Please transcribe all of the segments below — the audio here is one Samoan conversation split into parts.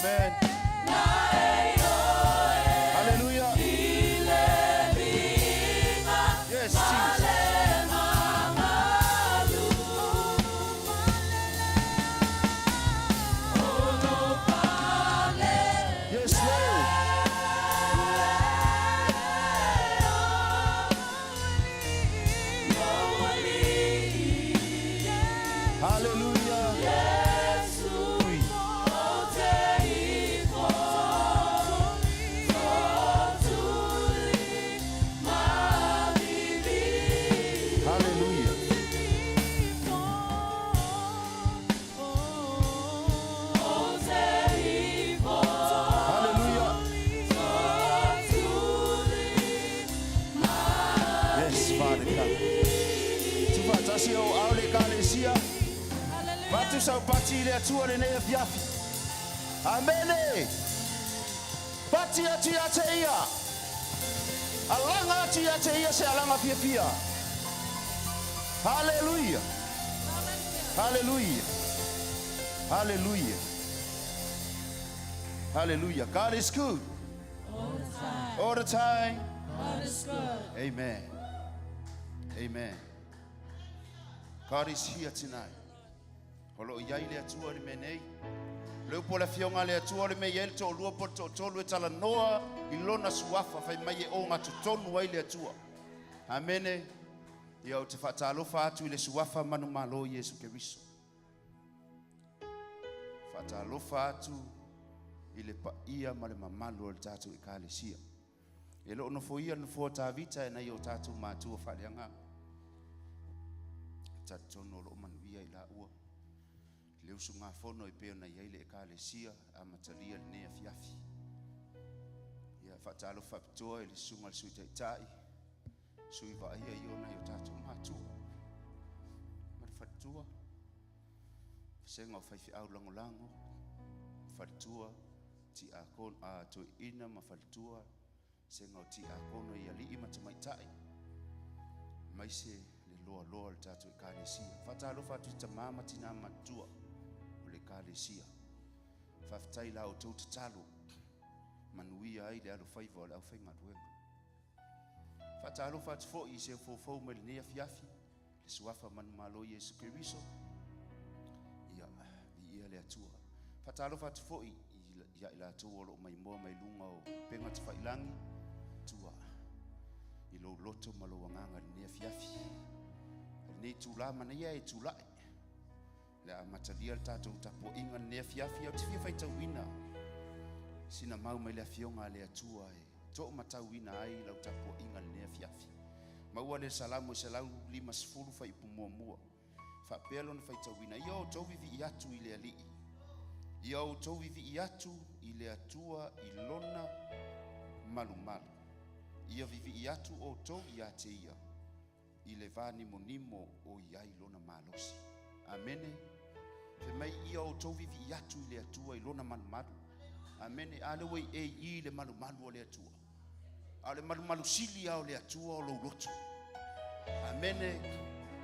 Amen. Hallelujah. Yes, Jesus. Yes, Lord. Hallelujah. Hallelujah. Hallelujah. Yes, Father God. Tuufaatasi ou aao le Ekalesia. Avatu sau pati i le Atua lenei afiafi. Amene. Pati atu ia te ia. Alaga atu ia te ia se alaga fiafia. Hallelujah. Hallelujah. Hallelujah. Hallelujah. God is good. All the time. All the time. God is good. Amen. Amen. God is here tonight. O loo i ai le Atua i le mea nei. O le upu a le Afioga a le Atua o le mea e i ai le toalua po o le toatolu e talanoa i lona suafa fai mai e ogatotonu ai le Atua. Amene. Ia ou te faatalofa atu i le suafa manumalo Iesu Keriso. Faatalofa atu i le paia ma le mamalu o le tatou Ekalesia. E le o nofoia le nofoa o Tavita e nai o tatou matua faaleagaga. E talitonu o lo o manuia i laua i le usugafono e pei ona i ai le Ekalesia amatalia lenei afiafi. Ia, faatalofa faapitoa i le susuga i le Sui Taitai, sui vaaia i o nai o tatou matua ma le faletua, vasega o faifeau lagolago, faletua, tiakono, a toeaina ma faletua, vasega o tiakono i alii ma tamaitai, aemaise le loaloa o le tatou Ekalesia. Faatalofa atu i tama ma tinā matutua o le Ekalesia. Faafetai i la outou tatalo, manuia ai le alofaiva o le aufaigaluega. Faatalofa atu foi i se foufou mai lenei afiafi, le suafa manumalo Iesu Keriso. Ia, viia le Atua. Faatalofa atu foi ia i latou o lo o maimoa mai luga o upega tafailangi, tua i lou loto ma lou agaga i lenei afiafi. I lenei itula manaia e tulai, le a amatalia le tatou tapuaiga lenei afiafi, ou te fia faitauina sina mau mai le Afioga a le Atua e toomatauina ai lau tapuaiga lenei afiafi. Maua le Salamo e 150 fuaiupu muamua. Faapea lona faitauina, Ia outou vivii atu i le Alii, ia outou vivii atu i le Atua i lona malumalu. Ia vivii atu outou ia te ia i le vānimonimo o i ai lona malosi. Amene. Fai mai ia outou vivii atu i le Atua i lona malumalu. Amene. A lea ua i e i i le malumalu o le Atua. A o le malumalu sili lava o le Atua o lou loto. Amene.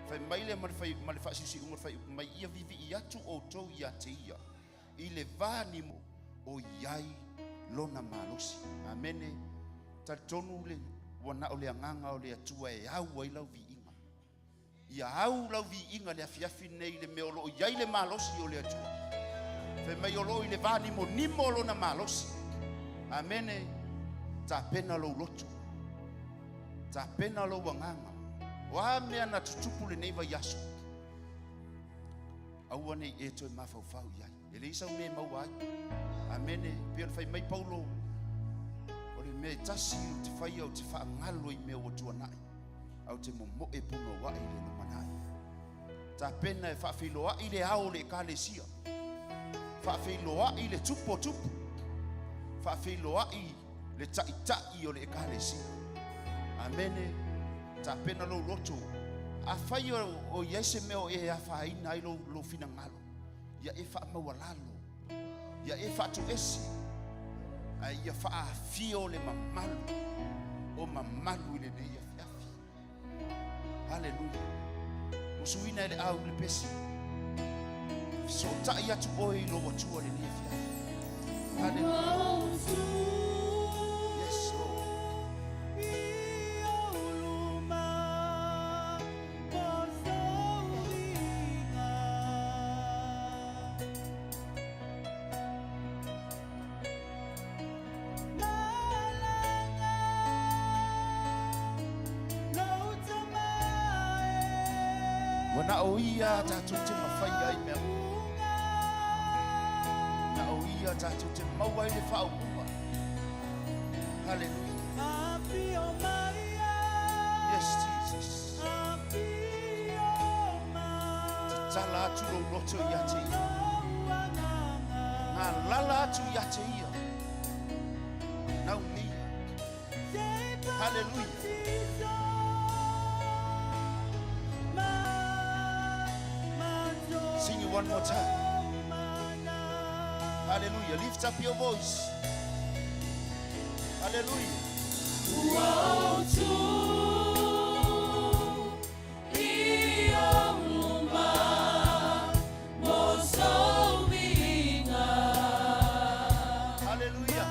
Fai mai lea ma le fai, ma le faasiusiuga o le fai mai ia vivii atu outou ia te ia i le vānimo o i ai lona malosi. Amene. Talitonu le ua na o le agaga o le Atua e au ai lau viiga. Ia au lau viiga le afiafi lenei i le mea o lo o i ai le malosi o le Atua. Fai mai o lo o i le vānimonimo lona malosi. Amene. Tapena lou loto. Tapena lou agaga. O a mea na tutupu lenei vaiaso? Aua ne i e toe mafaufau i ai. E leai sau mea e maua ai. Amene. Pei ona fai mai Paulo, o le mea e tasi ou te faia, ou te faagalo i mea ua tuanai, ae ou te momoe punouai i le lumanai. Tapena e faafeiloai le ao o le Ekalesia, faafeiloai le tupu o tupu, faafeiloai le taitai o le Ekalesia. Amene. Tapena lou loto. Afai o i ai se mea o e afaina ai lou finagalo, ia e faamaualalo, ia e faatoese, ae ia faaafio le mamalu o mamalu i lenei afiafi. Haleluia. Ua suina e le au le pesi. Fesootai atu oe i lou Atua lenei afiafi. Na o ia tatou te mafaia ai mea uma. Na o ia tatou te maua ai le faaupuga. Hallelujah. Yes, Jesus. Tatala atu lou loto ia te ia. Galala atu ia te ia. Nau mia. Hallelujah. Sing it one more time. Hallelujah. Lift up your voice. Hallelujah. Ua ou tu i ou luma mo sou viiga. Hallelujah.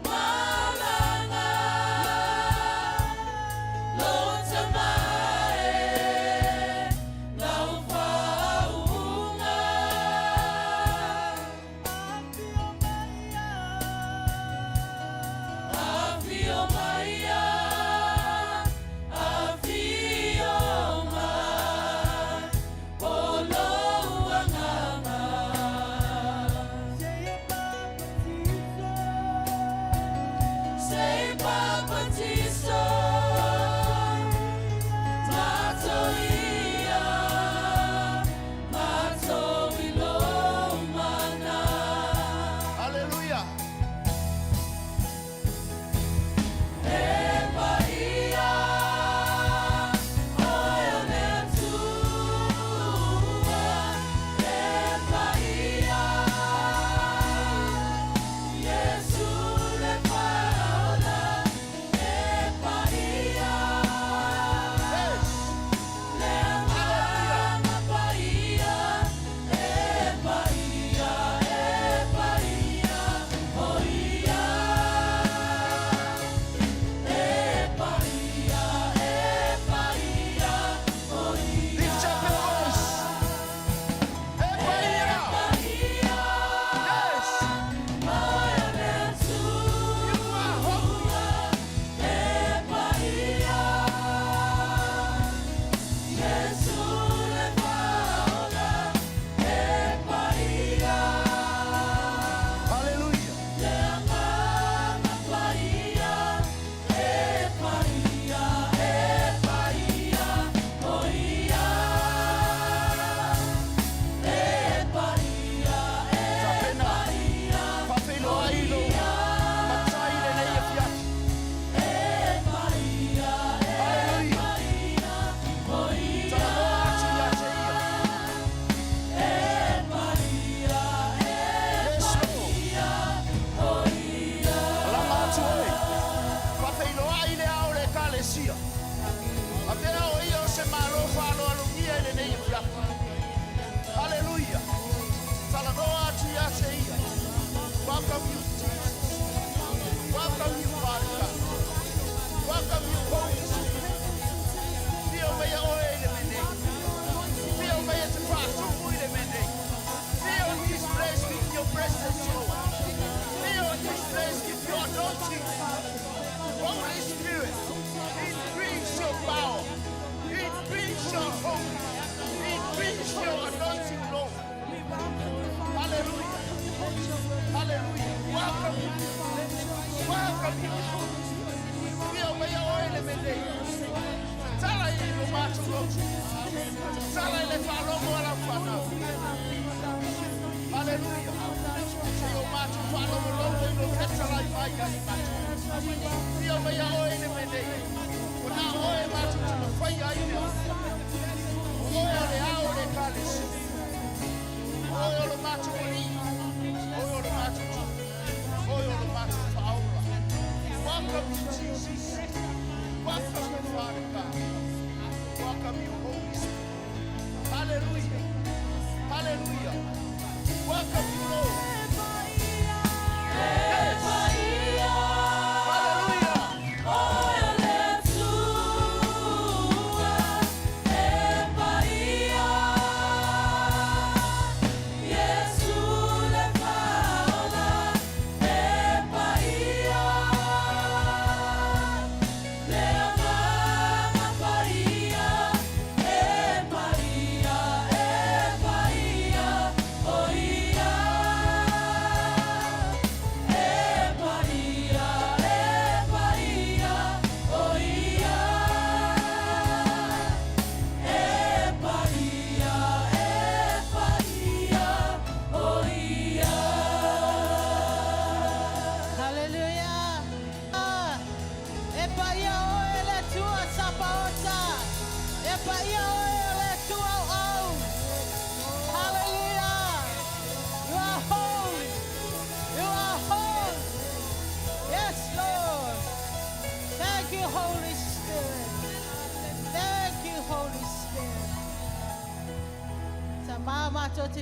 Malaga lou tama e lau faauuga. Afio maia, afio mai, o lou agaga. Se i papatiso, matou ia, matou i lou mana. Hallelujah. E paia, oe o le Atua, e paia, Iesu le Faaola, e paia, Yes. le Agaga Paia, e paia, e paia, o ia. E paia, e paia, o ia. Lift up your voice. E paia. Paia, Yes. oe o le You are holy. Atua, e paia, Iesu le Faaola, e paia, Hallelujah. le Agaga Paia, e paia, e paia, o ia. E paia, e Tapena. paia, Faafeiloai lou Matai i lenei afiafi. e paia, e Hallelujah. paia, o ia. Talanoa atu ia te ia. E paia, e Yes, Lord. o ia. Alama atu oe. Faafeiloai le ao o le ekalesia. Avea o ia o se malo faaaloalogia i lenei afiafi. Hallelujah. Talanoa atu ia te ia. Welcome you, Jesus. Welcome you, Father God. Welcome you, Holy Spirit. Fio mai oe i le mea nei. Fio mai e te faatupu i le mea nei. Fill this place with your presence, Lord. Fill this place with your anointing. Holy Spirit, increase your power. Increase your hope. Increase your anointing, Lord. Hallelujah. Hallelujah. Welcome you. Welcome you. Fio mai oe i le mea nei. Tatala i lo matou loto. Tatala i le faalogo a lau fanau. Hallelujah. Se o matou faalogologo i lou fetalai mai ai matou. Fio mai oe i le mea nei. O na oe matou te mafaia ai mea. O oe o le ao o le ekalesia. O oe o lo matou alii. O oe o lo matou tupu. O oe o lo matou faaola. Welcome you, Jesus. Welcome you, Father God. Welcome you, Holy Spirit. Hallelujah. Hallelujah. Welcome you, Lord. Yes. Paia, Hallelujah. oe o le Atua, e paia,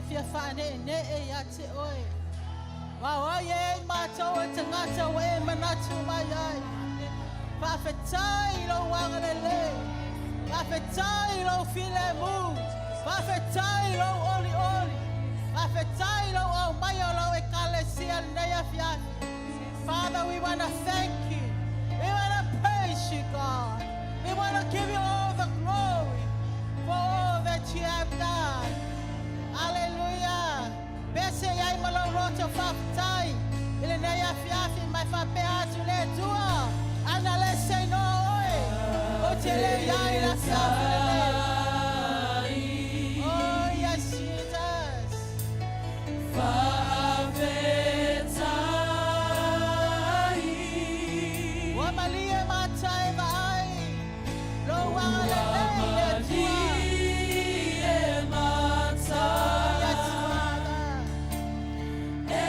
fia faaneenee ia te oe. Aua o ai e ai matou o tagata ua e manatu mai ai. Faafetai i lou agalelei. Faafetai i lou filemu. Faafetai i lou olioli. Faafetai i lou aumaia o lau ekalesia lenei afiafi. Father, we want to thank you. We want to praise you, God. We want to give you all the glory for all that you have done. Hallelujah. Pese ai ma lou loto faafetai. I lenei afiafi mai faapea atu le Atua. Ana le se no oe. O te le iai le afiafi lenei. Oh, yes, Jesus. Faafetai. Ua malie mata e vaai. Lou agalelei le Atua. Malie mata. Yes, Father. E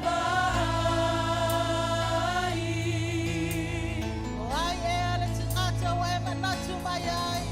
vaai. O ai ea le tagata ua e manatu mai ai.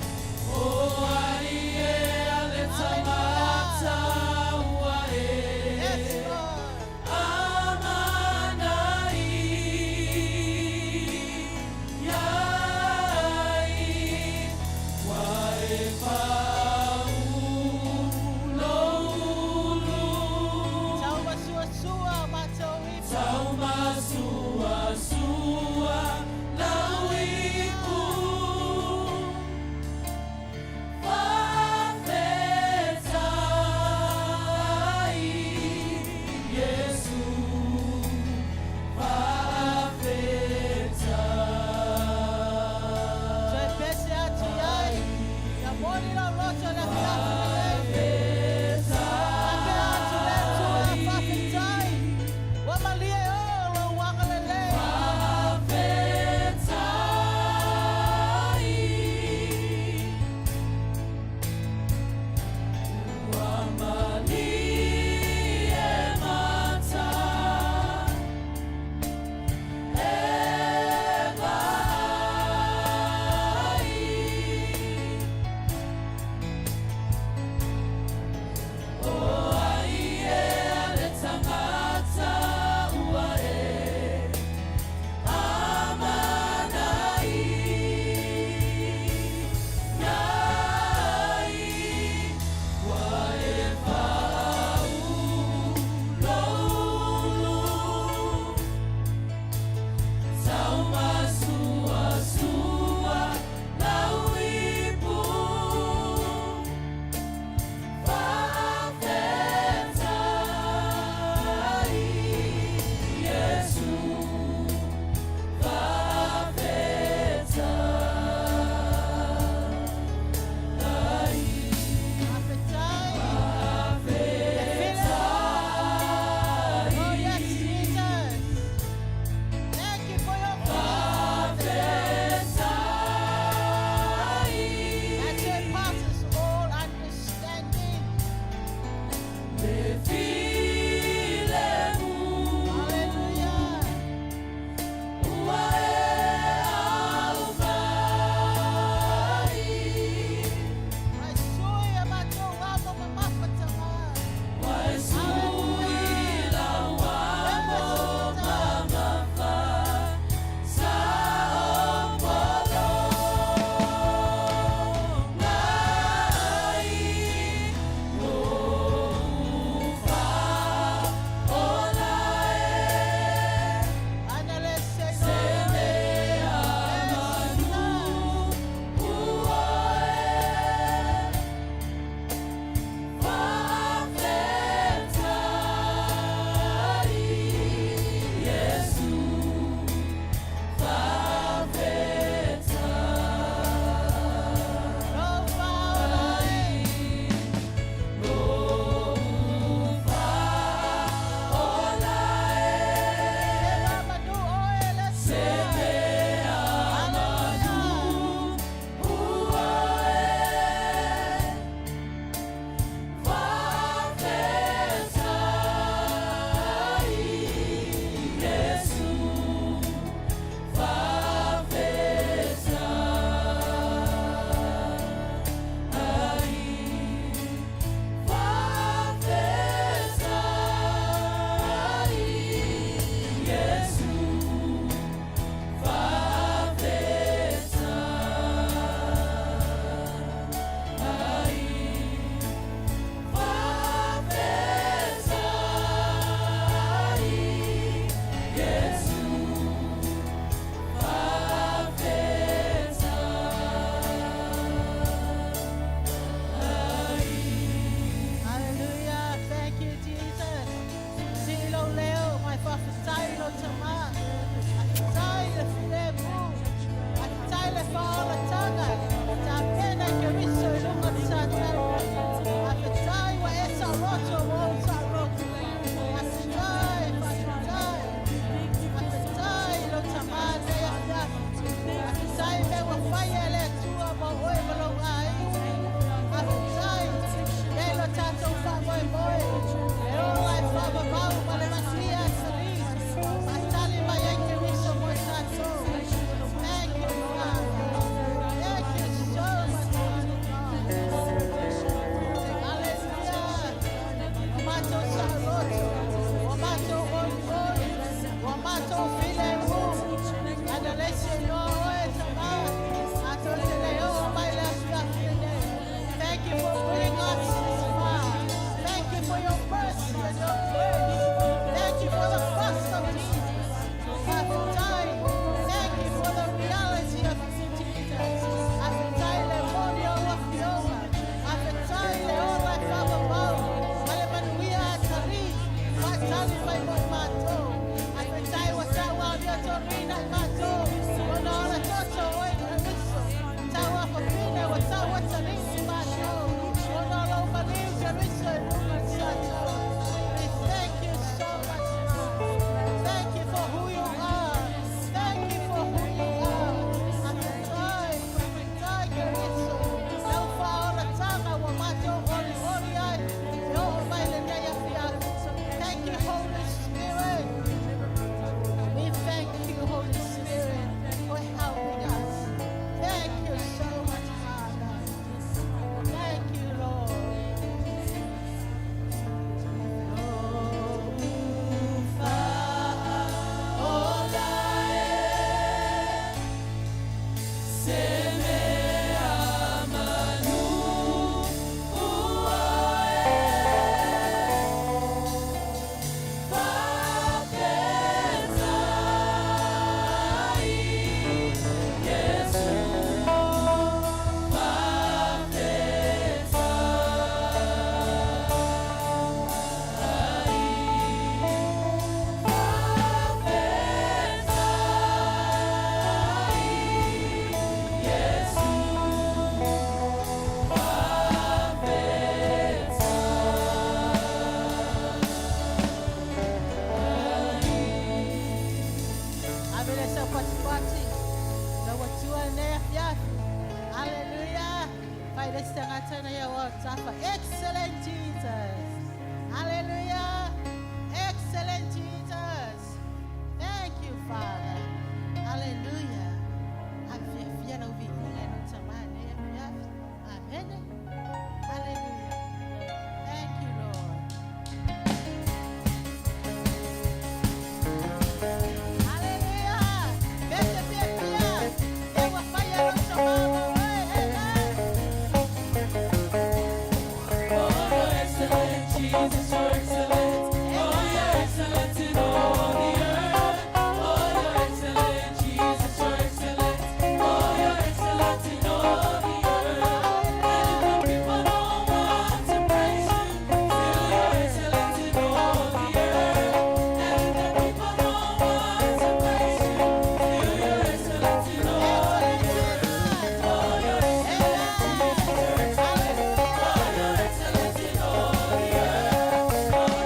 Jesus, you're excellent. Oh, you're excellent in all the earth. Oh, you're excellent, Jesus, you're excellent. Oh, you're excellent in all the earth. And if the people don't want to praise you, still you're excellent in all the earth. And if the people don't want to praise you, still you're excellent in all the earth. Oh, you're excellent, Jesus, you're excellent. Oh, you're excellent in all the earth. Oh,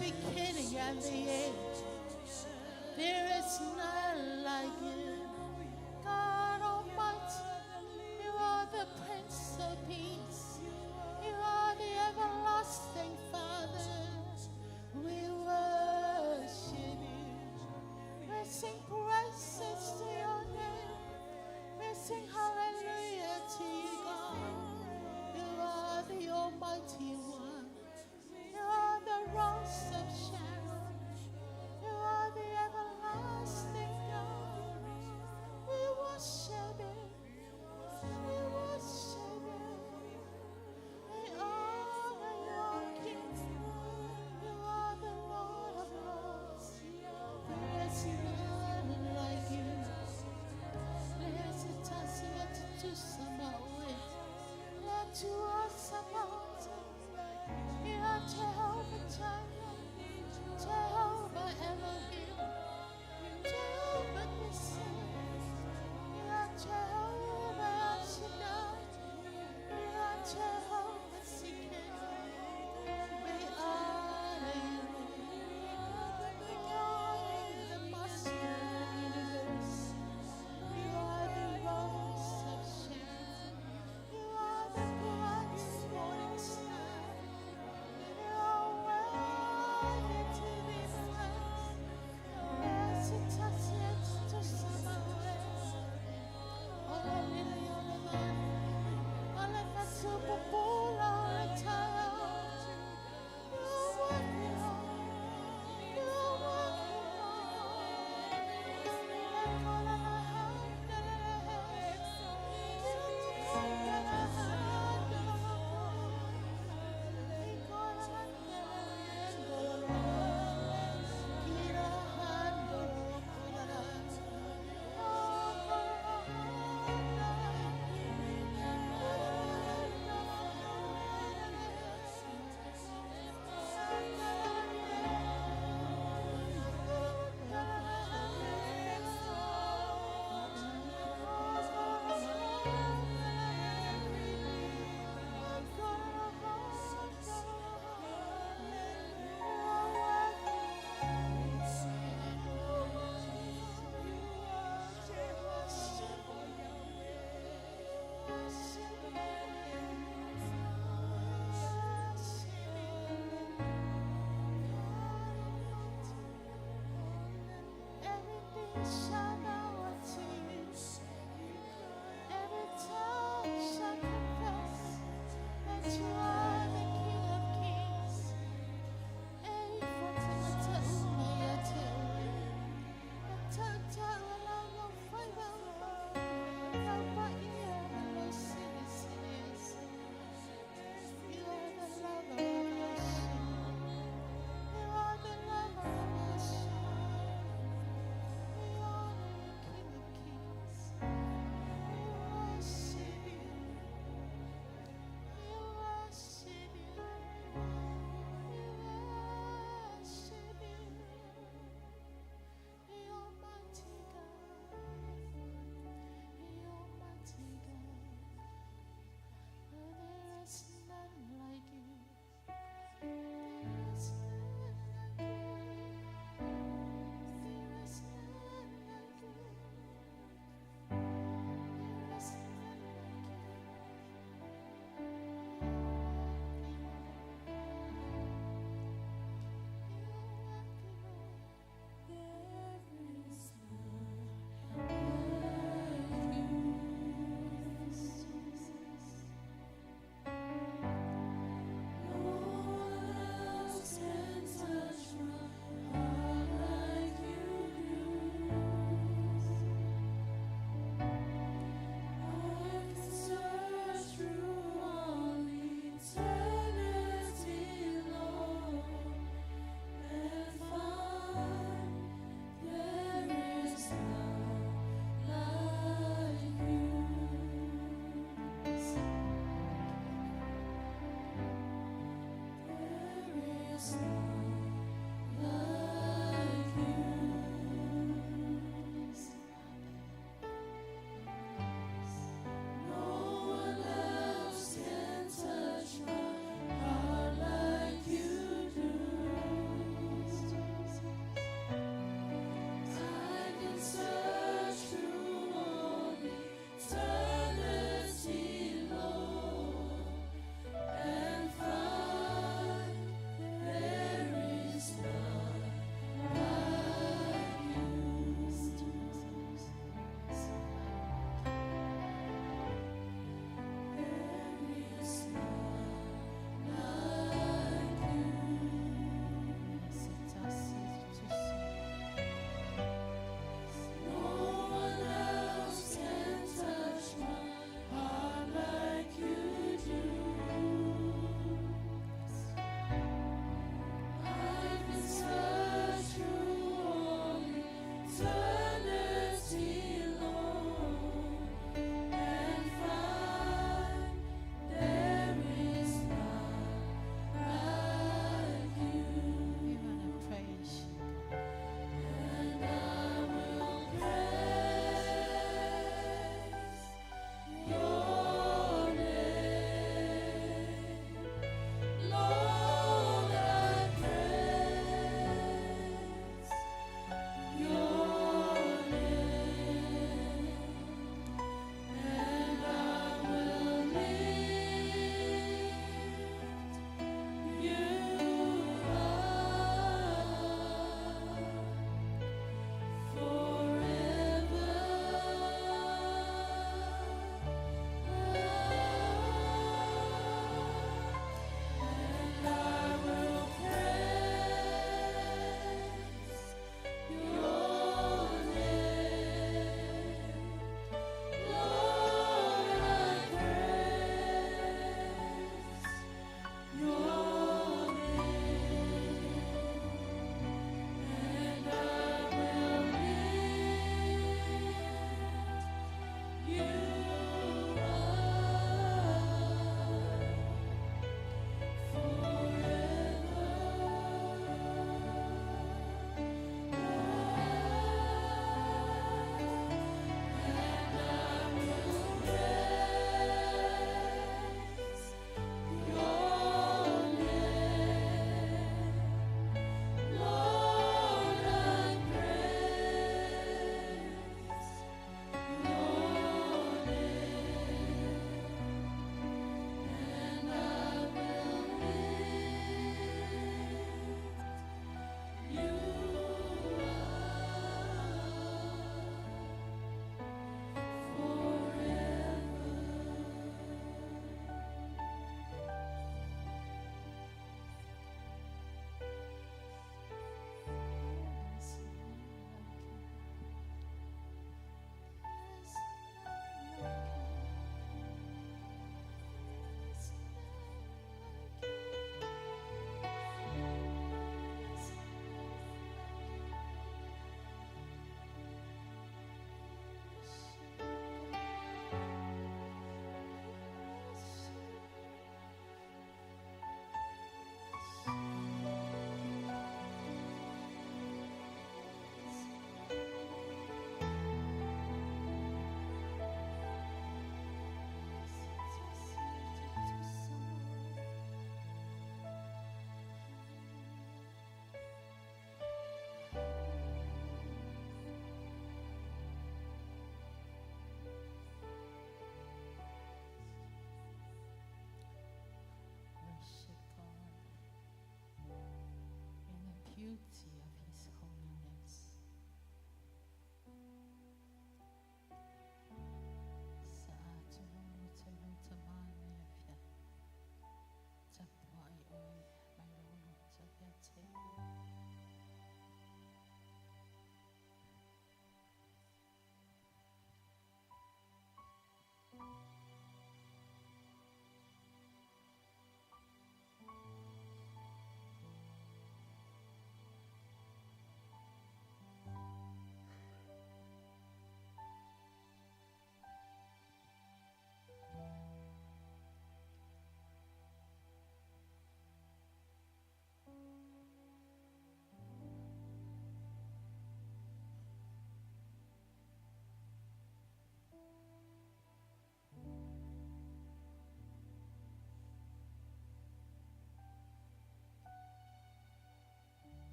the beginning and the end. There is none like you. God Almighty, you are the Prince of Peace. You are the everlasting Father. We worship you. We sing praises to your name. We sing hallelujah to you, God. You are the Almighty One. You are the Rose of Sharon. You are the everlasting God. We worship you. We worship you. We honor your King.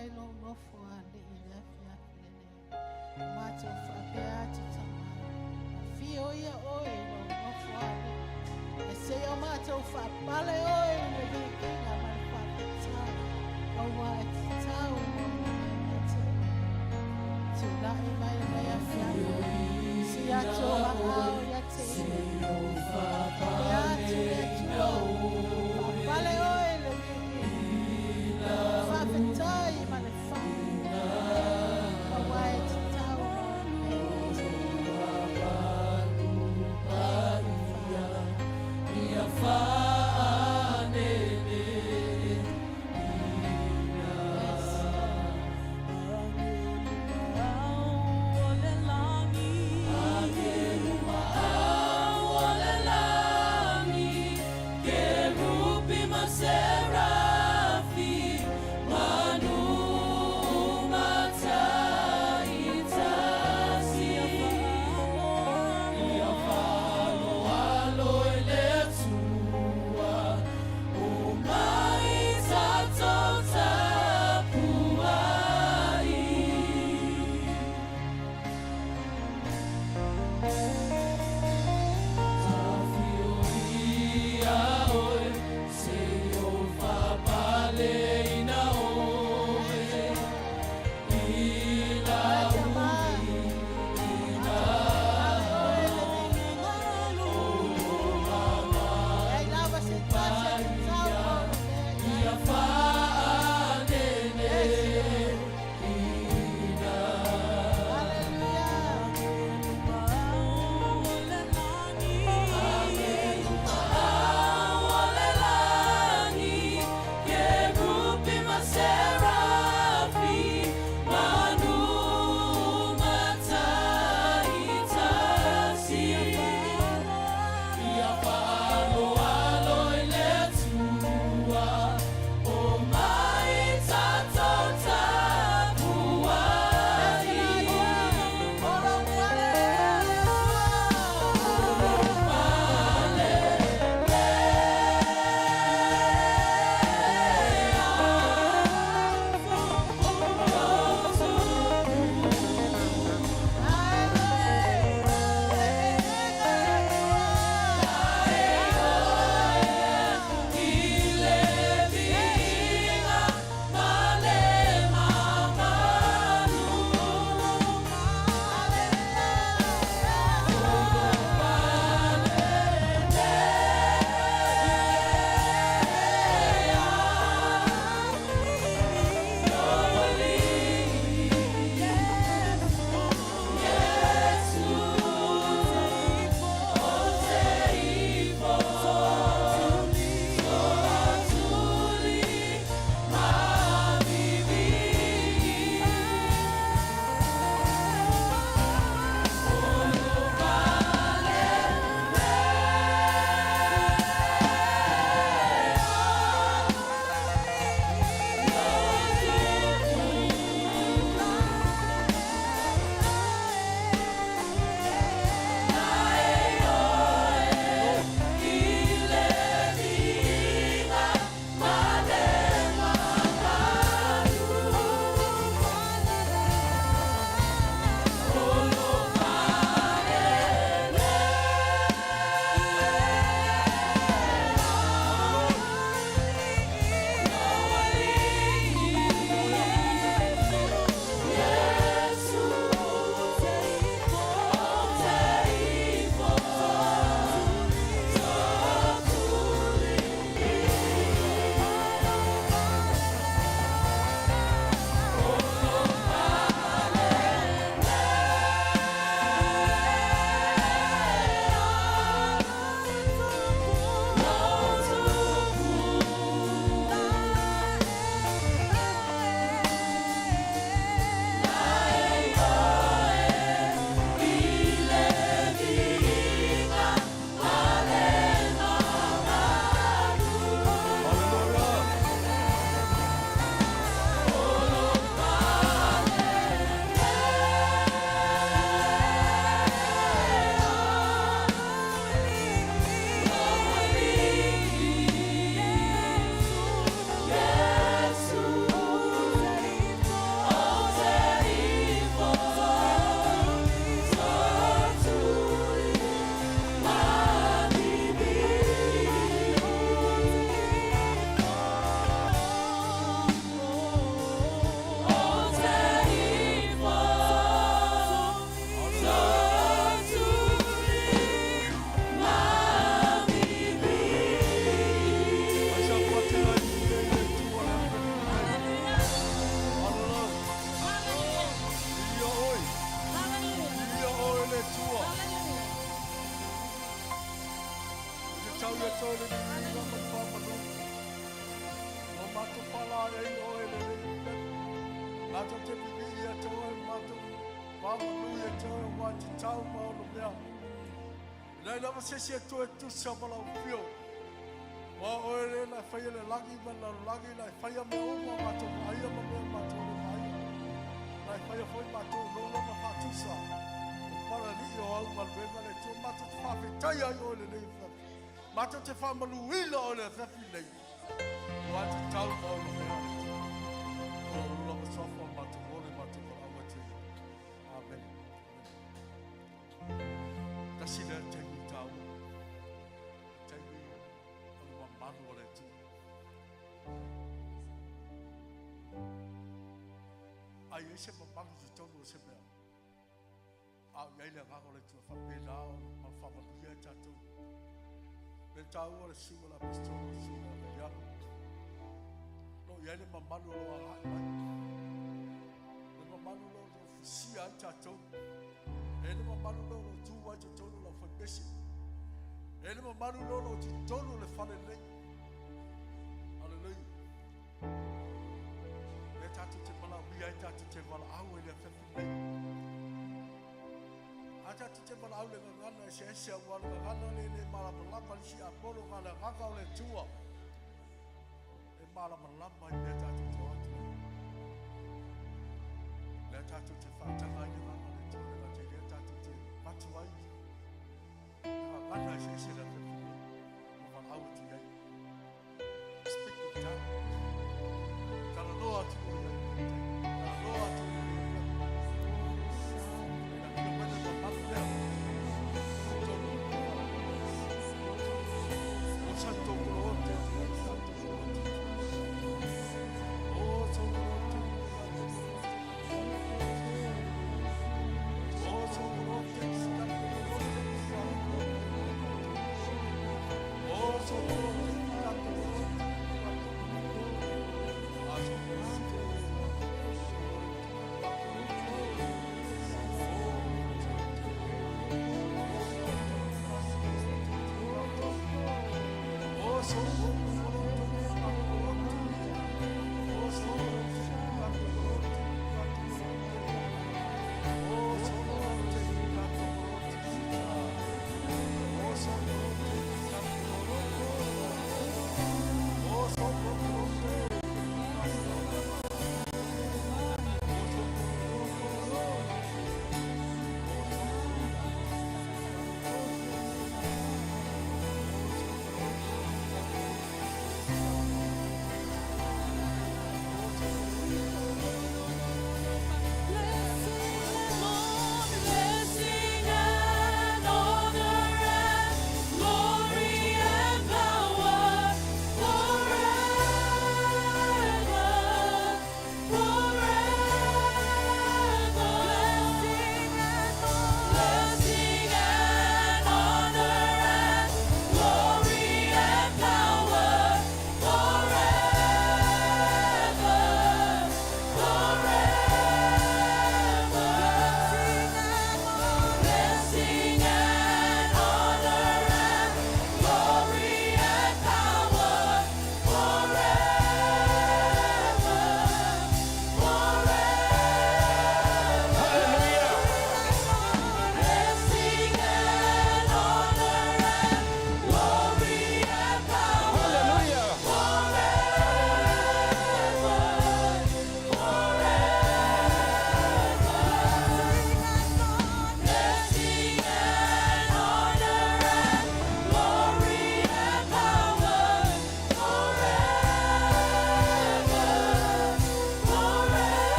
mai lou nofo alii i le afiafi lenei. Matou faapea atu Tamā, afio ia oe i lou nofo alii. Ae seia matou faapale oe i le viiga ma le faafetai, aua e tatau ona ia te oe. Tulai mai lenei afiafi, si atu o aao ia te ia. Faapea atu le Atua, faapale oe i le viiga. Faafetai ma le faamamalu, aua e tatau ona ia te oe. Thank you, Father. Ia faanene. Yes, Lord. te oe le viiga ma le faamanuia. Ua matou faalaeiina oe i lenei afiafi. Matou te vivii ia te oe ma matou faamanu ia te oe aua e tatau ma onomea. E leai lava se isi e toe tusa ma lau afio. Aua o oe lea na e faia le lagi ma le lalolagi, na e faia mea uma matou vaaia ma mea matou le vaaia. Na e faia foi matou i lou lava faatusa. O Papalii o au galuega le Atua, matou te faafetaia ai oe i lenei afiafi. Matou te faamanuina oe i le afiafi lenei. Aua e tatau ma onomea le Atua. O lou lava suafa matou ola matou valaau atu ai. Amen. Amen. Tasi lea taimi taua. Taimi o le mamalu o le Atua. A i ai se mamalu i totonu o se mea, a o i ai le agaga o le Atua faapena ona faamanuia ai tatou. Le taua le susuga i le Aposetolo, le susuga ia Viliamo. Lo o i ai le mamalu o lo o agai mai. Le mamalu o lo o fusia ai tatou. E le mamalu o lo o tu ai totonu o le aufaipese. E le mamalu o lo o totonu o le fale lenei. Hallelujah. Le tatou te malaomia ai tatou te valaau ai le afiafi lenei. A tatou te valaau le gagana eseese aua le gagana le le malamalama le isi Apolo na le agaga o le Atua. E malamalama i mea tatou te o atu ai. Lea tatou te faataga ai le agaga o le Atua le gata i lea tatou te avatu ai le gagana eseese le afiafi lenei. Ma valaau atu i ai. Speak in tongues. Talanoa atu o i ai. Talanoa atu i ai. Ina ia mai le mamalu lea. Tonu. O santo kolote, santo kolote. O santo kolote. O santo kolote, santo kolote, santo kolote.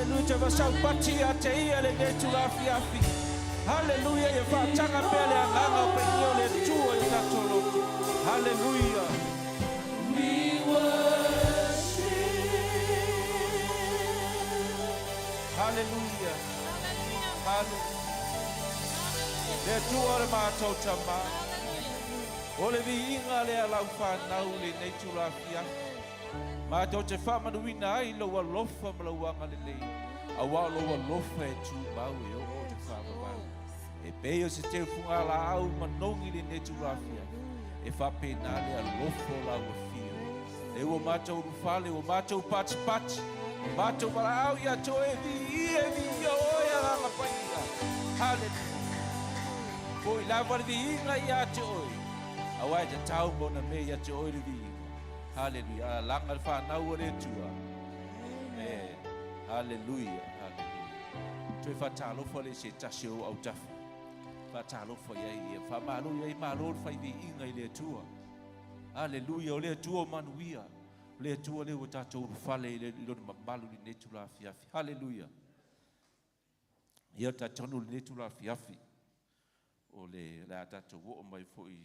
Haleluia, toe fasaupati ia te ia lenei itula afiafi. Haleluia, ia faataga pea le agaga o paia o le Atua i o tatou loto. Haleluia. We worship. Haleluia. Haleluia. Le Atua o le matou Tama. O le viiga lea lau fanau i lenei itula afiafi. Matou te faamanuina ai lou alofa ma lou agalelei, auā o lou alofa e tumau e oo i le faavavau. E pei o se teufuga laau manogi i lenei itula afiafi, e faapena le alofa o lau afio. Le ua matou ulufale, ua matou patipati, ua matou valaau ia te oe, viia, viia oe Agaga Paia. Haleluia. Fo'i lava le viiga ia te oe, auā e tatau ma ona mea ia te oe le viiga. Haleluia. Alaga le fanau a le Atua. Amen. Haleluia. Haleluia. Toe faatalofa lea i se tasi o ou autafa. Faatalofa i ai ia. Faamalo i ai, malo le fai viiga i le Atua. Haleluia. O le Atua o manuia. O le Atua lea ua tatou ulufale i lona mamalu i lenei itula afiafi. Haleluia. Ia talitonu lenei itula afiafi o le a tatou oo mai foi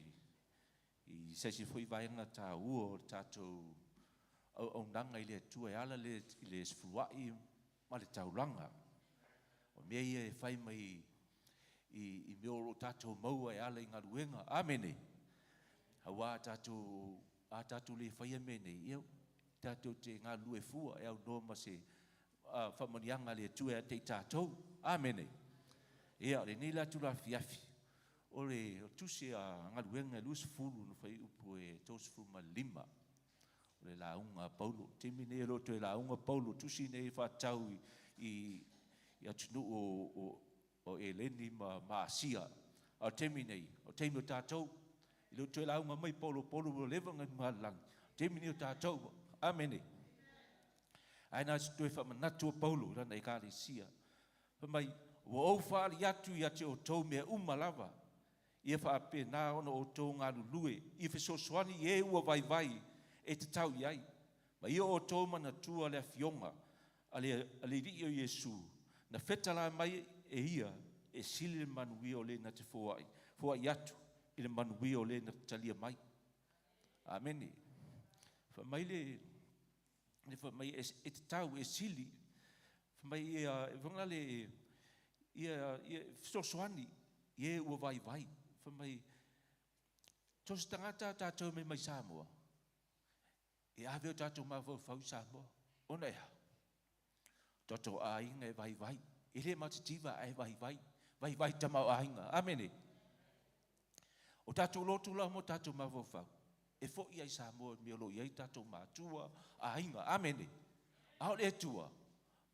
i se isi foi vaega taua o le tatou auaunaga i le Atua e ala le i le sefuluai ma le taulaga. O mea ia e fai mai i mea o lo o tatou maua e ala i galuega. Amene. Auā a tatou le faia mea nei, ia tatou te galulue fua e aunoa ma se faamanuiaga a le Atua ia te i tatou. Amene. Ia, lenei la itula afiafi, o le tusi a Galuega e 20 na fuaiupu e 35, o le lauga a Paulo. Taimi nei e le o toe lauga Paulo, tusi nei e faatatau i atunuu o Eleni ma Asia. A o le taimi nei, o le taimi o tatou, e le o toe lauga mai Paulo, Paulo ua leva ona i luga o le lagi. O le taimi nei o tatou. Amene. Ae na o se toe faamanatu o Paulo i lana ekalesia. Fai mai, ua ou faaali atu ia te outou mea uma lava, ia faapena ona outou galulue i fesoasoani i e ua vaivai e tatau i ai, ma ia outou manatua le afioga a le Alii o Iesu, na fetalā mai e ia e sili le manuia o le na te foai atu i le manuia o le na te talia mai. Amene. Fai mai le fai mai e tatau e sili. Fai mai ia e fanga le ia fesoasoani i e ua vaivai. Fai mai so o se tagata tatou mai mai Samoa, e ave o tatou mafaufau i Samoa. Ona e a? Tatou aiga e vaivai. E le matitiva ae vaivai. Vaivai tamaoaiga. Amene. O tatou lotu la mo tatou mafaufau, e fo'i ai Samoa i mea o lo o i ai tatou matua, aiga. Amene. A o le Atua,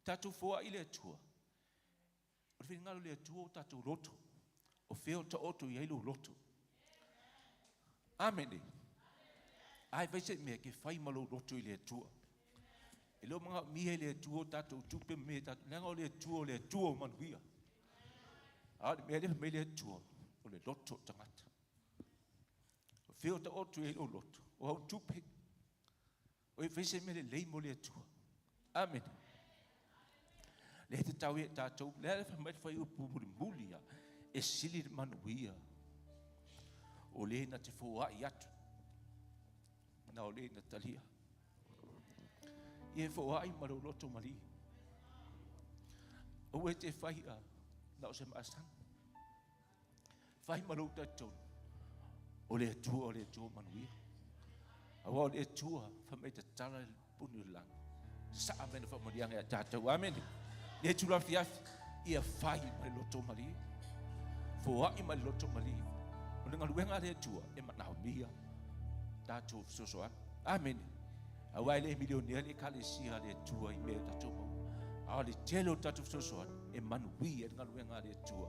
tatou foai le Atua. O le finagalo o le Atua o tatou loto. O fea o taoto i ai lou loto. Amene. Ae fai se mea ke fai ma lou loto i le Atua. E le o manaomia e le Atua o tatou tupe ma mea tatou. Leaga o le Atua o le Atua o manuia. A o le mea lea fai mai le Atua, o le loto o tagata. O fea o taoto i ai lou loto, o au tupe. O e fai se mea lelei mo le Atua. Amene. Lea te tau ia tatou, lea le fai mai le fuaiupu mulimuli ia, e sili le manuia o le na te foai atu, na o le na talia. Ia e foai ma lou loto malie. Aua e te faia na o se maasani. Fai ma lou talitonu, o le Atua o le Atua manuia. Auā o le Atua, fai mai tatala le puni o le lagi. Sasaa mai na faamanuiaga ia tatou. Amene. Le itula afiafi, ia fai ma le loto malie. Foai ma le loto malie. O le galuega a le Atua e manaomia tatou fesoasoani. Amene. Auā e le milionea le ekalesia a le Atua i mea tatou maua. A o le tele o tatou fesoasoani e manuia le galuega a le Atua.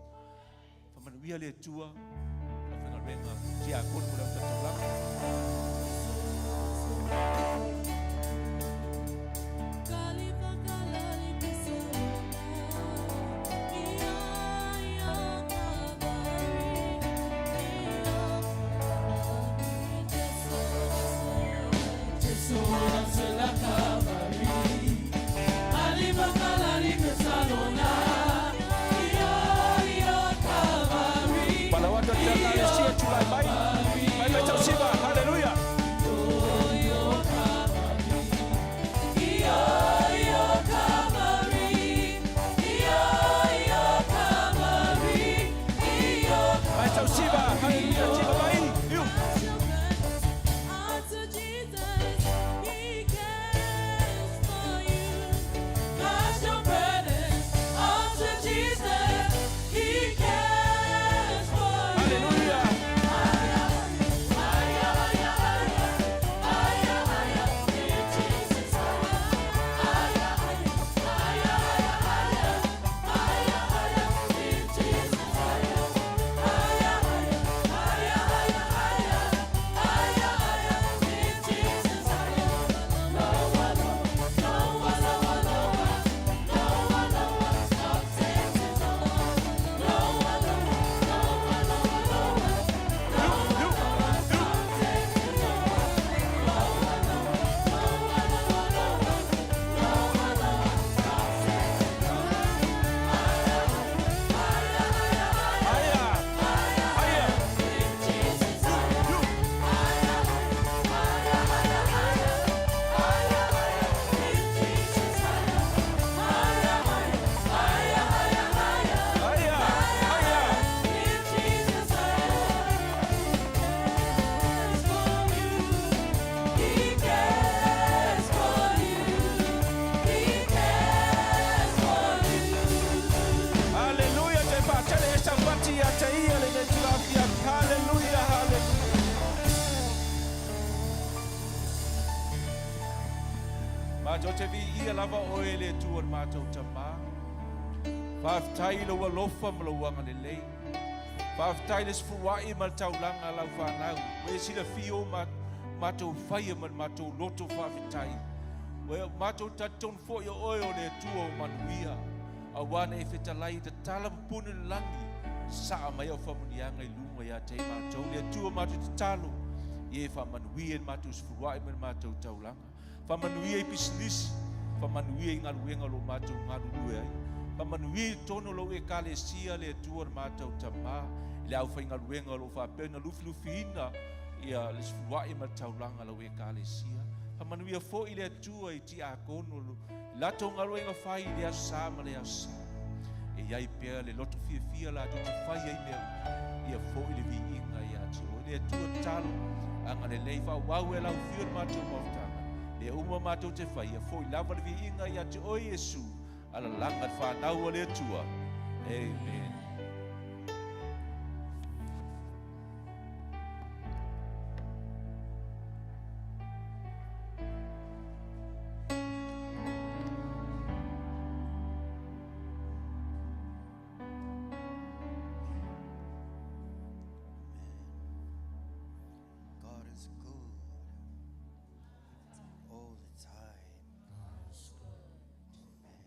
Faamanuia le Atua, le aufaigaluega tiakono mo le aufataulaga. Matou te viia lava oe e le Atua le matou Tamā. Faafetai i lou alofa ma lou agalelei. Faafetai i le sefuluai ma le taulaga a lau fanau. Ua e silafia o matou faia ma le matou loto faafetai. Ua matou talitonu foi o oe o le Atua o manuia. Aua na e fetalai e tatala pupuni o le lagi, saa mai au faamanuiaga i luga ia te i matou. Le Atua matou tatalo, ia e faamanuia i le matou sefuluai ma le matou taulaga. Faamanuia i pisinisi, faamanuia i galuega o lo o matou galulue ai. Faamanuia i totonu o lou Ekalesia le Atua le matou Tamā, i le aufaigaluega o lo o faapea ona lufilufiina ia le sefuluai ma le taulaga a lau Ekalesia. Faamanuia foi le Atua i tiakono i latou galuega fai i le aso Sa ma le aso Sa. E i ai pea le loto fiafia latou te fai ai mea uma, ia foi le viiga ia te oe. Le Atua tatalo, agalelei faaauau e lau afio le matou mafutaga. Mea uma matou te fai, ia foi lava le viiga ia te oe Iesu, alalaga le fanau a le Atua. Amen. God is good all the time. Amen.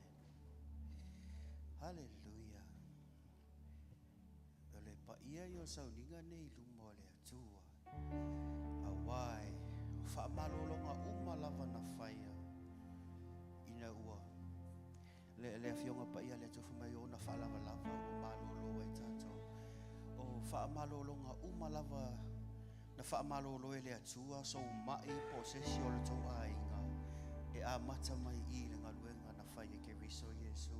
Hallelujah. O le paia ia o sauniga nei i luma o le Atua, auā e o faamalologa uma lava na faia ina ua le, le Afioga Paia a le Atua fai mai o ona faalavalava ua malolo ai tatou. O faamalologa uma lava na faamalolo e le Atua sou mai po o se isi o le tou aiga e amata mai i i le galuega na fai e Keriso Iesu.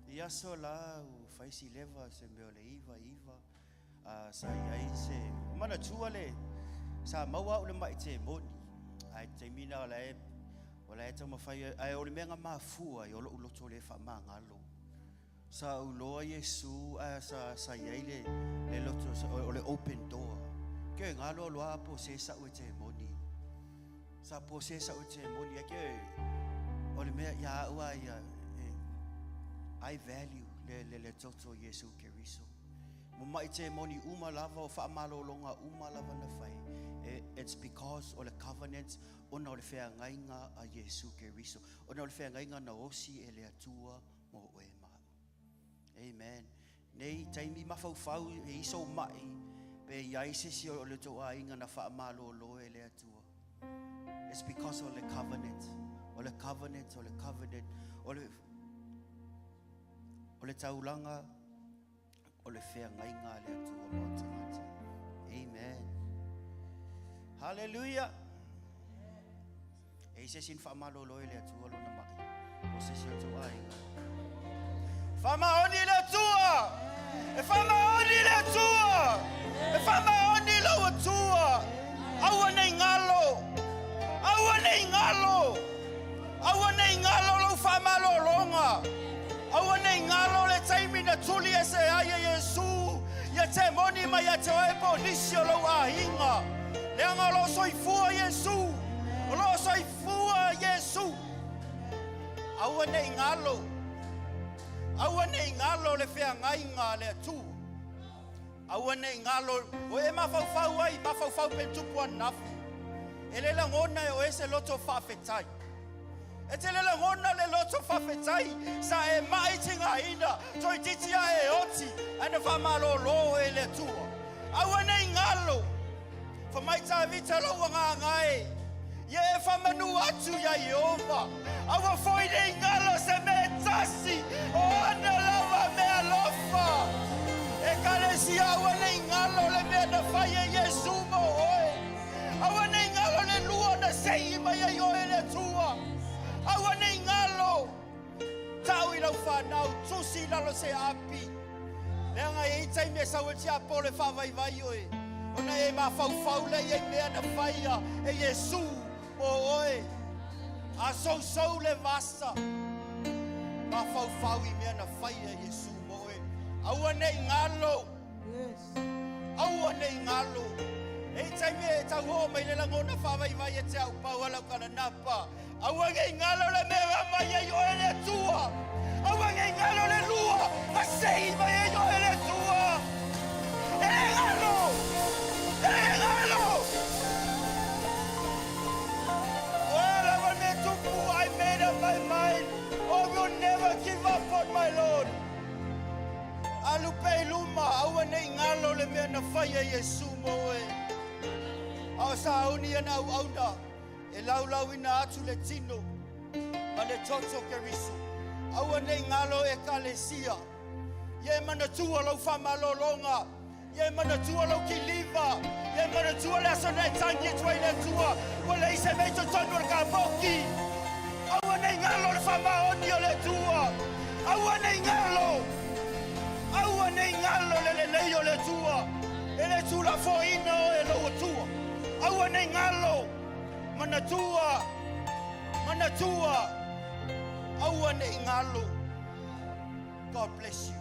I aso la ua fai si leva se mea o le iva iva a sa i ai se manatua le sa maua au le mai te moni ae taimi na o la e o la e taumafai ae o le mea na mafua ai o lou loto le faamagalo sa ou loa Iesu ae sa sa i ai le le loto o le open door ke ngalo loa po se sa u te moni Sa pose sa te moni ake o le mea ia au a ia e, I value le le le toto Iesu Keriso. Mo mai te moni uma lava o whaamalolonga uma lava na whai. E, it's because o le covenant ona o le wheangainga a Iesu Keriso. Ona o le wheangainga na osi e le atua mo oe mau. Amen. Nei taimi mafaufau e iso mai pe i ai se si o le tou aiga na faamalolo e le Atua. It's because of the covenant. O le covenant, o le covenant, o le o le taulaga, o le feagaiga a le Atua mo tagata. Amen. Hallelujah. E i se isi na faamalolo e le Atua lona mai, po o se isi o tou aiga. Faamaoni le Atua! E faamaoni le Atua! E faamaoni lou Atua! Aua nei galo! Aua nei galo! Aua nei galo lou faamalologa! Aua nei galo le taimi na tuli ese ai e Iesu ia temoni mai ia te oe po o nisi o lou aiga. Leaga o lo o soifua Iesu. O lo o soifua Iesu. Aua nei galo. Aua nei galo le feagaiga a le Atua. Aua nei galo, o e mafaufau ai, mafaufau pe tupu ananafi. E le lagona e oe se loto faafetai. E te le lagona le loto faafetai sa e mai tigaina, toeitiiti a e oti, ae na faamalolo oe e le Atua. Aua nei galo, fa mai Tavita lou agaga e, ia e faamanu atu iā Ieova. Aua foi nei galo se mea e tasi o ana lava meaalofa. Ekalesia, aua nei galo le mea na fai e Iesu mo oe. Aua nei galo le lua na sei mai ai oe e le Atua. Aua nei galo. Tau i lau fanau, tusi i lalo se api. Leaga e i ai taimi e sau e tiapo le faavaivai oe, ona e mafaufau lea i ai mea na faia e Iesu mo oe. A sousou le vasa, mafaufau i mea na faia e Iesu mo oe. Aua nei galo. Aua nei galo. E i taimi e tau oo mai le lagona faavaivai ia te au pau a lau kalanapa. Aua nei galo le mea e mai ai oe le Atua. Aua nei galo le lua na sei mai ai oe le Atua. E le galo! E le galo! O a lava le mea tupu, I made up my mind. I will never give up on my Lord. Alu pea i luma, aua nei galo le mea na faia e Iesu mo oe. A o sauni ana auauna e laulauina atu le tino ma le toto Keriso. Aua nei galo ekalesia. Ia e manatua lau faamalologa. Ia e manatua lou kiliva. Ia e manatua le aso na e tagi atu ai i le Atua, ua leai se mea i totonu o le kapoki. Aua nei galo le faamaoni o le Atua. Aua nei galo. Aua nei galo le lelei o le Atua. E le tuulafoaiina oe e lou Atua. Aua nei galo. Manatua. Manatua. Aua nei galo. God bless you.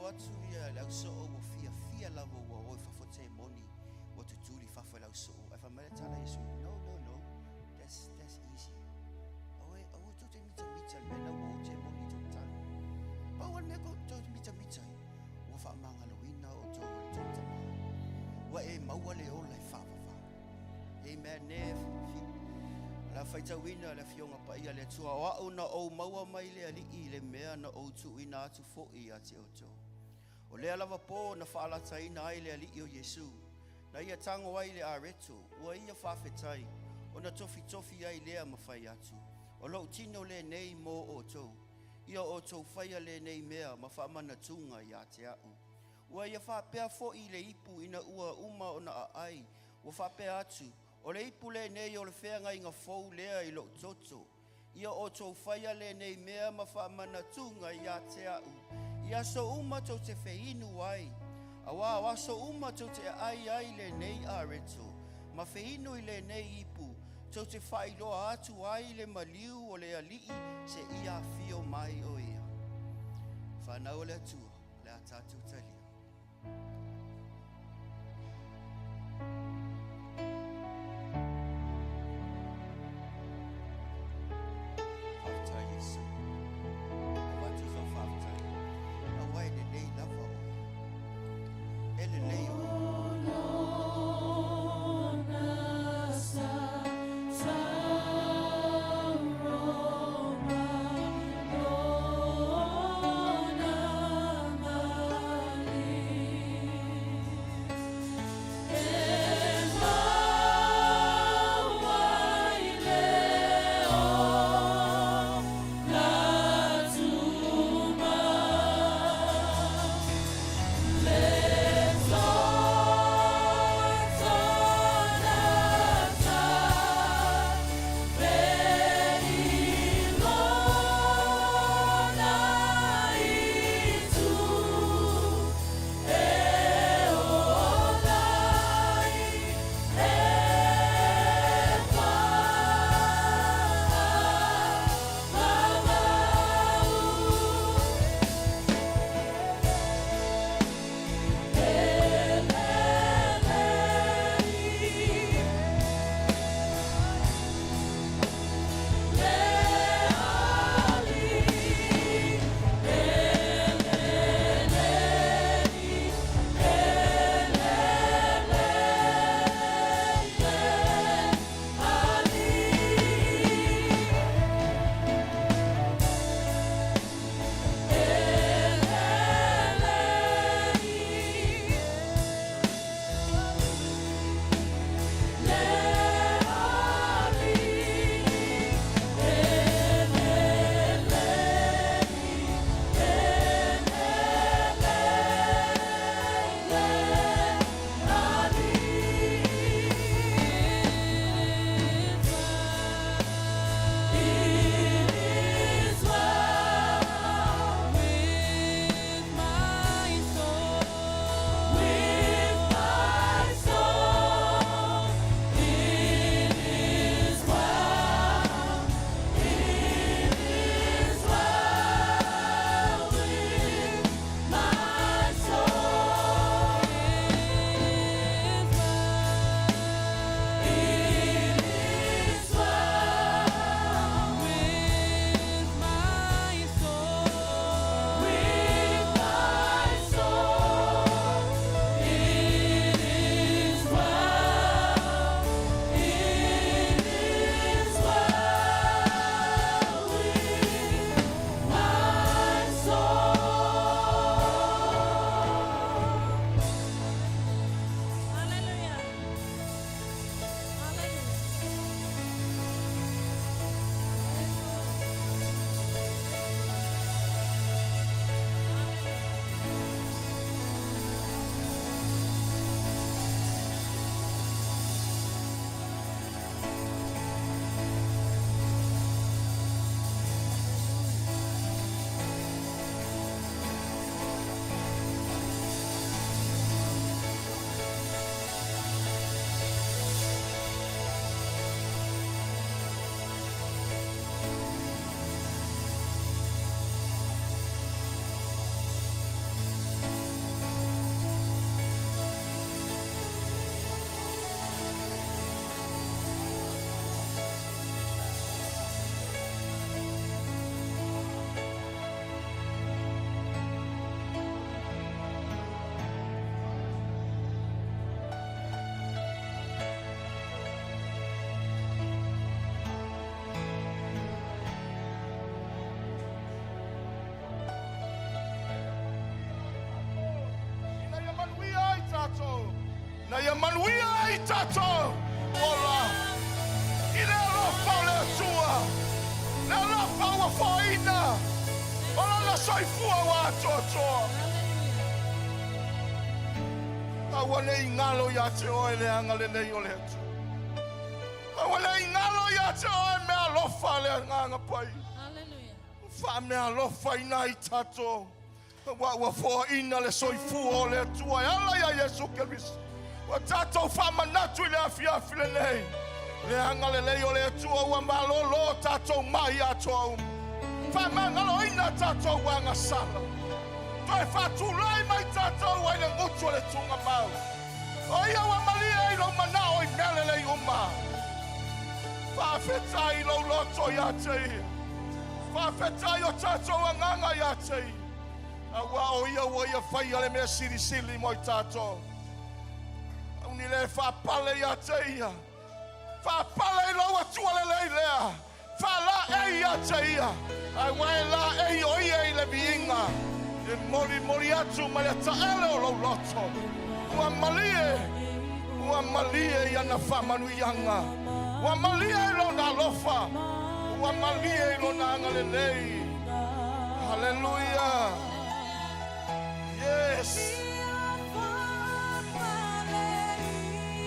o atu ia le ausoo ua fiafia lava ua o i fafo temoni ua tutuli i fafo e le ausoo. Ae fai mai le tala a Iesu, No, no, no, that's, that's easy. Aua, aua tou te mitamita i le mea lena ua o temoni i tou talo. Pau lava le mea tou te mitamita ai, ua faamagaloina outou e le tou Tama. Ua e maua le ola e faavavau. Amen. Ne, o le a faitauina le Afioga Paia a le Atua, o au na ou maua mai le Alii i le mea na ou tuuina atu foi ia te outou. O lea lava pō na faalataina ai le Alii o Iesu, na ia tago ai le areto, ua ia faafetai, ona tofitofi ai lea ma fai atu, O lou tino lenei mo outou, ia outou faia lenei mea ma faamanatuga ia te au. Ua ia faapea foi i le ipu ina ua uma ona aai, ua faapea atu, O le ipu lenei o le feagaiga fou lea i lou toto. Ia outou faia lenei mea ma faamanatuga ia te au, i aso uma tou te feinu ai, auā o aso uma tou te aai ai i lenei areto, ma feinu i lenei ipu, tou te faailoa atu ai le maliu o le Alii seia afio mai o ia. Fanau a le Atua, o le a tatou talia. Faafetai Iesu. Avatu sau faafetai. Aua e lelei lava oe. E lelei oe. Na ia manuia ai tatou ola i le alofa o le Atua, le alofa ua foaina o lona soifua ua atoatoa. Aua ne i galo ia te oe le agalelei o le Atua. Aua ne i galo ia te oe meaalofa a le Agaga Paia. Faameaalofaina ai tatou. Aua ua foaina le soifua o le Atua e ala iā Iesu Keriso. Ua tatou faamanatu i le afiafi lenei le agalelei o le Atua ua malōlō tatou mai atoa uma. Faamagaloina tatou agasala. Toe faatulai mai tatou ai le gutu o le tugamau. O ia ua malie ai lou manao i mea lelei uma. Faafetai i lou loto ia te ia. Faafetai o tatou agaga ia te ia. Aua o ia ua ia faia le mea silisili mo i tatou. Auni le faapale ia te ia. Faapale i lou Atua lelei lea. Faalaei ia te ia. Aua e laei o ia i le viiga. E molimoli atu ma le taele o lou loto. Ua malie, ua malie i ana faamanuiaga. Ua malie i lona alofa. Ua malie i lona agalelei. Haleluia. Yes.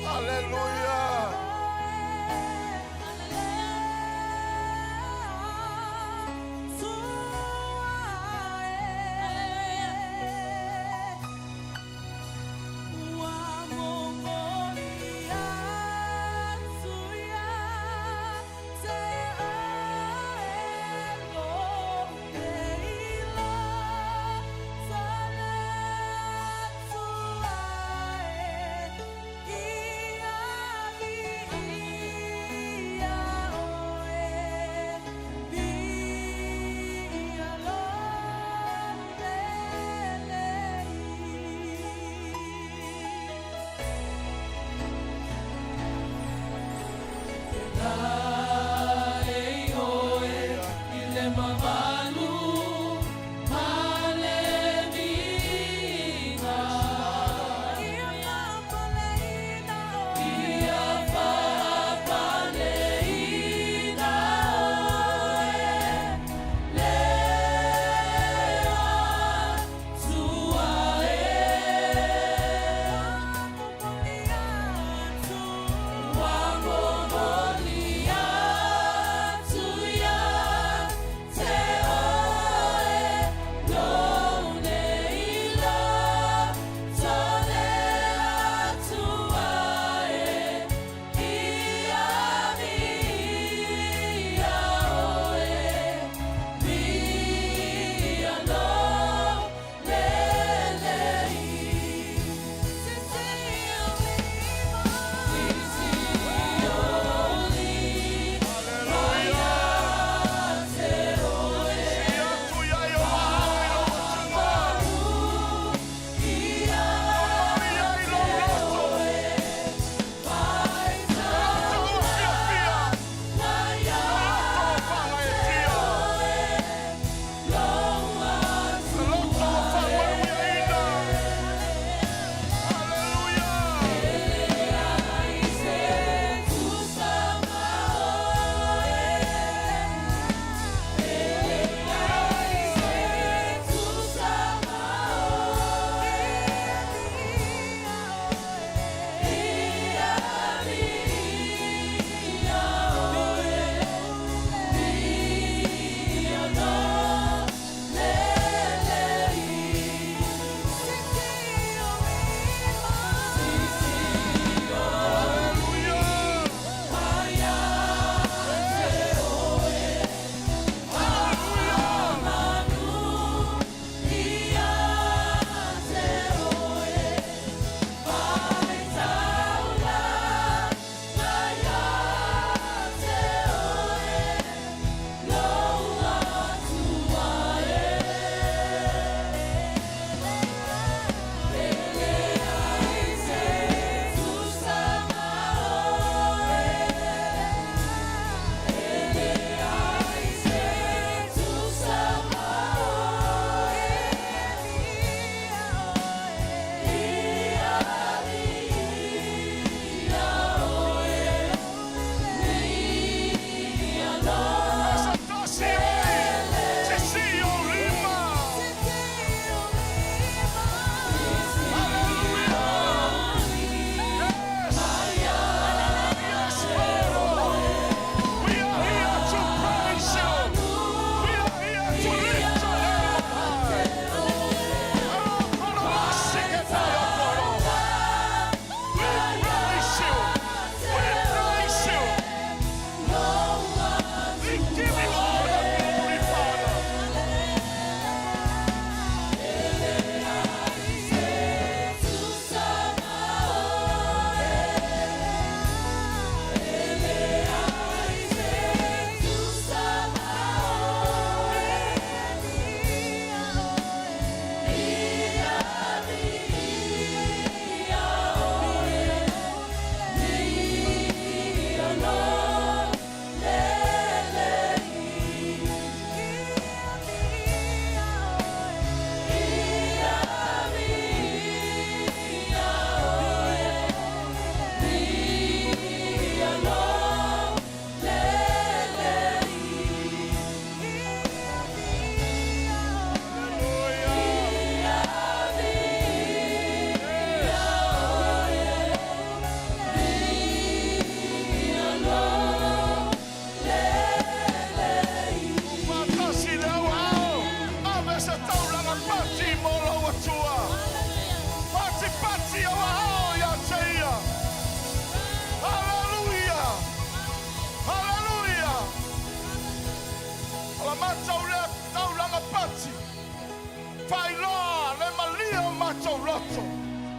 Haleluia.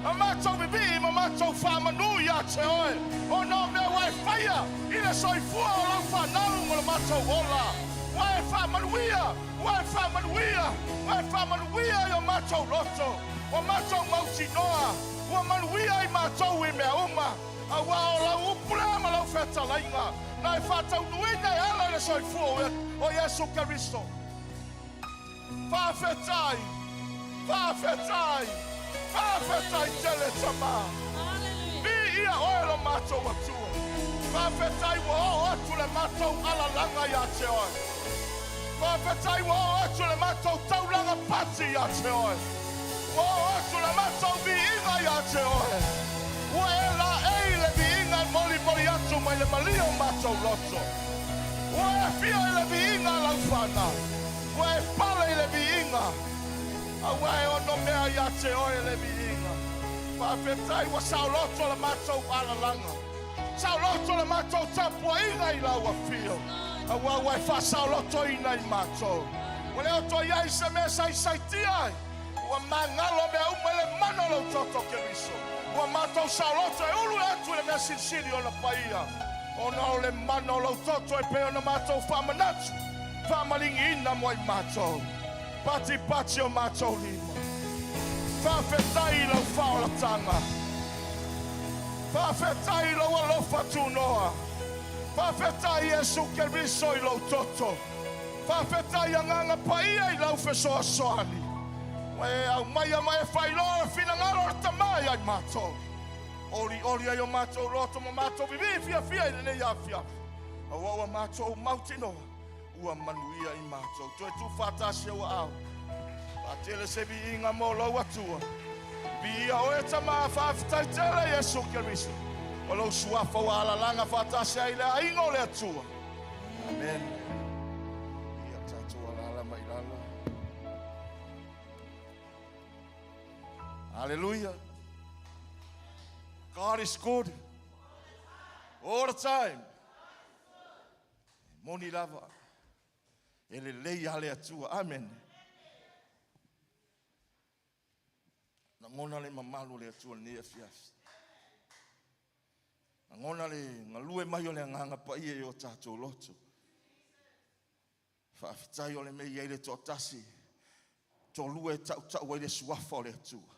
Ma matou vivii ma matou faamanu ia te oe, ona o mea ua e faia i le soifua o lau fanau ma lo matou ola. Ua e faamanuia, ua e faamanuia, ua e faamanuia i o matou loto, ua matou mautinoa, ua manuia i matou i mea uma, auā o lau upu lea ma lau fetalaiga, na e faataunuuina e ala i le soifua o Iesu Keriso. Faafetai, faafetai, faafetai tele Tama. Viia oe lo matou Atua. Faafetai ua oo atu le matou alalaga ia te oe. Faafetai ua oo atu le matou taulaga pati ia te oe. Ua oo atu le matou viiga ia te oe. Ua e laei le viiga e molimoli atu mai le malie o matou loto. Ua e afio i le viiga a lau fanau. Ua e pale i le viiga, a ua e ono mea ia te oe le viiga. Faafetai ua saoloto le matou alalaga, saoloto le matou tapuaiga i lau afio, aua ua e faasaolotoina i matou. Ua le o toe i ai se mea saisaitia ai, ua magalo mea uma i le mana o lou toto Keriso. Ua matou saoloto e ulu atu i le mea silisili ona paia, ona o le mana o lou toto e pei ona matou faamanatu. Faamaligiina mo i matou. Patipati o matou lima. Faafetai i lau faaolataga. Faafetai i lou alofa tunoa. Faafetai Iesu Keriso i lou toto. Faafetai Agaga Paia i lau fesoasoani. Ua e aumaia ma e faailoa le finagalo o le Tama ia i matou. Olioli ai o matou loto ma matou vivii fiafia i lenei afiafi. Aua ua matou mautinoa, ua manuia i matou. Toe tuufaatasi ou aao. Faatele se viiga mo lou Atua. Viia oe Tama, faafetai tele Iesu Keriso. O lou suafa ua alalaga faatasi ai le aiga o le Atua. Amen. Ia tatou alaala mai lalo. Hallelujah. God is good. All the time. E moni lava. E lelei lava le Atua. Amen. Lagona le mamalu o le Atua i lenei afiafi. Lagona le galue mai o le Agaga Paia i o tatou loto. Faafetai o le mea i ai le toatasi, toalua e tautau ai le suafa o le Atua.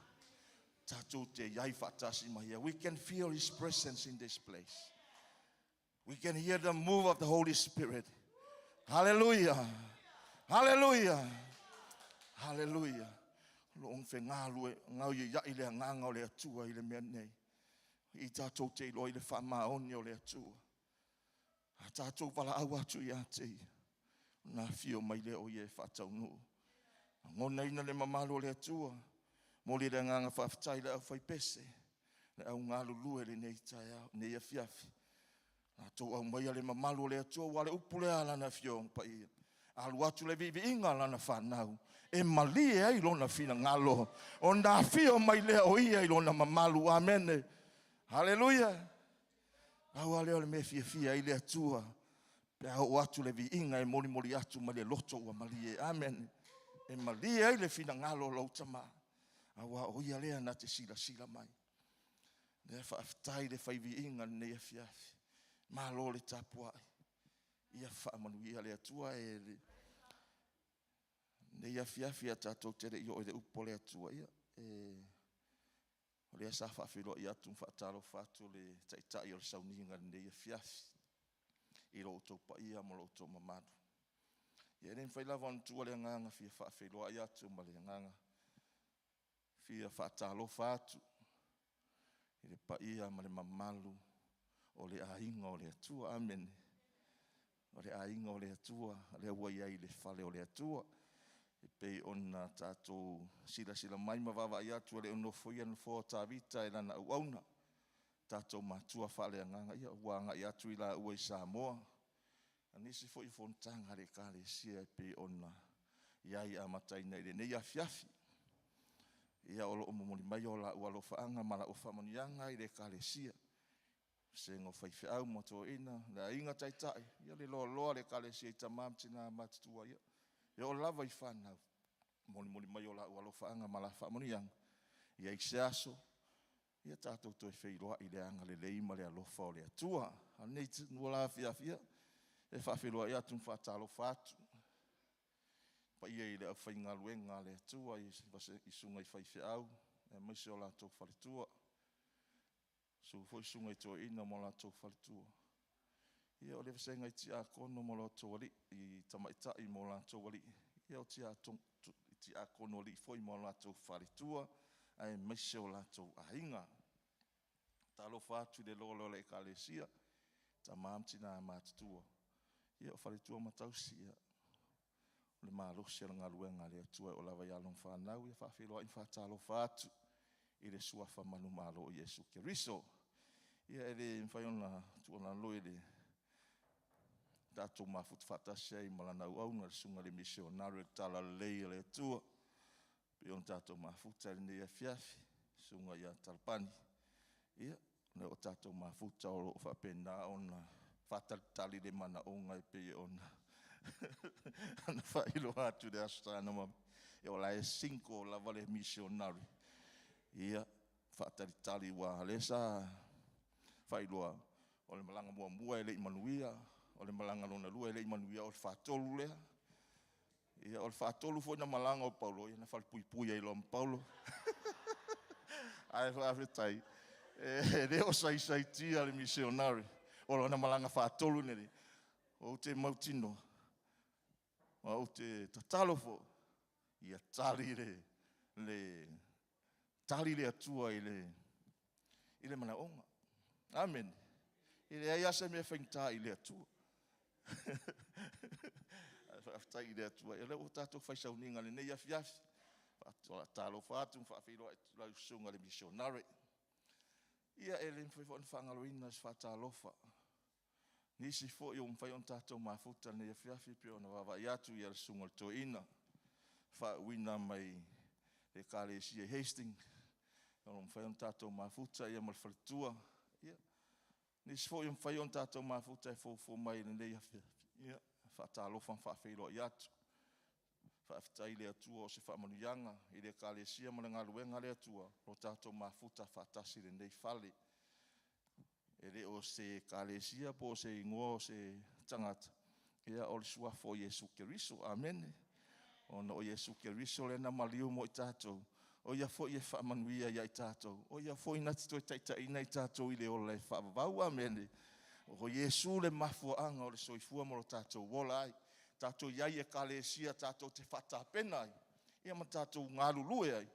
Tatou te i ai faatasi ma ia. We can feel His presence in this place. We can hear the move of the Holy Spirit. Hallelujah. Hallelujah. Hallelujah. Lo ong whengalue, ngau ye iai le anganga o le Atua i le mea nei. I tātou te iloa i le whaamaoni o le Atua. A tātou valaau atu ia te ia, ona afio mai lea o ia e faataunuu. Lagonaina le mamalu o le Atua, momoli le agaga faafetai i le aufaipese, le au galulue i lenei taeao, lenei afiafi. Latou aumaia le mamalu o le Atua, ua le upu lea a Lana Afioga Paia. Alu atu le viiviiga a Lana fanau, e malie ai Lona finagalo, ona afio mai lea o Ia i Lona mamalu. Amene. Haleluia. Pau lava lea o le mea e fiafia ai le Atua pe a oo atu le viiga e molimoli atu mai le loto ua malie. Amene. E malie ai le finagalo o lou Tama, aua o Ia lea na te silasila mai. Lea faafetai le fai viiga lenei afiafi. Malo le tapuai. Ia faamanuia le Atua e le lenei afiafi a tatou te le i oo i le upu o le Atua. Ia, e O lea sa faafeiloai atu ma faatalofa atu le Taitai o le sauniga i lenei afiafi i lo outou paia ma lo outou mamalu. Ia e le mafai lava ona tuua le agaga fia faafeiloai atu ma le agaga fia faatalofa atu i le paia ma le mamalu o le aiga o le Atua. Amene. O le aiga o le Atua, lea ua i ai i le fale o le Atua. E pei ona tatou silasila mai ma vaavaai atu, e le o nofoia le nofoa o Tavita e lana auauna, tatou matua faaleagaga, ia ua agai atu i laua i Samoa, a nisi foi o fonotaga a le Ekalesia e pei ona i ai amataina i lenei afiafi. Ia o lo o momoli mai o laua alofaaga ma laua faamanuiaga i le Ekalesia. Vasega o faifeau ma toeaiina, le aiga taitai, ia le loaloa le Ekalesia i tama ma tina matutua, ia e oo lava i fanau. Molimoli mai o lau alofaaga ma la faamanuiaga, ia i se aso, Ia tatou toe feiloai i le agalelei ma le alofa o le Atua. A o lenei la afiafi, ia, e faafeiloai atu ma faatalofa atu i le paia i le aufaigaluega a le Atua i susuga i faifeau aemaise o latou faletua. Susu foi susuga i toeaiina ma o latou faletua. Ia o le vasega i tiakono ma o latou alii, i tamaitai ma o latou alii, ia o tiakono alii foi ma o latou faletua, aemaise o latou aiga. Faatalofa atu i le loaloa o le Ekalesia, tama ma tina matutua, ia o faletua ma tausi, ia o le malosi o le galuega a le Atua e oo lava i alo ma fanau, ia e faafeiloai ma faatalofa atu i le Suafa manumalo o Iesu Keriso. Ia e le mafai ona tuualalo i le tatou mafuta faatasi ai ma lana auauna le susuga i le misionare o le Talalelei a le Atua, e pei ona tatou mafuta i lenei afiafi, le susuga ia Talapani. Ia, o lea ua tatou mafuta o lo o faapena ona faatalitali i le manaoga e pei ona faailoa atu i le Aso Sa na mavae, o la e single lava le misionare, ia, faatalitali aua o lea sa faailoa, o le malaga muamua e le i manuia, o le malaga lona lua e le i manuia, o le faatolu lea. Ia o le faatolu foi ona malaga o Paulo, ia na falepuipui ai loa ma Paulo. Ae faafetai, e le o saisaitia le misionare, o lana malaga faatolu lenei. Ou te mautinoa, ma ou te tatalo foi, ia tali le Atua i le manaoga. Amene. E leai lava se mea e faigata i le Atua. Ae faafetai i le Atua, o lea ua tatou fai sauniga i lenei afiafi. E faatalofa atu ma faafeiloai atu i lau susuga i le misionare. Ia e le mafai foi ona faagaloina se faatalofa i nisi foi ua mafai ona tatou mafuta i lenei afiafi pei ona vaavaai atu i le susuga i le toeaina, faauuina mai le Ekalesia i Hastings, o lo o mafai ona tatou mafuta ma le faletua. Ia, nisi foi ua mafai ona tatou mafuta e foufou mai i lenei afiafi, ia, e faatalofa ma faafeiloai atu. Faafetai i le Atua o se faamanuiaga i le Ekalesia ma le galuega a le Atua ua tatou mafuta faatasi i lenei fale. E le o se Ekalesia po o se igoa o se tagata, a o le Suafa o Iesu Keriso. Amene. Ona o Iesu Keriso lea na maliu mo i tatou, o Ia foi e faamanuia ia i tatou, o Ia foi na te toe taitaiina i tatou i le ola e faavavau. Amene. O Iesu le mafuaaga o le soifua ma lo tatou ola ai. Tatou i ai i Ekalesia tatou te faatapena ai, ia ma tatou galulue ai,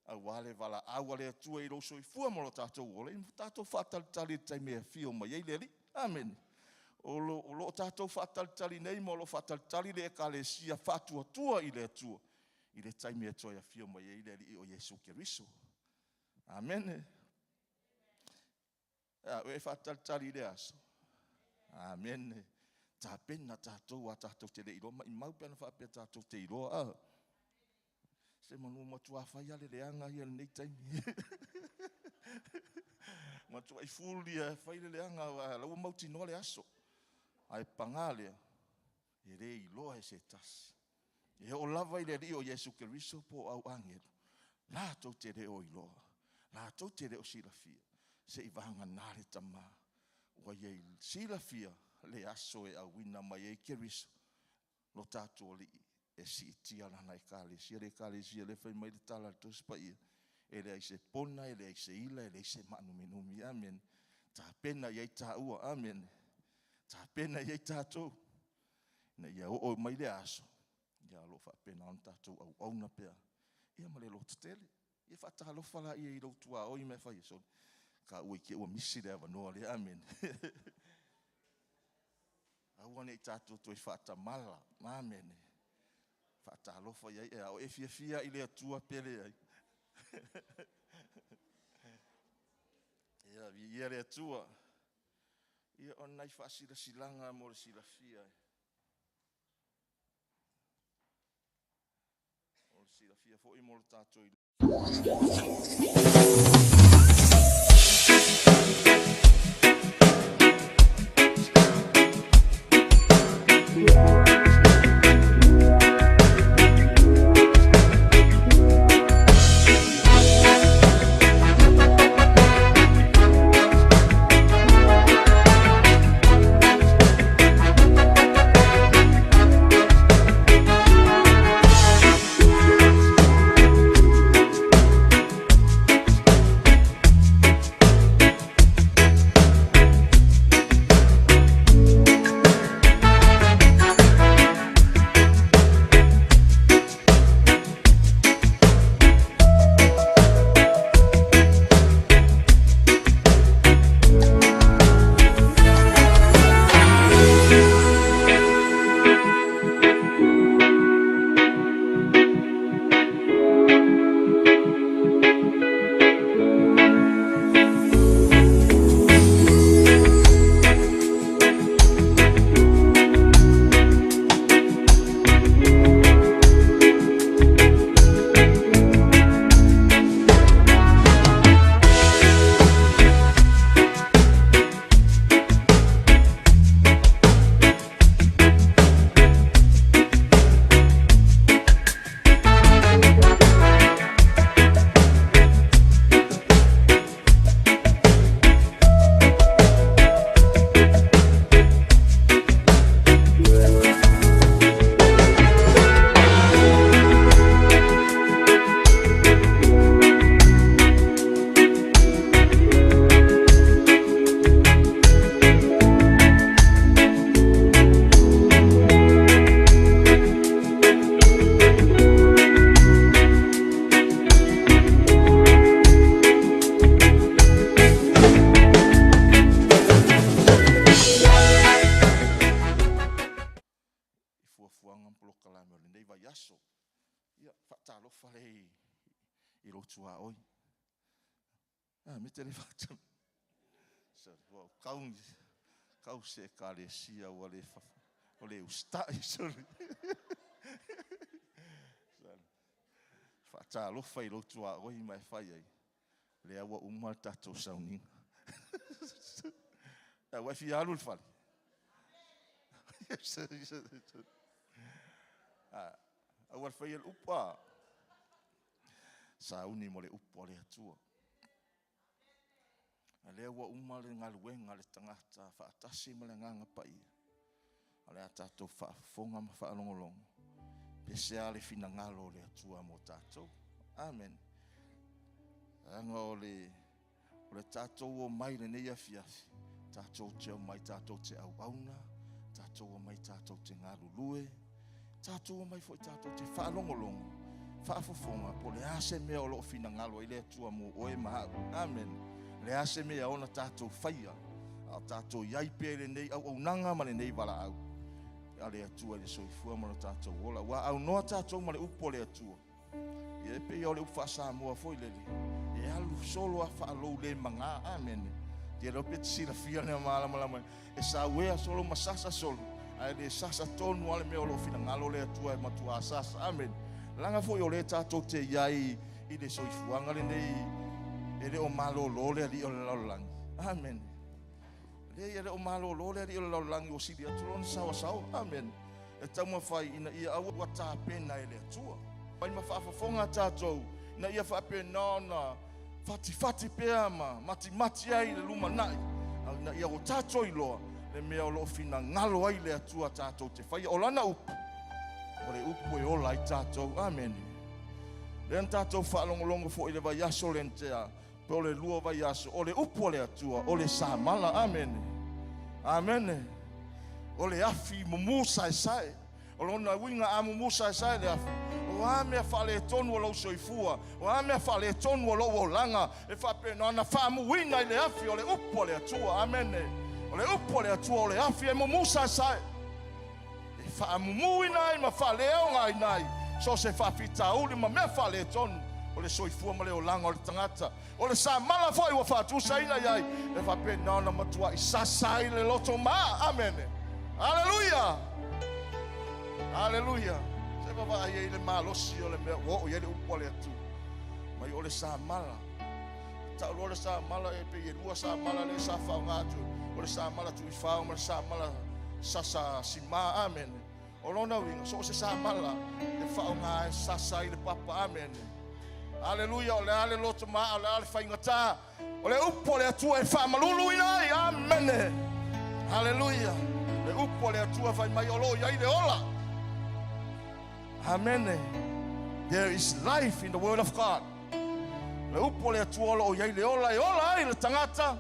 aua le valaau a le Atua i lou soifua ma lo tatou ola, ia tatou faatalitali i le taimi e afio mai ai le Alii. Amene. O lo o tatou faatalitali nei ma o lo o faatalitali le Ekalesia faatuatua i le Atua i le taimi e toe afio mai ai le Alii o Iesu Keriso. Amene. A o e faatalitali i lea aso? Amene. Tapena tatou a tatou te le iloa, maimau pe ana faapea tatou te iloa. Se manu matua fai lava le leaga ia i lenei taimi. Matuai fuli lava e fai le leaga, aua o la ua mautinoa le aso. Ae paga lea, e le iloa e se tasi. E oo lava i le Alii o Iesu Keriso po o au agelu, latou te le o iloa, latou te le o silafia, seivagana le Tama ua ia silafia le aso e auina mai ai Keriso, lo tatou Alii, e siitia Lana Ekalesia, le Ekalesia lea e fai mai le tala a le Tusi Paia, e leai se pona, e leai se ila, e leai se maanuminumi. Amene. Tapena i ai taua. Amene. Tapena i ai tatou, ina ia oo mai le aso, ia o lo o faapena ona tatou auauna pea, ia ma le lototele. Ia faatalofa laia i lou tuaoi ma e fai, sole, taua i te i ua misi le avanoa lea. Amene. Aua ne i tatou toe faatamala. Amene. Faatalofa i ai, a o e fiafia i le Atua pe leai. Ia, viia le Atua. Ia, o nai faasilasilaga mo le silafia. O le silafia foi mo le tatou mea te le faatonu. Sorry, ua ou kau, kau se ekalesia ua le fa, ua le usitai, sorry. Sorry. Faatalofa i lou tuaoi ma e fai ai, lea ua uma le tatou sauniga. Ua e fia alu i le fale? Aua le faia le upu a. Sauni mo le upu a le Atua. A lea ua uma le galuega a le tagata faatasi ma le Agaga Paia. O le a tatou faafofoga ma faalogologo pe se a le finagalo o le Atua mo tatou. Amen. Leaga o le O le tatou omai i lenei afiafi, tatou te omai tatou te auauna, tatou omai tatou te galulue, tatou omai foi tatou te faalogologo, faafofoga po o le a se mea o lo o finagalo ai le Atua mo oe ma au. Amen. Le a se mea e ona tatou faia, a o tatou i ai pea i lenei auaunaga ma lenei valaau a le Atua i le soifua ma lo tatou ola. Ua aunoa tatou ma le upu a le Atua. Ia e pei o le upu faa-Samoa foi lele, e alu solo a faalou le magā. Amene. Ia leo pe te silafia lea malamalama. E sauea solo ma sasa solo, ae le sasa tonu a le mea o lo o finagalo le Atua e matuā sasa. Amene. Leaga foi o lea tatou te i ai i le soifuaga lenei e le o malōlō le alii o le lalolagi. Amene. Leai, e le o malōlō le alii o le lalolagi ua sili atu lona saoasaoa. Amene. E taumafai ina ia aua ua tapena e le Atua. Fai ma faafofoga tatou ina ia faapena ona fatifati pea ma matimati ai le lumanai, a ina ia ua tatou iloa le mea o lo o finagalo ai le Atua tatou te faia. O Lana upu, o le upu e ola ai tatou. Amene. Lea na tatou faalogologo foi i le vaiaso lea na tea, pe o le lua vaiaso, o le upu a le Atua, o le samala. Amene. Amene. O le afi mumu saesae. O lona uiga a mumu saesae le afi, o a mea faaletonu o lou soifua, o a mea faaletonu o lou olaga, e faapena ona faamuina i le afi o le upu a le Atua. Amene. O le upu a le Atua o le afi e mumu saesae. E faamumuina ai ma faaleaogaina ai so o se faafitauli ma mea faaletonu o le soifua ma le olaga o le tagata. O le samala foi ua faatusaina i ai, e faapena ona matuai sasa ai le loto ma. Amene. Aleluia! Aleluia! Se vaavaai ai le malosi o le mea ua oo i ai le upu a le Atua. Mai o le samala. Tau loa le samala e pei e lua samala lea sa faaaoga atu, o le samala tuifao ma le samala sasa sima. Amene. O lona uiga, so o se samala e faaaoga e sasa ai le papa. Amene. Aleluia, o le a le loto maa, o le a le faigata, o le upu a le Atua e faamaluluina ai. Amene. Aleluia. Le upu a le Atua fai mai o lo o i ai le ola. Amene. There is life in the word of God. Le upu a le Atua o lo o i ai le ola e ola ai le tagata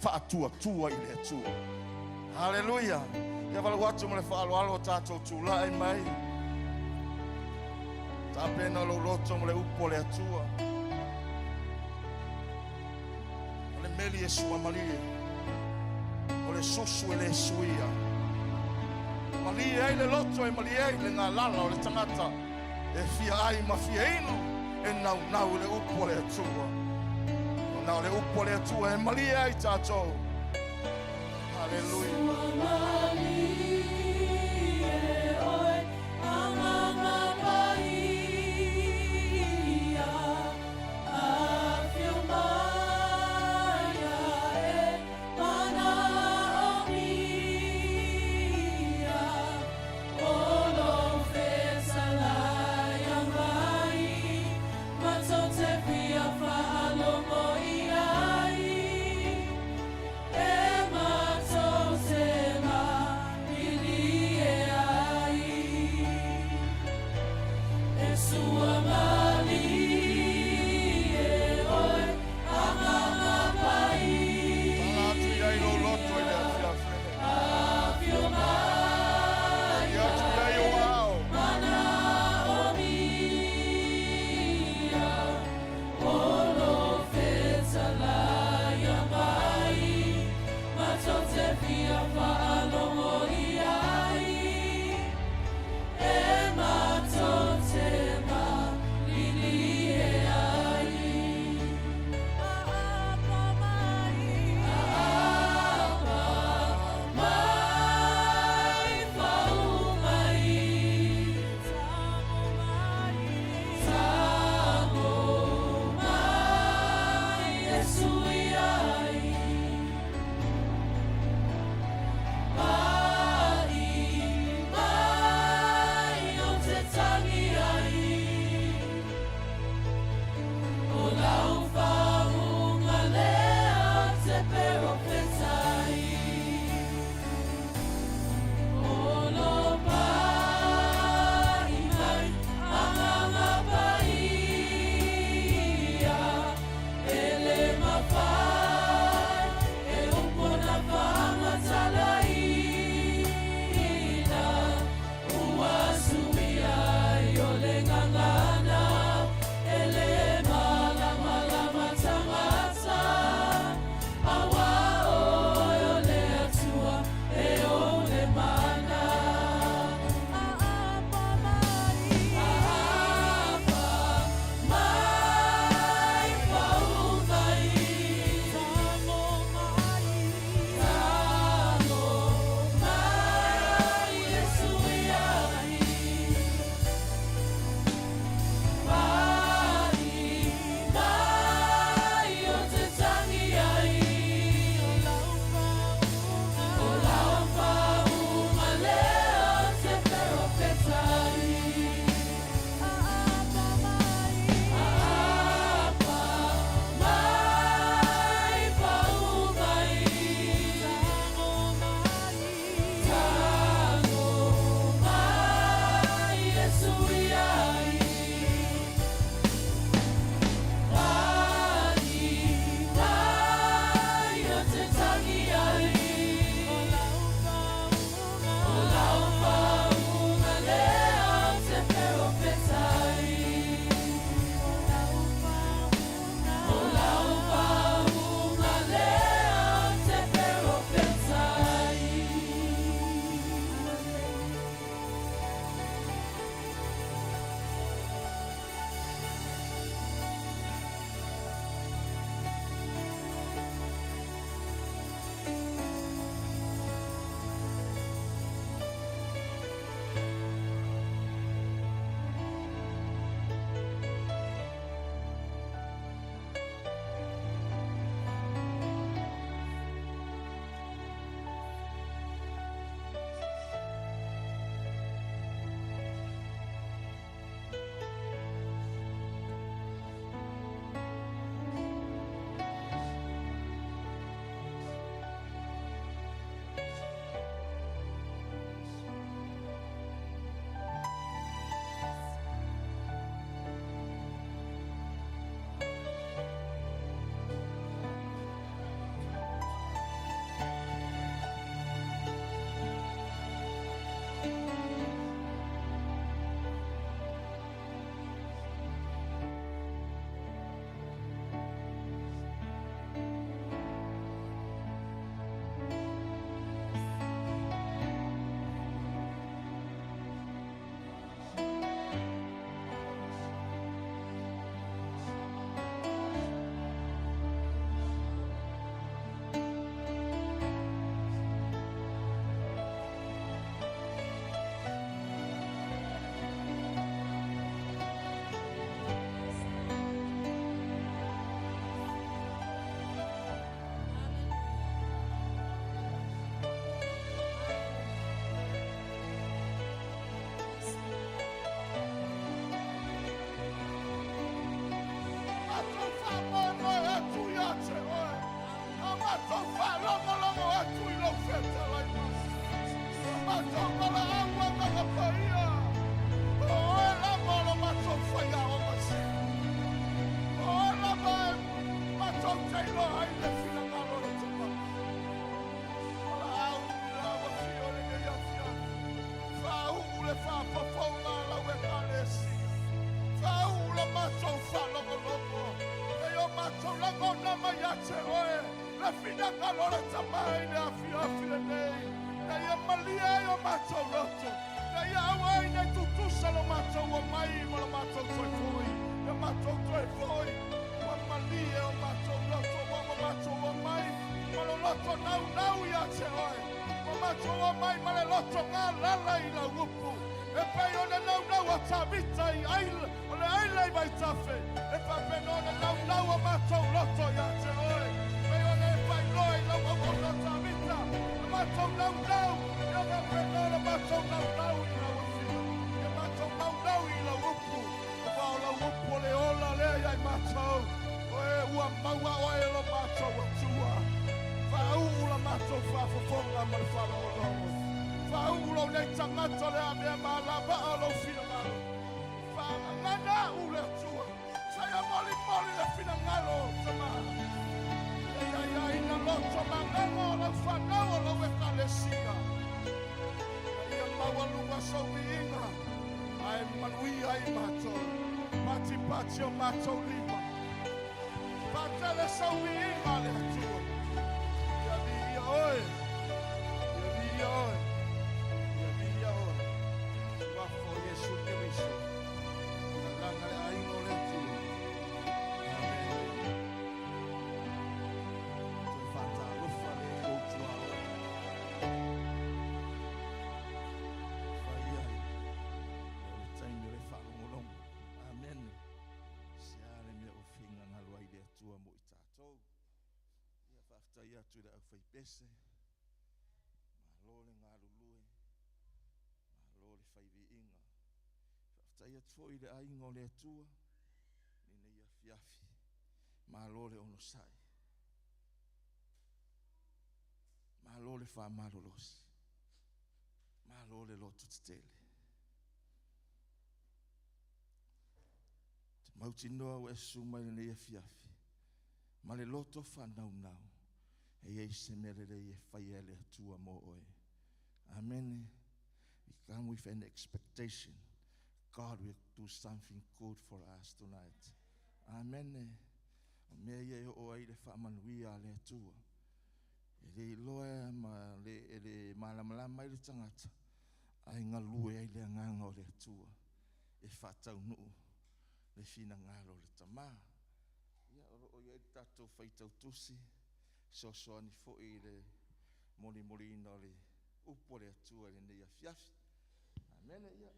faatuatua i le Atua. Haleluia. Ia valaau atu ma le faaaloalo o tatou tulai mai. Tapena lou loto ma le upu a le Atua. O le meli e suamalie. O le susu e le suia. Malie ai le loto e malie ai le galala o le tagata e fia ai ma fia inu e naunau i le upu a le Atua. Ona o le upu a le Atua e malie ai tatou. Haleluia. Mafai e upu na faamatalaina ua suia ai o le gagana e lē malamalama tagata auā oe o le Atua e ou le mana aapa mai aapa mai paukai tago mai tago mai Iesu iai Mai mai o te tagi ai o lau faauuga o lau faauuga lea o te perofetai aapa mai aapa mai paukai tago mai tago mai Iesu iai Mai mai o te tagi ai o lau faauuga o lau faauuga lea o te perofetai o lau faauuga o lau faauuga lea o te perofetai. Matou faamoemoe atu ia te oe. A matou faalogologo atu i lou fetalaiga. O matou valaau Agaga Paia. O oe lava o lo matou faiaoga sili. O oe lava e matou te iloa ai le finagalo o le Tama. O laau i lau afio i lenei afiafi. Faauu le faafofoga a lau Ekalesia. Faauu la matou faalogologo. E o matou lagona mai ia te oe le finagalo o le Tama i le afiafi lenei. Na ia malie ai o matou loto. Na ia aua ai ne i tutusa lo matou omai ma lo matou toe foi. Ia matou toe foi. Ua malie o matou loto ua ua matou omai ma lo loto naunau ia te oe. Ua matou omai ma le loto galala i lau upu. E pei ona naunau a Tavita i aila, o le aila i vaitafe. E faapena ona naunau o matou loto ia te oe. Pei ona e faailoa i lau auauna o Tavita. Le matou naunau, ia faapena ona matou naunau i lau afio. Ia matou naunau i lau upu. Aua o lau upu o le ola lea ia i matou. Oe ua maua oe e lo matou Atua. Faauu la matou faafofoga ma le faalogologo. Faauu lou nei tagata o le a mea malavaa o lou finagalo. Faagagana au le Atua. Saia molimoli le finagalo o Tama. loto magaga o lau fanau o lau ekalesia. Ina ia maualuga sou viiga, ae manuia ai matou. Patipati o matou lima. Faatele sou viiga le Atua. Ia viia oe. Ia viia oe. Ia viia oe. Suafa o Iesu Keriso. Agaga le aiga o le Atua. Amene. Toe faatalofa le tou tuaoi. Fai ai. Ia o le taimi o le faalogologo. Amene. Se a le mea o finagalo ai le Atua mo i tatou. Ia faafetai atu i le aufaipese. Malo le galulue. Malo le fai viiga. Faafetai atu foi i le aiga o le Atua lenei afiafi. Malo le onosai. Malo le faamalolosi. Malo le loto tetele. Te mautinoa ua e susu mai lenei afiafi ma le loto faanaunau e i ai se mea lelei e faia e le Atua mo oe. Amene. We come with an expectation. God will do something good for us tonight. Amene. O mea ia e oo ai le faamanuia a le Atua. E le iloa ma le, e le malamalama ai le tagata, ae galue ai le agaga o le Atua e faataunuu le finagalo o le Tamā. Ia, o loo i ai le tatou faitautusi, fesoasoani foi i le molimoliina o le upu a le Atua i lenei afiafi. Amene. Ia,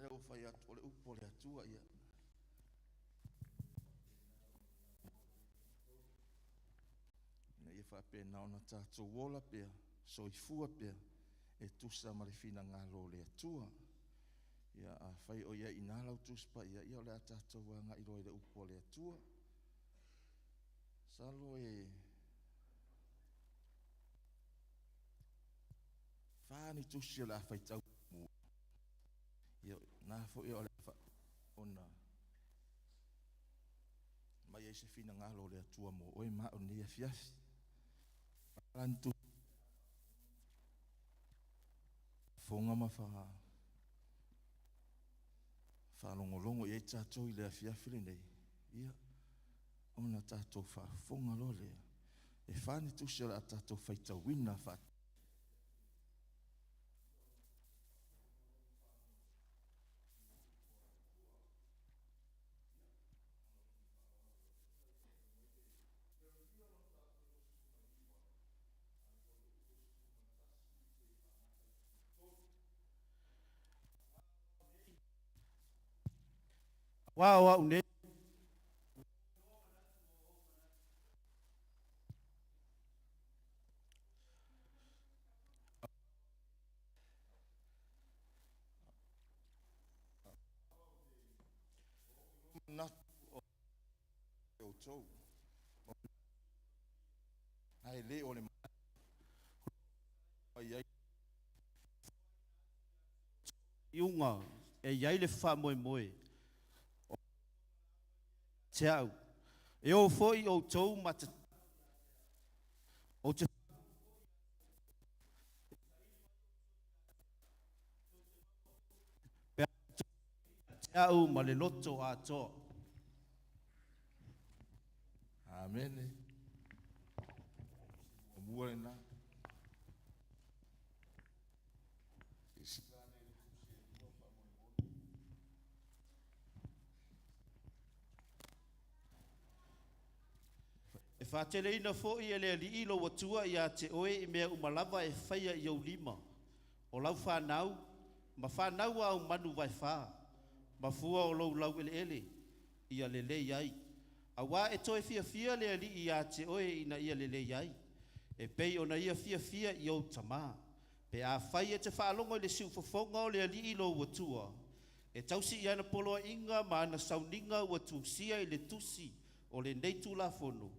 e ua fai atu o le upu a le Atua, ia. Ina ia faapena ona tatou ola pea, soifua pea, e tusa ma le finagalo o le Atua. Ia, afai o i ai i ina lau Tusi Paia, ia o le a tatou agai loa i le upu a le Atua. Masalo e fa ni tusi o le a faitau muamua. Ia, na foi o le a ona mai ai se finagalo o le Atua mo oe ma au i lenei afiafi. Fa ni tusi fofoga ma faalogologo i ai tatou i le afiafi lenei, ia, ona tatou faafofoga loa lea. E fa ni tusi o le a tatou faitauina fa Aua o au nei. Manatu o outou. Ae le o le mai ai. Iuga e i ai le faamoemoe o te au. E o foi outou ma te ou te pe te au ma le loto atoa. Amene. Muamua lena. Silasila ane i le tusi e lua faamolemole. E faateleina foi e le Alii lou Atua ia te oe i mea uma lava e faia i ou lima, o lau fanau, ma fanau a au manu vaefa, ma fua o lou laueleele, ia lelei ai. Auā e toe fiafia le Alii ia te oe ina ia lelei ai, e pei ona ia fiafia i ou tamā. Pe afai e te faalogo i le siufofoga o le Alii lou Atua, e tausi i ana poloaiga ma ana sauniga ua tusia i le tusi o lenei Tulafono,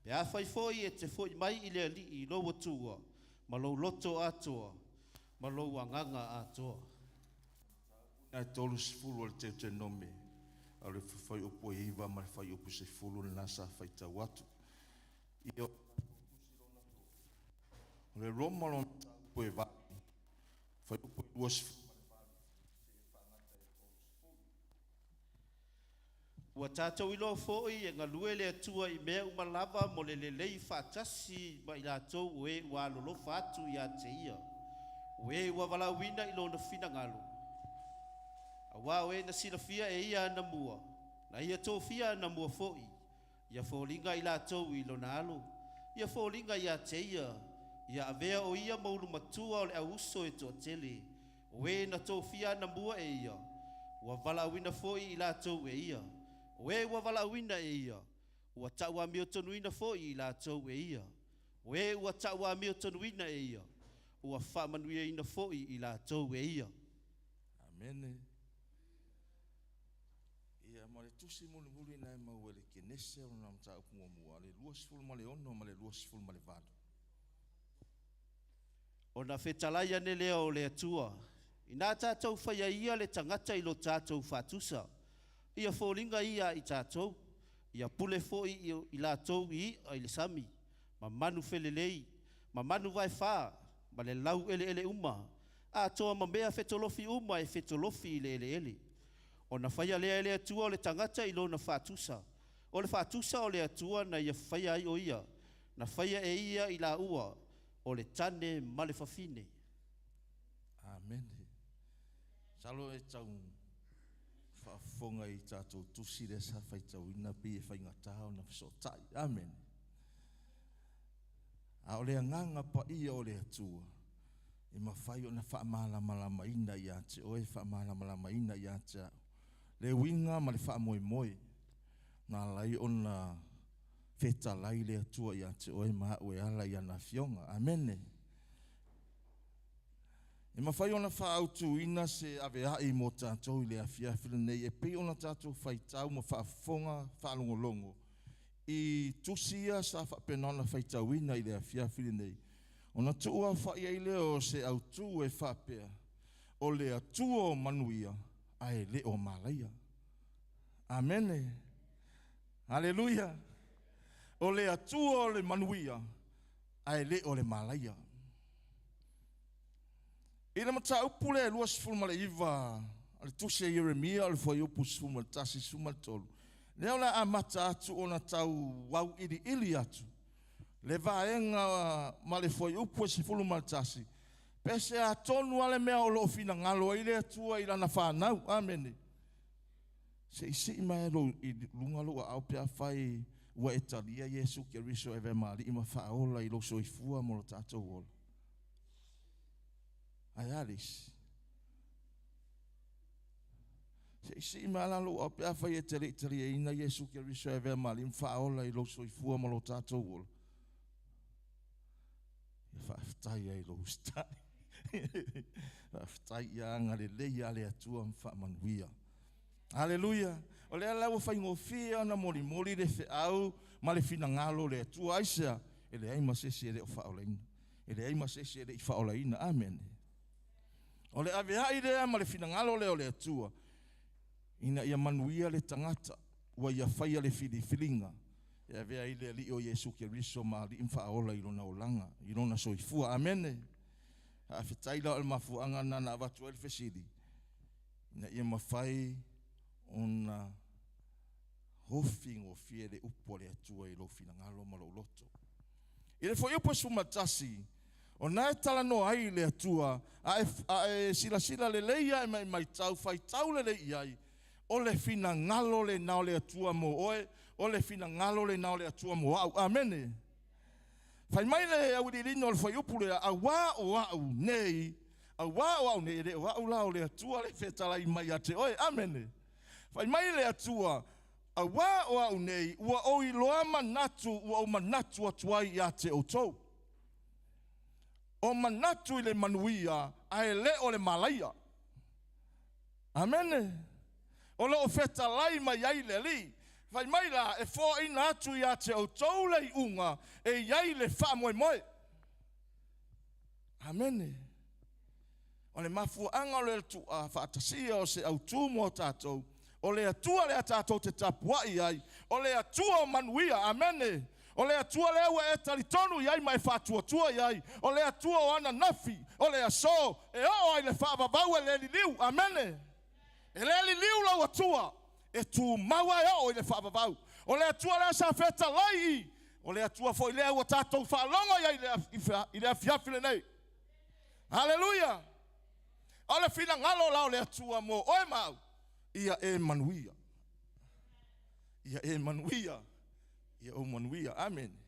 pe afai foi e te foi mai i le Alii lou Atua ma lou loto atoa ma lou agaga atoa. Na e 30 o le Teutenome, o le fuaiupu e 9 ma le fuaiupu 10 lena sa faitau atu. I o O le Roma lona mataupu e 8, fuaiupu e 28 Ua tatou iloa foi e galue le Atua i mea uma lava mo le lelei faatasi ma i latou o e ua alolofa atu ia te Ia, o e ua valaauina i Lona finagalo. Auā o e na silafia e Ia anamua, na Ia tofia anamua foi, ia foliga i latou i Lona Alo, ia foliga ia te Ia, ia avea o Ia ma ulumatua o le au uso e toatele, o e na tofia anamua e Ia, ua valaauina foi i latou e Ia. O e ua valaauina e Ia, ua tauamiotonuina foi i latou e Ia. O e ua tauamiotonuina e Ia, ua faamanuiaina foi i latou e Ia. Amene. Ia, ma le tusi mulimuli na e maua i le Kenese o lona mataupu muamua, le 26 ma le 28. Ona fetalai ane lea o le Atua, inā tatou faia ia le tagata i lo tatou faatusa, ia foliga ia i tatou, ia pule foi i latou i i'a i le sami, ma manu felelei, ma manu vaefā, ma le laueleele uma, atoa ma mea fetolofi uma e fetolofi i le eleele. Ona faia lea e le Atua o le tagata i lona faatusa. O le faatusa o le Atua na ia faia ai o ia, na faia e ia i laua, o le tane ma le fafine. Amene. Masalo e tau faafofoga i tatou tusi lea sa faitauina pei e faigata ona fesootai. Amene. A o le agaga paia o le Atua, e mafai ona faamalamalamaina ia te oe, faamalamalamaina ia te au, le uiga ma le faamoemoe na ala ai ona fetalai le Atua ia te oe ma au e ala i ana afioga. Amene. E mafai ona faaautuina se aveai mo tatou i le afiafi lenei e pei ona tatou faitau ma faafofoga faalogologo i tusi ia sa faapena ona faitauina i le afiafi lenei. Ona tuuaofai ai lea o se autū e faapea, o le Atua o manuia ae le o malaia. Amene. Aleluia. O le Atua o le manuia ae le o le malaia. I le mataupu lea e 29 o le tusi a Ieremia o le fuaiupu 11 13, lea o le a amata atu ona tau auiliili atu le vaega ma le fuaiupu e 11, pe se atonu lava le mea o lo o finagalo ai le Atua i lana fanau. Amene. Se i sii mai i luga lou aao pe afai ua e talia Iesu Keriso e avea ma Alii ma Faaola i lou soifua ma lo tatou ola. Ae a le isi? Se i sii mai la lou aao pe afai e te le i taliaina Iesu Keriso e avea ma Alii ma Faaola i lou soifua ma lo tatou ola. Ia faafetai ai lou usitai. Faafetai ia agalelei a le Atua ma faamanuia. Aleluia. O lea la ua faigofie ona molimoli le feau ma le finagalo o le Atua. Aisea? E leai ma se isi e le o faaolaina. E leai ma se isi e le i faaolaina. Amene. O le aveai lea ma le finagalo lea o le Atua, ina ia manuia le tagata ua ia faia le filifiliga e avea ai le Alii o Iesu Keriso ma Alii ma Faaola i lona olaga, i lona soifua. Amene. Faafetai la o le mafuaaga lena na avatu ai le fesili, ina ia mafai ona ofi gofie le upu a le Atua i lou finagalo ma lou loto. I le fuaiupu e 11, o na e talanoa ai le Atua, a e silasila lelei ae ma e matau, faitau lelei i ai, o le finagalo lena o le Atua mo oe, o le finagalo lena o le Atua mo au. Amene. Fai mai le auiliiliga o le fuaiupu lea, auā o au nei, auā o au nei, e le o au la o le Atua le fetalai mai ia te oe. Amene. Fai mai le Atua, auā o au nei, ua ou iloa manatu ua ou manatu atu ai ia te outou. O manatu i le manuia, ae le o le malaia. Amene. O lo o fetalai mai ai le Alii. Fai mai la, e foaina atu ia te outou le iuga e i ai le faamoemoe. Amene. O le mafuaaga o le faatasia o se autū mo tatou, o le Atua lea tatou te tapuai ai, o le Atua o manuia. Amene. O le Atua lea ua e talitonu i ai ma e faatuatua i ai, o le Atua o ananafi, o le aso, e oo lava i le faavavau e le liliu. Amene. E le liliu lau Atua, e tumau lava e oo i le faavavau. O le Atua lea sa fetalai i, o le Atua foi lea ua tatou faalogo i ai i le afiafi lenei. Aleluia! O le finagalo la o le Atua mo oe ma au, ia e manuia. Ia e manuia. Ia ou manuia. Amene.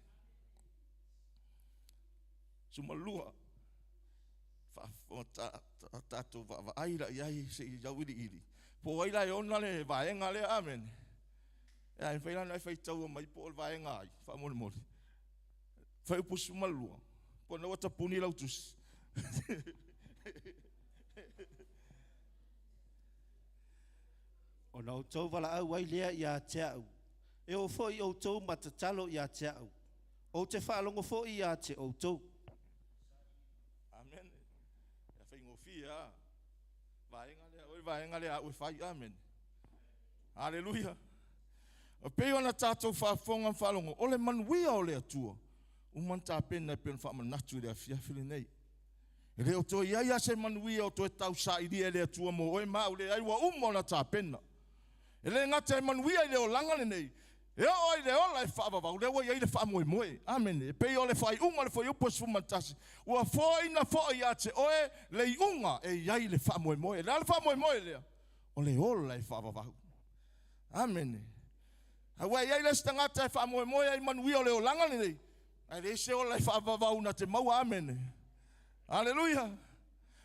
Sumalua. Tatou vaavaai la i ai se i auiliili. Po o ai la e ona le vaega lea. Amene. E a, e mafai la ona e faitaua mai po o le vaega ai, faamolemole. Fuaiupu 12. Po o ua tapuni lau tusi. Ona outou valaau ai lea ia te au, e oo foi outou ma tatalo ia te au, ou te faalogo foi ia te outou. Amene. E faigofie lava. Vaega lea, o le vaega lea au e fai. Amene. Aleluia. E pei ona tatou faafofoga ma faalogo, o le manuia o le Atua, uma ona tapena e pei ona faamanatu i le afiafi lenei. E le o toe i ai lava se manuia o toe tausailia e le Atua mo oe ma au, leai, ua uma ona tapena. E le gata e manuia i le olaga lenei, e oo ai i le ola e faavavau, lea ua i ai le faamoemoe. Amene. E pei o le faaiuga o le Fuaiupu 11, ua foaina foi ia te oe le iuga e i ai le faamoemoe. O le a le faamoemoe lea? O le ola e faavavau. Amene. Aua e i ai le isi tagata e faamoemoe ai i manuia o le olaga lenei, ae leai se ola e faavavau na te maua. Amene. Aleluia.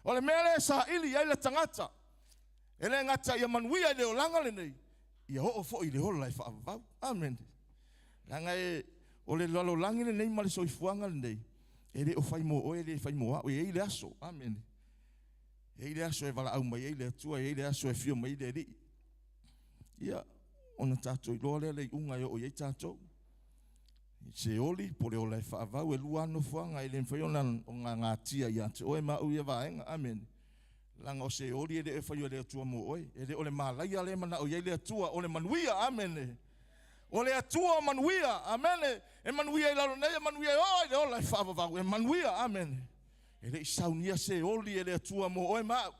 O le mea lea e saili i ai le tagata, e le gata ia manuia i le olaga lenei, ia oo foi i le ola e faavavau. Amene. Leaga e, o le lalolagi lenei ma le soifuaga lenei, e le o fai mo oe, e le fai mo au, e i ai le aso. Amene. E i ai le aso e valaau mai ai le Atua, e i ai le aso e afio mai ai le Alii. Ia, ona tatou iloa lea le iuga e oo i ai tatou. Seoli po o le ola e faavau, e lua lava nofoaga, e le mafai ona gatia ia te oe ma au ia vaega. Amene. Leaga o Seoli e le o faia e le Atua mo oe. E le o le malaia lea e manao i ai le Atua, o le manuia. Amene. O le Atua o manuia. Amene. E manuia i lalo nei, e manuia e oo i le ola e faavavau. E manuia. Amene. E le i saunia Seoli e le Atua mo oe ma au.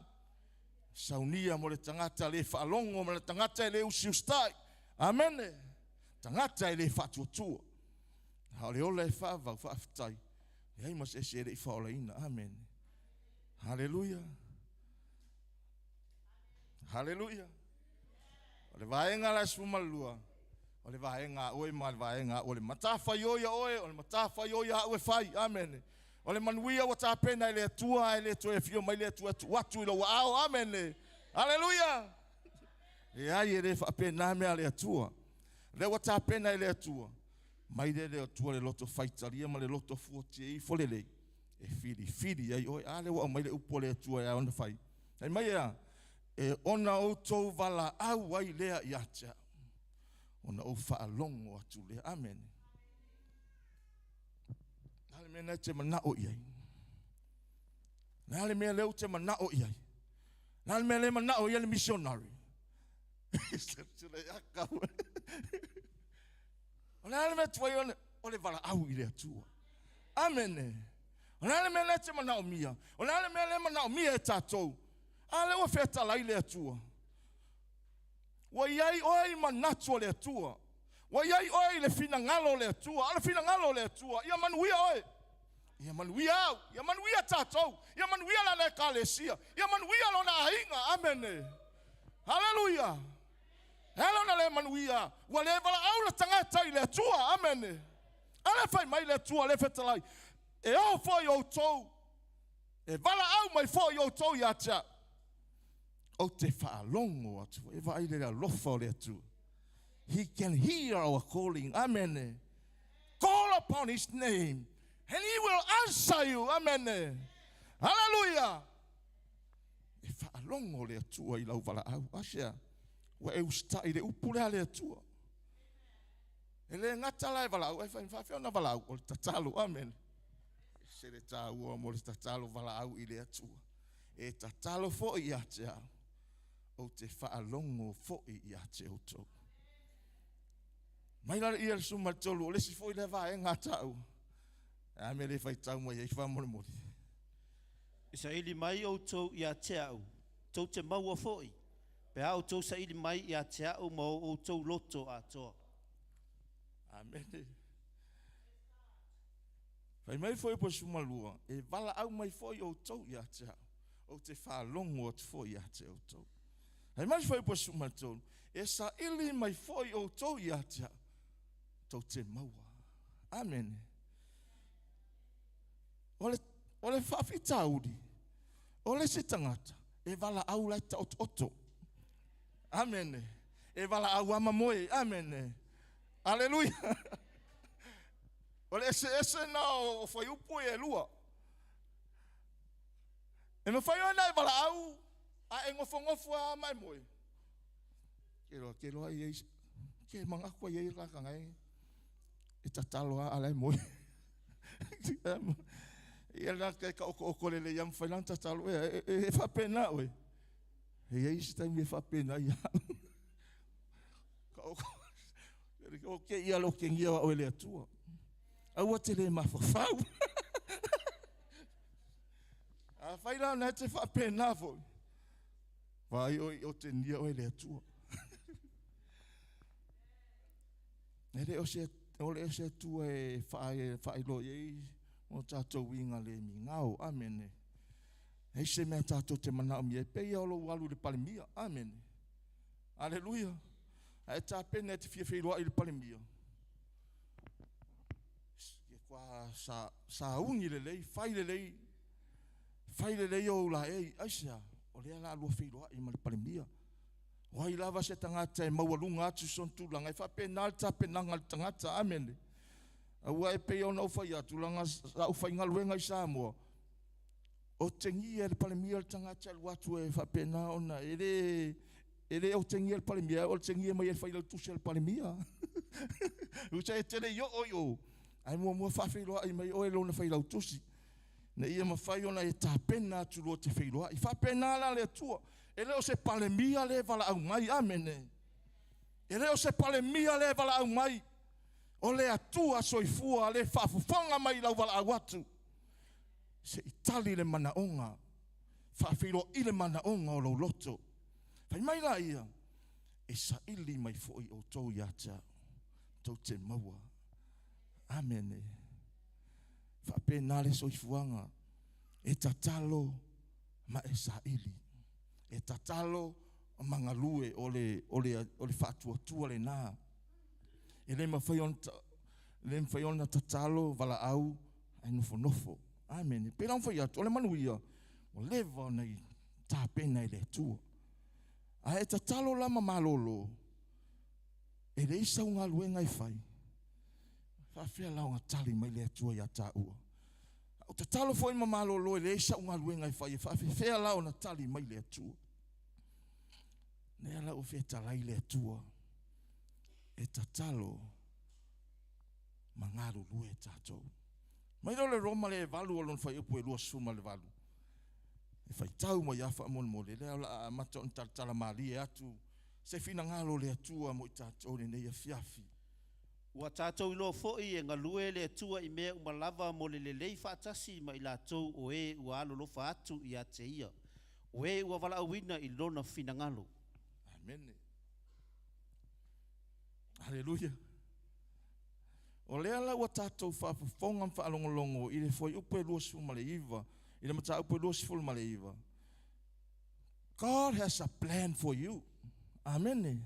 Saunia mo le tagata le faalogo ma le tagata e le usiusitai. Amene. Tagata e le faatuatua. A o le ola e faavavau, faafetai. Leai ma se isi e le i faaolaina. Amene. Haleluia. Haleluia. O le vaega la 12, o le vaega a oe ma le vaega a o le matafaioi a oe, o le matafaioi a au e fai. Amene. O le manuia ua tapena e le Atua, ae le toe afio mai le Atua e tuu atu i lou aao. Amene. Haleluia. Leai, e le faapena mea a le Atua. Lea ua tapena e le Atua, mai lea le Atua le loto faitalia ma le loto fuatia ifo lelei, e filifili ai oe. A lea ua aumai le upu a le Atua e ao ona fai. Fai mai e a? E ona outou valaau ai lea ia te au, ona ou faalogo atu lea. Amene. O le a le mea lena e te manao i ai? O le a le mea lea ou te manao i ai? O le a le mea lea e manao i ai le missionary? O le a le mea tuai o le valaau i le Atua? Amene. O le a le mea lea e te manaomia? O le a le mea lea e manaomia e tatou? A lea ua fetalai le Atua. Ua i ai oe i manatu o le Atua. Ua i ai oe i le finagalo o le Atua. A o le finagalo o le Atua, ia manuia oe. Ia manuia au. Ia manuia tatou. Ia manuia lana Ekalesia. Ia manuia lona aiga. Amene. Haleluia. E ala ona le manuia, ua le valaau le tagata i le Atua. Amene. A lea fai mai le Atua, lea fetalai, e oo foi outou, e valaau mai foi outou ia te au, ou te faalogo atu foi. E vaai le alofa o le Atua. He can hear our calling. Amene. Call upon his name and he will answer you. Amene. Hallelujah. E faalogo le Atua i lau valaau. Aisea? Ua e usitai i le upu lea a le Atua. E le gata la e valaau, ae faafefea ona valaau? O le tatalo. Amene. E ese le taua mo le tatalo valaau i le Atua. E tatalo foi ia te au, ou te faalogo foi ia te outou. Mai la ia le 13, o le isi foi lea vaega a taua. A mea le faitau mai ai faamolemole. E saili mai outou ia te a'u, tou te maua foi, pe a outou saili mai ia te a'u ma o outou loto atoa. Amene. Fai mai foi po 12, e valaau mai foi outou ia te a'u, ou te faalogo atu foi ia te outou. Fai mai foi po 13, e saili mai foi outou ia te a'u, tou te maua. Amene. O le faafitauli, o le isi tagata, e valaau la e taotooto. Amene. E valaau ama moe. Amene. Aleluia. O le ese ese na o fuaiupu e lua. E mafai ona e valaau a e gofogofo a ma e moe. Ke loa, ke loa i ke manatu ai la ka ngai. E tatalo a ala e moe. Ia la ke ka oko oko le le ia mafai la tatalo e e faapena oe. E iai se taimi e faapena ia. Ka oko. O ke ia lo ke ngia o le Atua. Aua te le mafafau. A fai la na te faapena foi. Vai o o te nia o le Atua. E le o se o le se Atua e wha e whailo i o tātou inga le mingao. Amene. Hei se mea tātou te mana o mia. Pe ia o lo alu le palemia. Amene. Aleluia. A e tā pene te fia whiroa i le palemia. Ke kua sa, sa ungi le lei, fai le lei, fai le lei o ula e, aisea, o lea la lua whiroa i ma le palemia. O ai lava se tagata e maualuga atu sona tulaga e faapena le tapenaga a le tagata. Amene. Aua e pei ona ou fai atu laga sa'u faigaluega i Samoa. O tegia e le palemia le tagata e alu atu e faapena ona e le o tegia le palemia, o le tegia mai e le failautusi a le palemia. Usa e tele i oo i o. Ae muamua faafeiloai mai oe lona failautusi. Na ia mafai ona e tapena atu lua te feiloai. Faapena la le Atua. E le o se palemia le valaau mai. Amene. E le o se palemia le valaau mai. O le Atua soifua le faafofoga mai lau valaau atu. Se i tali le manaoga. Faafeiloai le manaoga o lou loto. Fai mai la ia, e saili mai foi outou ia te a'u, tou te maua. Amene. Faapena le soifuaga. E tatalo ma e saili. E tatalo ma galue o le faatuatua lena. E le mafai ona le mafai ona tatalo valaau ai nofonofo. Amene. Pe la fai atu o le manuia o leva ona i tapena i le Atua. A e tatalo la ma malolo, e leai sau galuega e fai. Faafefea la ona tali mai le Atua ia taua. O tatalo foi ma malolo e leai sau galuega e fai, e faafefea la ona tali mai le Atua. Lea la ua fetalai le Atua, e tatalo ma galulue tatou. Mai lea o le Roma le 8 o lona fuaiupu e 28. E faitau mai a faamolemole, lea o le a amata ona talatala malie atu se finagalo o le Atua mo i tatou lenei afiafi. Ua tatou iloa foi e galue le Atua i mea uma lava mo le lelei faatasi ma i latou o e ua alolofa atu ia te ia. O e ua valaauina i lona finagalo. Amene. Aleluia. O lea la ua tatou faafofoga ma faalogologo i le fuaiupu e 29, i le mataupu e 29. God has a plan for you. Amene.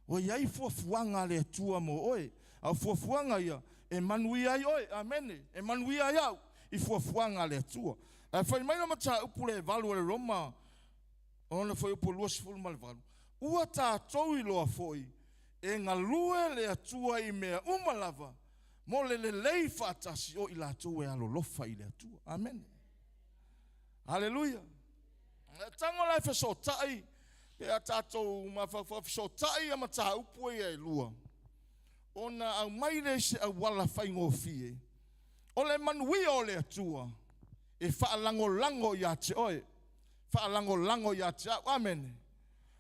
Ua iai fuafuaga a le Atua mo oe. A o fuafuaga ia, e manuia ai oe. Amene. E manuia ai au i fuafuaga a le Atua. Ae fai mai le mataupu le 8 o le Roma, ona fuaiupu 28. Ua tatou iloa foi, e galue le Atua i mea uma lava, mo le lelei faatasi o i latou e alolofa i le Atua. Amene. Aleluia. Tango la e fesotai, pe a tatou mafaufau fesotai a mataupu ia e lua. Ona au mai le se auala faigofie, o le manuia o le Atua, e faalagolago ia te oe, faalagolago ia te au. Amene.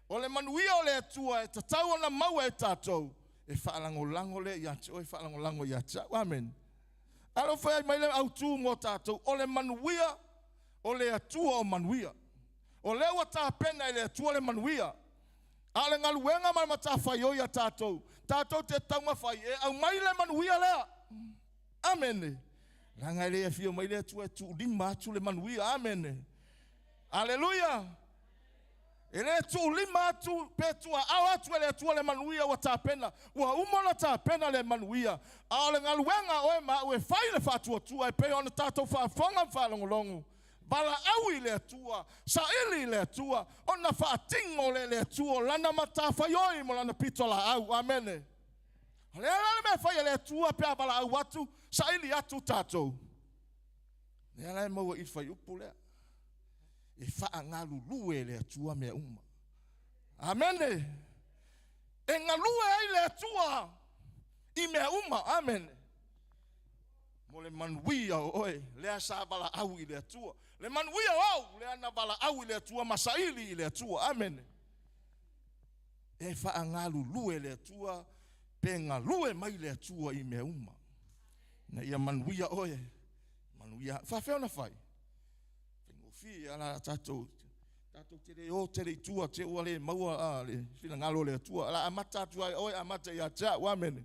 O le manuia o le Atua e tatau ona maua e tatou, E faalagolago lea ia te oe, faalagolago ia te au. Amene. Alo fai mai le autu mo tatou, o le manuia, o le Atua o manuia. O lea ua tapena e le Atua le manuia. A o le galuega ma le matafaioi a tatou, tatou te taumafai e aumai le manuia lea. Amene. Leaga e le afio mai le Atua e tuulima atu le manuia. Amene. Aleluia. E le tuulima atu pe tuaao atu e le Atua le manuia ua tapena. Ua uma ona tapena le manuia. A o le galuega a oe ma au e fai le faatuatua e pei ona tatou faafofoga ma faalogologo. Valaau i le Atua, saili i le Atua, ona faatino le le Atua o lana matafaioi ma lana pito laau. Amene. O le ala le mea fai e le Atua pe a valaau atu, saili atu tatou. Le ala e maua i le faiupu lea. E faagalulue e le Atua mea uma. Amene. E galue ai le Atua i mea uma. Amene. Mo le manuia o oe, lea sa valaau i le Atua. Le manuia o au, lea na valaau i le Atua ma saili i le Atua. Amene. E faagalulue le Atua, pe galue mai le Atua i mea uma. Na ia manuia oe, manuia. Faafefea ona fai? Faigofie ala tatou te le o tele i tua, te ua le maua le finagalo o le Atua. Ala amata atu ai oe, amata ia te au. Amene.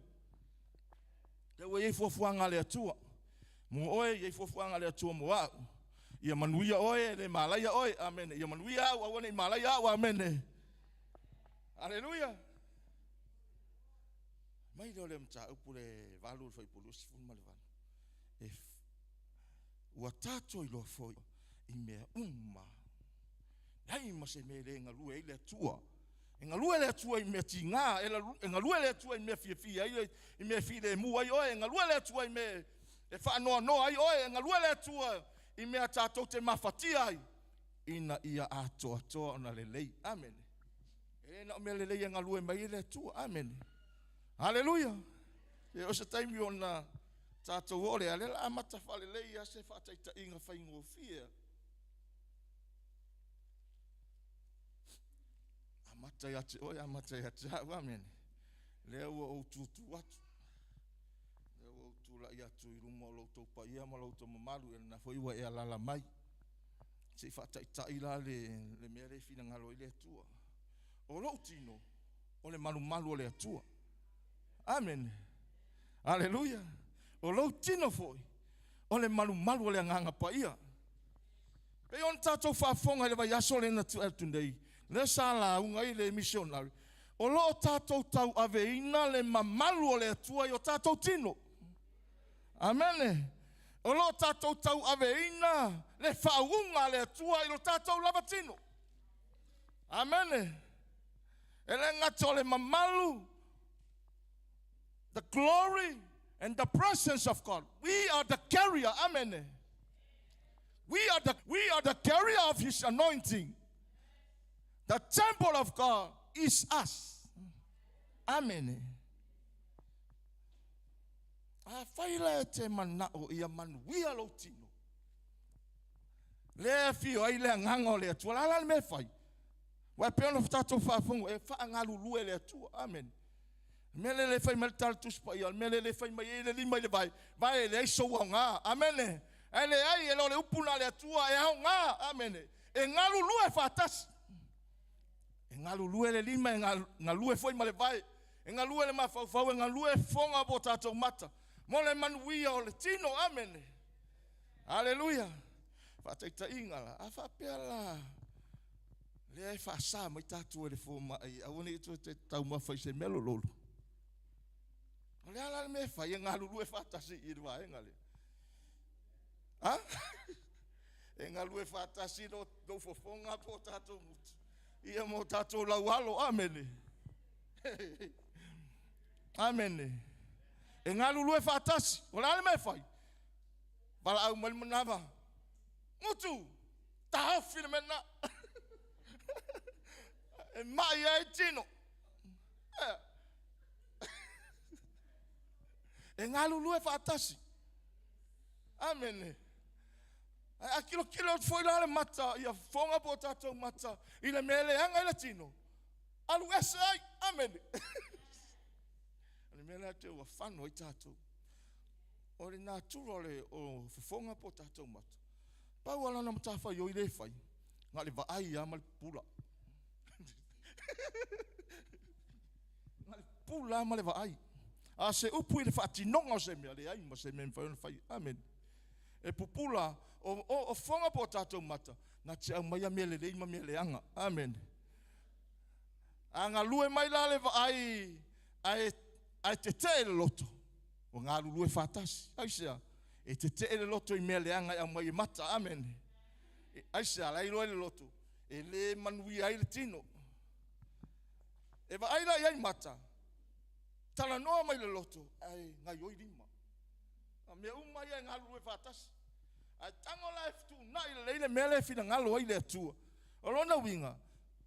Te ua iai fuafuaga a le Atua mo oe, iai fuafuaga a le Atua mo au. Ia manuia oe, le malaia oe. Amene. Ia manuia au, aua nei malaia au. Amene. Aleluia. Mai lea o le mataupu le 8 le fuaiupu 28. E ua tatou iloa foi i mea uma. Leai ma se mea e le galue ai le Atua. E galue le Atua i mea tiga, e galue le Atua i mea fiafia ai, i mea filemu ai oe, e galue le Atua i mea e faanoanoa ai oe, e galue le Atua i mea tatou te mafatia ai, ina ia atoatoa ona lelei. Amene. E na o mea lelei e galue mai ai le Atua. Amene. Aleluia. E o se taimi ona tatou oo lea, lea la amata faalelei a se faataitaiga faigofie. Amata ia te oe, amata ia te au. Amene. Lea ua ou tutu atu. Lea ua ou tulai atu i luma o lo outou paia ma lo outou mamalu, e lena foi ua e alala mai. Se i faataitai la le mea le finagalo ai le Atua. O lou tino, o le malumalu o le Atua. Amene. Aleluia. O lou tino foi, o le malumalu o le agaga paia. Pei ona tatou faafofoga i le vaiaso lea na tuu atu nei, lea sa lauga ai le missionary, o loo tatou tauaveina le mamalu o le Atua i o tatou tino. Amene. O loo tatou tauaveina le faauuga a le Atua i lo tatou lava tino. Amene. E le gata o le mamalu, the glory and the presence of God. We are the carrier. Amen. We are the carrier of His anointing. The temple of God is us. Amen. A whaila e te manao ia manuia lou tino. Le fio ai le anganga o le Atua. La la le mea fai. Wa pe ona tatou faafofoga e faagalulue le Atua. Amen. Mea le le fai mai le tala tusi paia, mea le le fai mai e le lima i le vai, vai e leai sou aoga. Amene. Ae leai e le o le upu na le Atua e aoga. Amene. E galulue faatasi. E galulue le lima, e galue foi ma le vai. E galue le mafaufau, e galue fofoga po tatou mata. Mo le manuia o le tino. Amene. Aleluia. Faataitaiga la, a faapea la, lea e faasa mai tatou e le fomai, aua ne i toe te taumafa i se mea lololo. O le ala le mea e fai, e galulue faatasi i le vaega lea. Ha? E galue faatasi lou fofoga po tatou mutu. Ia mo tatou laualo. Amene. Amene. E galulue faatasi. O le ala le mea e fai? Valaau mai le manava. Mutu! Taofi le mea E mai ai tino. E galulue faatasi. Amene. A kilokilo atu foi la le mata, ia fofoga po tatou mata, i le mea leaga i le tino. Alu ese ai. Amene. mea lea te ua fano ai tatou. O le natura o le o fofoga po o tatou mata, pau lava lana matafaioi lea e fai, na o le vaai lava ma le pupula. Na o le pupula lava ma le vaai. A o se upu i le faatinoga o se mea, leai ma se mea e mafai ona fai. Amene. E pupula, o, o, o fofoga po o tatou mata, na te aumaia mea lelei ma mea leaga. Amene. A galue mai la le vaai ae, ae tetee le loto, ua galulue faatasi. Aisea? E tetee le loto i mea leaga e aumai e mata. Amene. Aisea? La e iloa e le loto, e le manuia ai le tino. E vaai la i ai mata, talanoa mai le loto, ae gaioi lima. A mea uma ia e galulue faatasi. Ae tago la e fetuunai lelei le mea lea e finagalo ai le Atua. O lona uiga,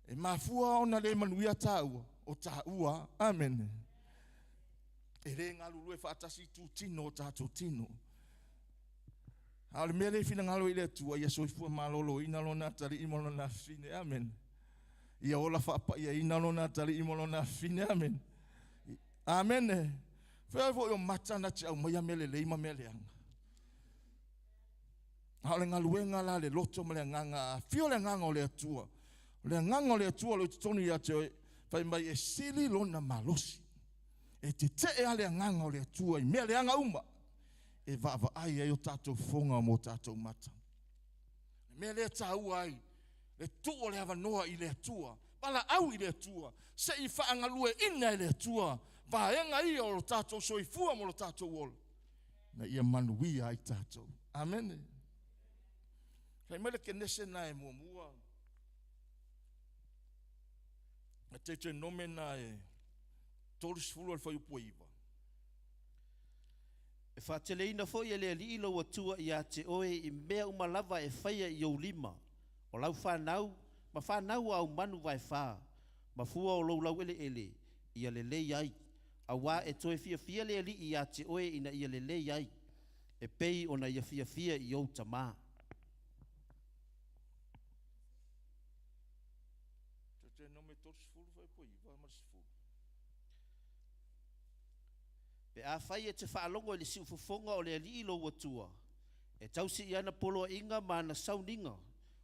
e mafua ona le manuia taua, o taua. Amene. E le galulue faatasi itutino o tatou tino. A o le mea lea e finagalo ai le Atua, ia soifua maloloina lona atalii ma lona afafine. Amene. Ia ola faapaiaina lona atalii ma lona afafine. Amene. Amene. Fea foi o mata na te aumaia mea lelei ma mea leaga. A o le galuega la a le loto ma le agaga, afio le agaga o le Atua. O le agaga o le Atua o lo o i totonu ia te oe, fai mai e sili lona malosi. E tetee lava le agaga o le Atua i mea leaga uma e vaavaai ai o tatou fofoga ma o tatou mata. O le mea lea e taua ai le tuu o le avanoa i le Atua, valaau i le Atua, se i faagalueina e le Atua vaega ia o lo tatou soifua ma lo tatou ola, ina ia manuia ai tatou. Amene. Fai mai le Kenese na e muamua, a Teuteronome na e 30 o le fuaiupu e 9. E faateleina foi e le Alii lou Atua ia te oe i mea uma lava e faia i ou lima, o lau fanau, ma fanau a au manu vaefa, ma fua o lou laueleele, ia lelei ai, auā e toe fiafia le Alii ia te oe ina ia lelei ai, e pei ona ia fiafia i ou tamā. Deuteronome 30 fuaiupu e 9 ma le 10. Pe afai e te faalogo i le siufofoga o le Alii lou Atua, e tausi i ana poloaiga ma ana sauniga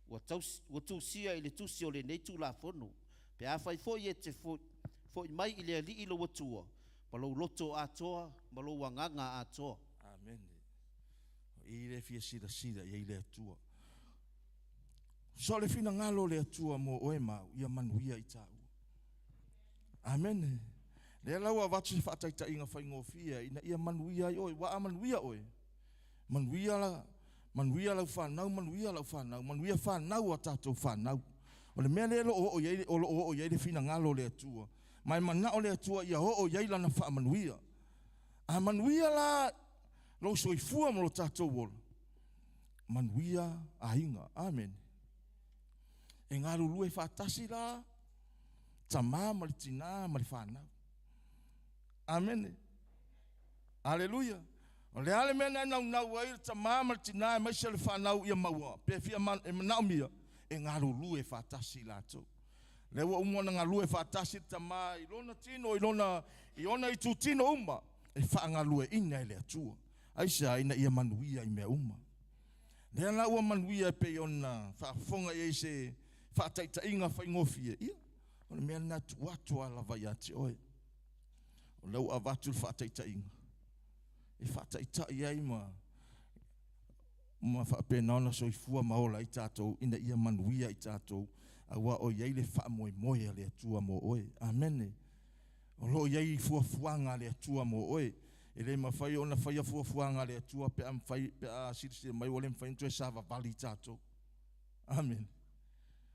ua tausi, ua tusia i le tusi o lenei Tulafono, pe afai foi e te foi mai i le Alii lou Atua ma lou loto atoa ma lou agaga atoa. Amene. O i lea e fia silasila i ai le Atua. So le finagalo o le Atua mo oe ma au, ia manuia i tāua. Amene. Lea la ua avatu se faataitaiga faigofie ina ia manuia ai oe. Ua a manuia oe, manuia la, manuia lau fanau, manuia lau fanau, manuia fanau a tatou fanau. O le mea lea o lo o oo i ai, o lo o oo i ai le finagalo o le Atua. Ma e manao le Atua ia oo i ai lana faamanuia. A manuia la lou soifua ma lo tatou ola, manuia aiga. Amene. E galulue faatasi la tamā ma le tinā ma le fanau. Amene. Aleluia. O le a le mea na e naunau ai le tamā ma le tinā aemaise le fanau ia maua, pe fia e manaomia, e galulue faatasi latou. Lea ua uma ona galue faatasi le tamā i lona tino, i lona, i ona itutino uma, e faagalueina e le Atua. Aisea? Ina ia manuia i mea uma. Lea la ua manuia e pei ona faafofoga i ai se faataitaiga faigofie, ia, o le mea lena e tuu atu lava lava ia te oe. O lea ua avatu le faataitaiga e faataitai ai ma ma faapena ona soifua ma ola ai tatou ina ia manuia i tatou, aua o i ai le faamoemoe a le Atua mo oe. Amene. O lo o i ai fuafuaga a le Atua mo oe. E le mafai ona faia fuafuaga a le Atua pe a mafai, pe a silasila mai ua le mafai ona toe savavali tatou. Amene.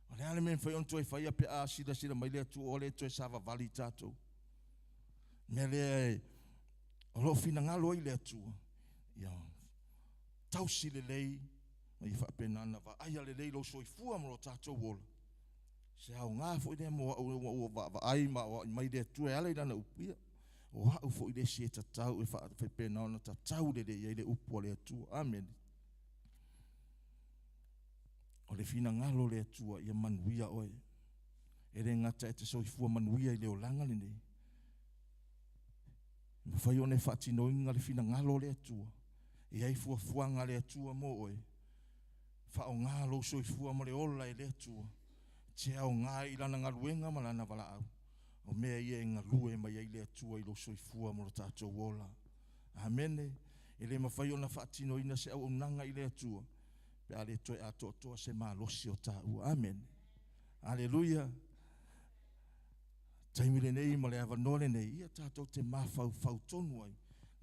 O le a le mea e mafai ona toe faia pe a silasila mai le Atua ua le toe savavali tatou. Mea lea e, o lo o finagalo ai le Atua, ia tausi lelei ma ia faapena ona vaaia lelei lou soifua ma lo tatou ola. Se aoga foi lea mo au ua ua vaavaai ma aoai mai le Atua e ala i lana upu, ia, o au foi le isi e tatau e faapena ona tatau lelei ai le upu a le Atua. Amene. O le finagalo o le Atua ia manuia oe. E le gata e te soifua manuia i le olaga lenei. E mafai ona e faatinoina le finagalo o le Atua. E i ai fuafuaga a le Atua mo oe. Faaaoga lou soifua ma le ola e le Atua. E te aoga i Lana galuega ma Lana valaau. O mea ia e galue mai ai le Atua i lou soifua ma lo tatou ola. Amene. E le mafai ona faatinoina se auaunaga i le Atua pe a le toe atoatoa se malosi o taua. Amene. Aleluia. Taimi lenei ma le avanoa lenei, ia tatou te mafaufau tonu ai.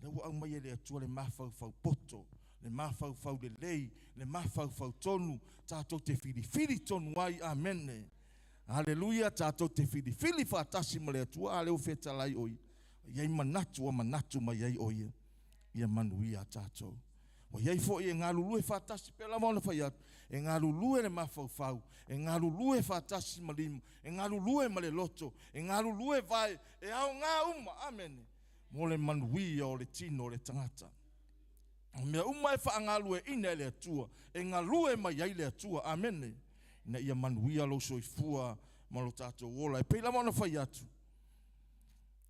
Lea ua aumai e le Atua le mafaufau poto, le mafaufau lelei, le mafaufau tonu, tatou te filifili tonu ai. Amene. Aleluia, tatou te filifili faatasi ma le Atua, a lea ua fetalai o Ia. E i ai manatu ua manatu mai ai o Ia, ia manuia tatou. Ua i ai foi e galulue faatasi, pei lava ona fai atu, e galulue le mafaufau, e galulue faatasi ma lima, e galulue ma le loto, e galulue vae, e aoga uma, amene, mo le manuia o le tino o le tagata. O mea uma e faagalueaiina e le Atua, e galue mai ai le Atua, amene, ina ia manuia lou soifua ma lo tatou ola. E pei lava ona fai atu,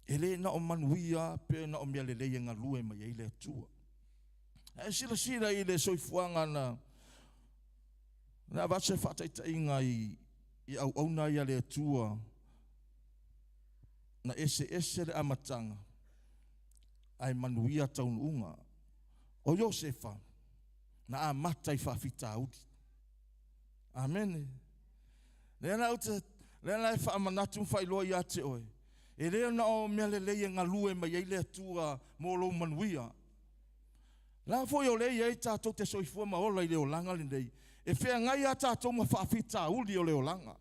e le na o manuia pe na o mea lelei e galue mai ai le Atua. Ae silasila i le soifuaga na na avatu se faataitaiga i i auauna ia le Atua na eseese le amataga ae manuia taunuuga. O Iosefa na amata i faafitauli. Amene. Lea la ou te lea la e faamanatu ma faailoa ia te oe, e le na o mea lelei e galue mai ai le Atua mo lou manuia. La foi o lea e i ai tatou te soifua ma ola i le olaga lenei, e feagai a tatou ma faafitauli o le olaga.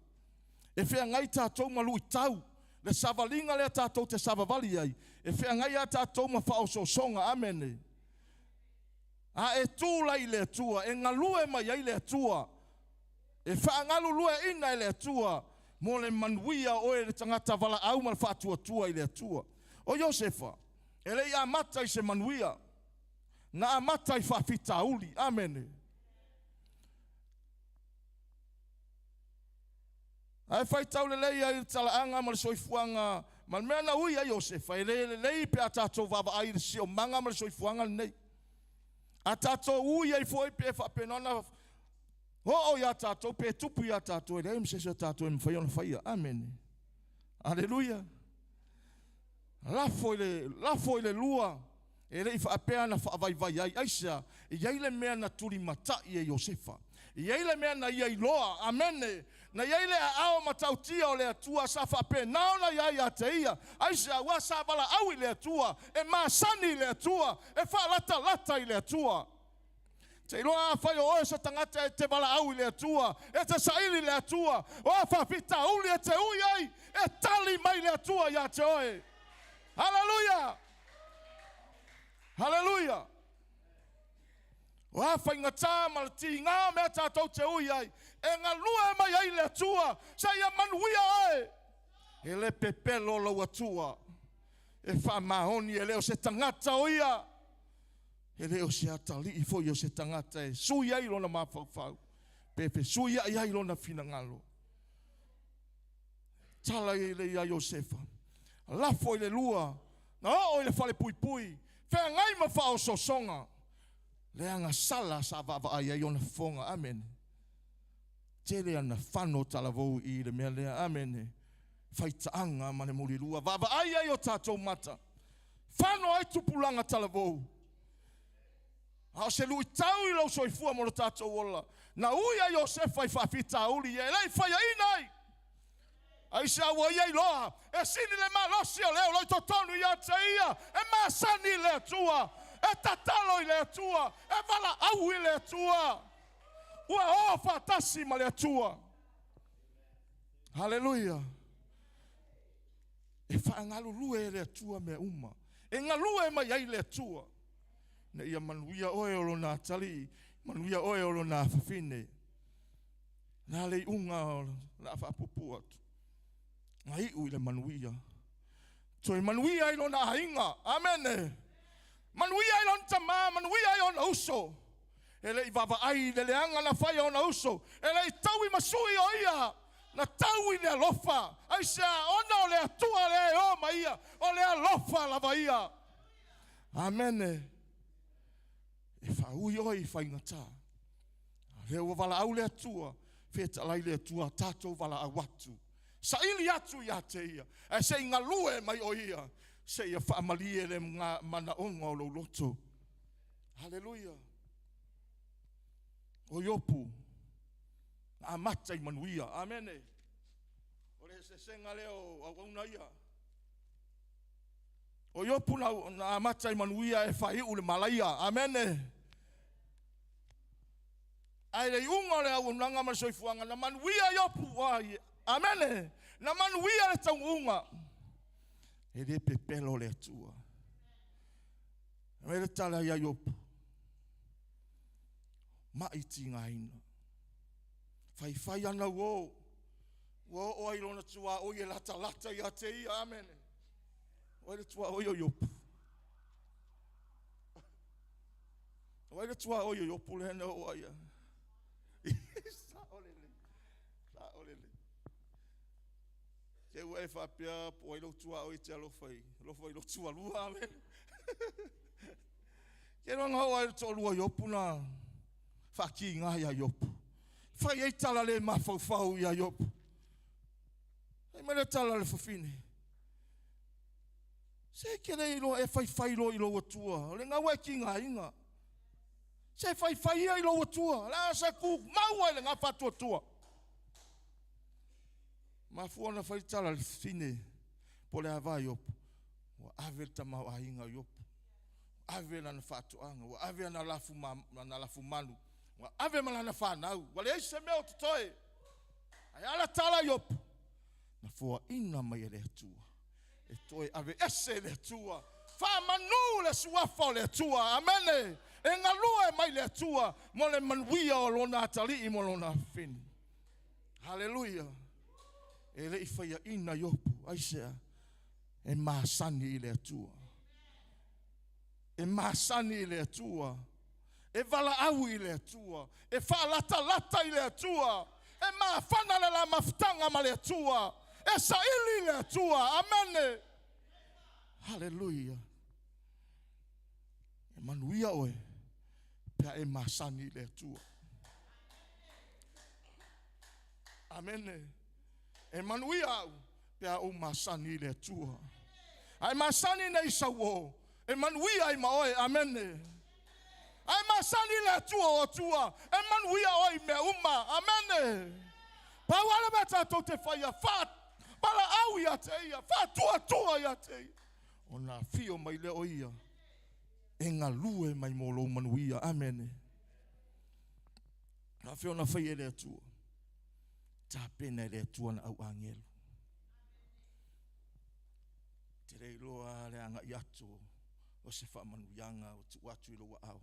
E feagai tatou ma luitau, le savaliga lea tatou te savavali ai, e feagai a tatou ma faaosoosoga. Amene. A e tu la i le Atua, e galue mai ai le Atua, e faagalulueina e le Atua mo le manuia o oe le tagata valaau ma le faatuatua i le Atua. O Iosefa, e le i amata i se manuia, na amata i faafitauli. Amene. Ae faitau lelei ai le talaaga ma le soifuaga ma le mea na ui ai Iosefa, e le lelei pe a tatou vaavaai i le siomaga ma le soifuaga lenei. A tatou ui ai foi pe faapena ona oo ia tatou pe tupu ia tatou, e leai ma se isi o tatou e mafai ona faia. Amene. Aleluia. Lafo i le, lafo i le lua, e le i faapea na faavaivai ai. Aisea? E i ai le mea na tulimatai e Iosefa. E i ai le mea na ia iloa. Amene. Na i ai le aao matautia o le Atua sa faapena ona i ai ia te ia. Aisea? Aua sa valaau i le Atua, e masani i le Atua, e faalatalata i le Atua. Te iloa afai o oe se tagata e te valaau i le Atua, e te saili i le Atua, o a faafitauli e te ui ai, e tali mai le Atua ia te oe. Haleluia! Haleluia! O a faigata ma le tiga o mea tatou te ui ai, e galue mai ai le Atua, seia manuia oe. E le pepelo lou Atua, e faamaoni, e le o se tagata o ia. E le o se atalii foi o se tagata e sui ai lona mafaufau, pe fesuiai ai lona finagalo. Tala i le ia Iosefa, lafo i le lua, na oo i le falepuipui, feagai ma faaosoosoga, le agasala sa vaavaai ai ona fofoga. Amene. Tele ana fano talavou i le mea lea. Amene. Faitaaga ma le mulilua, vaavaai ai o tatou mata, fano ai tupulaga talavou. A o se luitau i lou soifua mo lo tatou ola, na ui a Iosefa i faafitauli ia e le i faiaina ai. Aisea ua ia iloa e sili le malosi o le o lo o i totonu ia te ia, e masani i le Atua, e tatalo i le Atua, e valaau i le Atua. Ua o faatasi ma le Atua. Haleluia. E faagalulue e le Atua mea uma. E galue mai ai le Atua. Ina ia manuia oe o lona atalii, manuia oe o lona afafine. Na le iuga o le a faapuupuu atu. Na iu i le manuia. Toe manuia ai lona aiga. Amene. Manuia ai lona tama, manuia ai ona uso. E le i vaavaai i le leaga na fai a ona uso, e le i taui ma sui o ia, na tau i le alofa. Aisea? Ona o le Atua lea e o ma ia, o le alofa lava ia. Amene. E faaui oe i faigata. A lea ua valaau le Atua, fetalai le Atua, tatou valaau atu. Saili atu ia te ia, ae se i galue mai o ia, se ia faamalie le manaoga o lou loto. Haleluia. O Iopu, na amata i manuia. Amene. O le eseesega lea o auauna ia. O Iopu na amata i manuia e faaiu le malaia. Amene. Ae le iuga o le auaunaga ma le soifuaga, na manuia Iopu. Ai, amene. Na manuia le taunuuga. E le pepelo le Atua. Mai le tala ia Iopu. Mai tigaina. Faifai ana uo. Ua oo ai lona tuaoi e latalata ia te ia. Amene. O ai le tuaoi o Iopu? O ai le tuaoi o Iopu lea na oo ai? Sao lelei. Sao lelei. Te ua e faapea po o ai lou tuaoi e te alofa i, alofa i lou tualua, amene. Ke loa oo ai le toalua o Iopu na faakiga ia Iopu. Fai ai tala le mafaufau ia Iopu. Fai mai le tala a le fafine. Se ke le iloa e faifai loa i lou Atua. O le gaua e kigaina. Se faifai ia i lou Atua. La se ku maua i le gafaatuatua. Mafua ona fai tala le fafine po le ava Iopu. Ua ave le tamaoaiga o Iopu. Ave lana faatoaga, ua ave ana lafu, ma, ana lafu manu, ua ave ma lana fanau, ua leai se mea o totoe. Ae ala tala Iopu, na foaina mai e le Atua. E toe ave ese e le Atua. Faamanu le suafa o le Atua. Amene. E galue mai le Atua mo le manuia o lona atalii mo lona afafine. Haleluia. E le i faiaina Iopu, aisea? E masani i le Atua. E masani i le Atua. E valaau i le Atua. E faalatalata i le Atua. E mafana le la mafutaga ma le Atua. E saili i le Atua. Amene. Haleluia. E manuia oe pe a e masani i le Atua. Amene. E manuia au pe a ou masani i le Atua. Ae masani nei sauo, e manuia ai ma oe. Amene. Ae masani le Atua o Atua, e manuia oe i mea uma. Amene. Pau lava le mea tatou te faia, faapalaau ia te ia, faatuatua ia te ia. Ona afio mai lea o ia, e galue mai mo lou manuia. Amene. Afio ona fai e le Atua. Tapena e le Atua na au agelu. Te le iloa le agai atu o se faamanuiaga ua tuu atu i lou aao.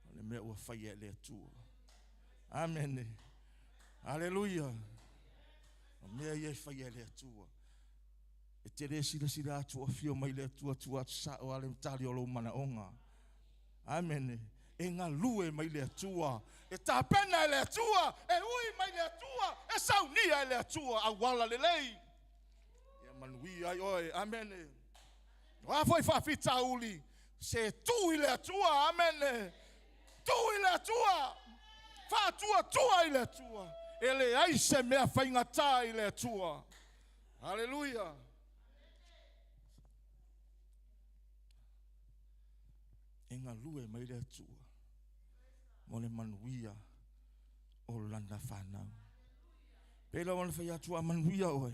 O le mea ua faia e le Atua. Amene. Aleluia. O mea ia e faia e le Atua. E te le silasila atu o afio mai le Atua tuu atu sao a le tali o lou manaoga. Amene. E galue mai le Atua. E tapena e le Atua. E ui mai le Atua. E saunia e le Atua. Auala lelei. Ia manuia ai oe. Amene. O a foi faafitauli, se tu i le Atua. Amene. Tu i le Atua. Faatuatua i le Atua. E leai se mea faigata i le Atua. Haleluia. E galue mai le Atua mo le manuia o lana fanau. Pei lava ona fai atu a manuia oe,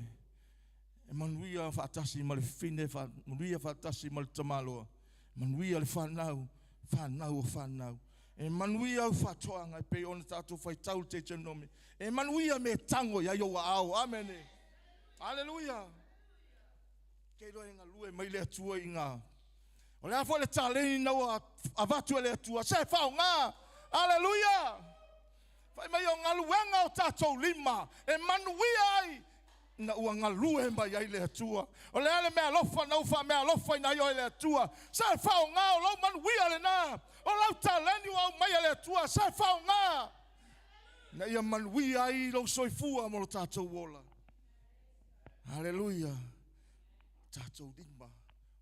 e manuia faatasi ma le fine, manuia faatasi ma le tamaloa, manuia le fanau, fanau o fanau. E manuia au faatoaga e pei ona tatou faitau le Deuteronomy. E manuia me tango i ai ou aao. Amene. Aleluia. Ke iloa e galue mai le Atua i ngā. O le a foi le taleni na ua avatu e le Atua, se faoga. Aleluia. Fai mai o galuega o tatou lima e manuia ai na ua galue mai ai le Atua. O le a le mea alofa na ua faameaalofa ina ai oe le Atua. Se faoga o lou manuia lena. O lau taleni ua aumai e le Atua. Se faoga. Na ia manuia ai lou soifua mo lo tatou ola. Haleluia. Tatou lima.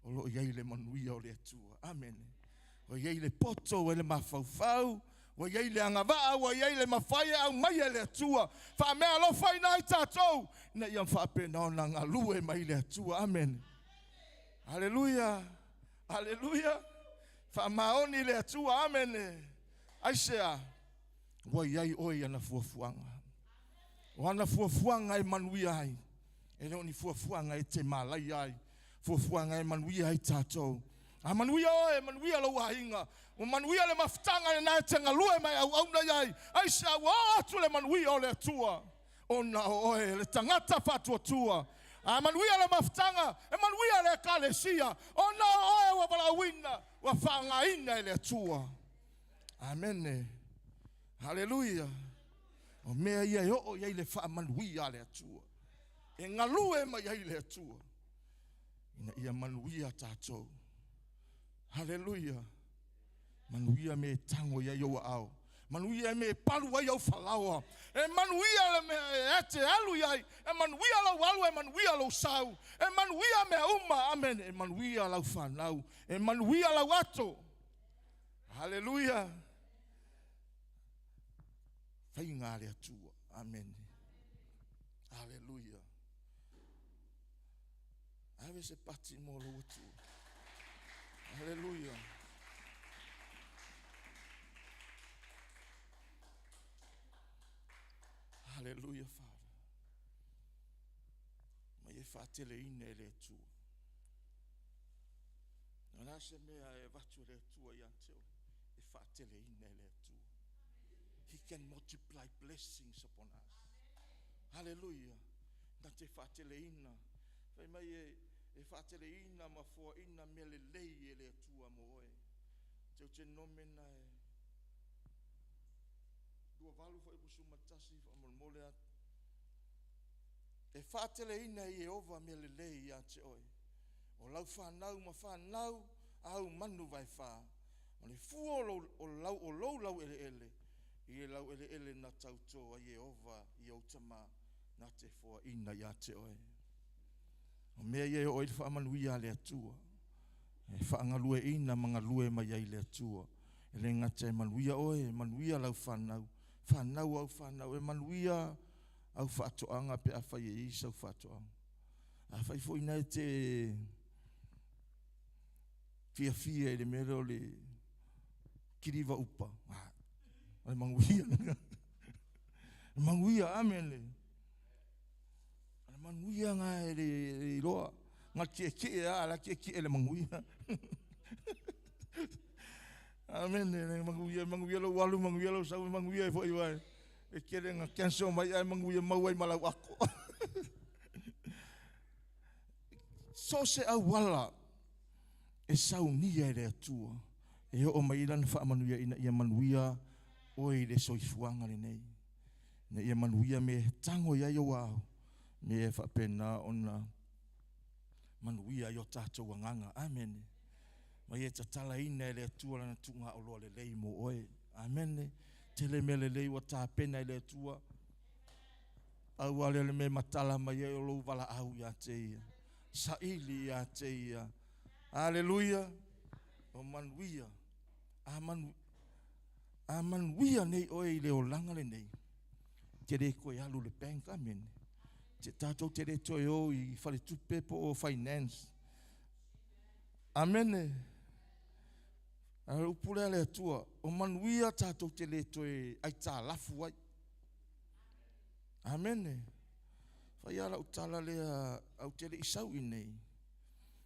O lo o i ai le manuia o le Atua. Amene. Ua i ai le poto, ua i le mafaufau, ua i ai le agavaa, ua i ai le mafai e aumaia e le Atua, faameaalofaina ai tatou, ina ia faapena ona galue mai le Atua. Amene. Aleluia. Aleluia. Faamaoni le Atua. Amene. Aisea? Ua i ai oe i ana fuafuaga. O ana fuafuaga e manuia ai, e le o ni fuafuaga e te malaia ai, fuafuaga e manuia ai tatou. A manuia oe, manuia lou aiga, ua manuia le mafutaga lena e te galue ma e auauna i ai. Aisea? Ua oo atu le manuia o le Atua ona o oe le tagata faatuatua. A manuia le mafutaga, e manuia le Ekalesia ona o oe ua valaauina, ua faaaogaina e le Atua. Amene. Haleluia. O mea ia e oo i ai le faamanuia a le Atua. E galue mai ai le Atua ina ia manuia tatou. Haleluia. Manuia me e tango i ai ou aao. Manuia me e palu ai au falaoa. E manuia le mea e te alu i ai. E manuia lou alu, e manuia lou sau. E manuia mea uma. Amen. E manuia lau fanau. E manuia lau ato. Haleluia. Faiga a le Atua. Amene. Haleluia. Ave se pati mo lou Atua. Haleluia. Haleluia, Father. Mai e whaateleina e le Atua. O le a se mea e avatu e le Atua ia te oe, e faateleina e le Atua. He can multiply blessings upon us. Hallelujah. Na te faateleina. Fai mai e, e faateleina ma foaina mea lelei e le Atua mo oe. Teutenomena e 28 fuaiupu 11 faamolemole atu. E faateleina e Ieova mea lelei ia te oe. O lau fanau ma fanau āu manu vaefa, o le fua o lou, o lau, o lou laueleele, i le laueleele na tautō ai Ieova i ou tama, na te foaina ia te oe. O mea ia e oo ai le faamanuia a le Atua, e faagalueina ma galue mai ai le Atua. E le gata e manuia oe, e manuia lau fanau, fanau au fanau, e manuia au faatoaga pe afai e i ai sau faatoaga. Afai foi na e te fiafia i le mea lea o le kiliva upa, o le manuia. Le manuia, amene. O le manuia ngā e le, le iloa. Ngā tietie a, la tietie le manuia. Amene, le manuia, manuia lou alu, manuia lou sau, manuia e foi vai. E kele ngā cancel mai ai manuia mau ai malau ako. So se auala e saunia e le Atua e oo mai ai lana faamanuia ina ia manuia oe i le soifuaga lenei, ina ia manuia me e tago i ai ou ao, me e faapena ona manuia ai o tatou agaga. Amene. Ma ia tatalaina e le Atua lana tuugaoloa lelei mo oe. Amene. Tele mea lelei ua tapena e le Atua. Pau lava lea o le mea e matala mai ai o lou valaau ia te ia. Saili ia te ia. Aleluia. O manuia. A, manu, a manuia nei oe i le olaga lenei. Te le koe alu le bank, amene. Te tātou te le toe o i faletupe po o finance. Amene. A le upu lea le Atua, o manuia tātou te le toe aitalafu ai. Amene. Fai lava lau tala lea au te le i sau i nei.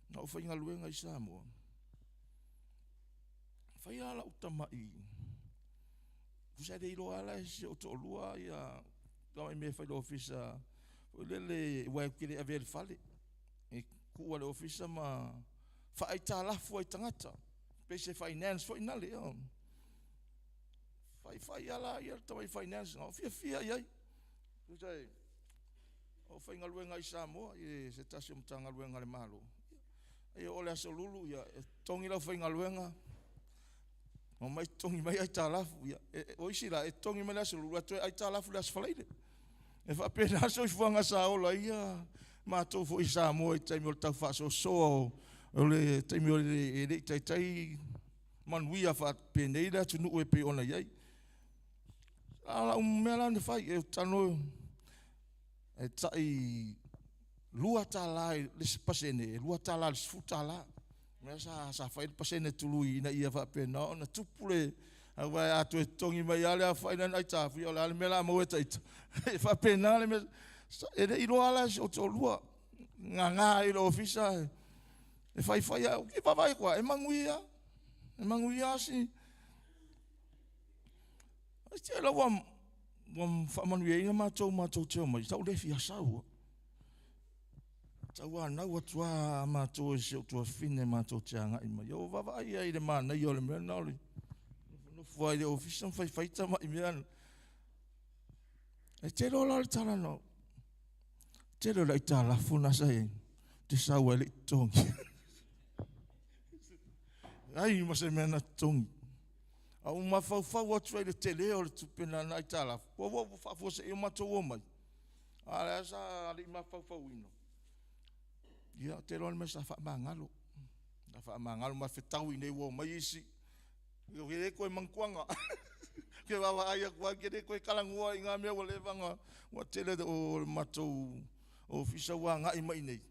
Na ou faigaluega i Samoa. Fai lava lau tama'i. Tusa e le iloa lava la e si ou toalua ia tamai mea e fai i le ofisa foi lele aua ou te le avea i le fale. E tuu lava i le ofisa ma faaaitalafu ai i tagata. Pei se finance foi nale. Faifai lava la ia le tamai finance na ou fiafia i ai. Tusa e o faigaluega i Samoa i se tasi o Matagaluega a le Malo. Ia o le aso lulu ia e totogi lau faigaluega omai totogi mai aitalafu ia e, o isi la e totogi mai le aso lulu ae toe aitalafu le aso Faraile. E faapena soifuaga sa ola ia matou foi i Samoa i taimi o le tau faasoasoa o O le taimi o le e le i taitai manuia faapenei le atunuu e pei ona i ai. A o lau mea la na fai, e talanoa e tai $2 i le isi pasene, e $2 i le $10. Mea sa fai le pasene tului ina ia faapena ona tupu le aua a toe totogi mai lava le aofai lea na aitalafu, ia o le a le mea o le a maua e ita? E faapena le mea. E le i iloa la e si ou toalua, gaga ai i le ofisa e faifai lava. Ou te vaavaai atu lava, e manuia, e manuia lava si. Ae la ua faamanuiaina matou matou te omai, sa ou le fia sau lava. Tauanau atu lava matou e si ou tuafafine matou te agai mai. Ua vaavaai i ai i le manaia o le mea lena o le nofonofo lava i le ofisa ma faifai tamai mea na. E te iloa la le tala na tele o le aitalafu na sa i ai, ou te sau ai le i totogi. Leai ma se mea na totogi. A ua mafaufau atu ai i le tele o le tupe na aitalafu, ua ua faafuasei o matou omai, a o lea sa le i mafaufauina. Ia, ou te iloa le mea sa faamagalo. Sa faamagalo ma fetaui ina ua omai isi. E le toe manatuaina. Ou te vaavaai atu lava, ou te le toe talanoa i na mea ua leva ona... ua tele o le matou ofisa ua agai mai i inei,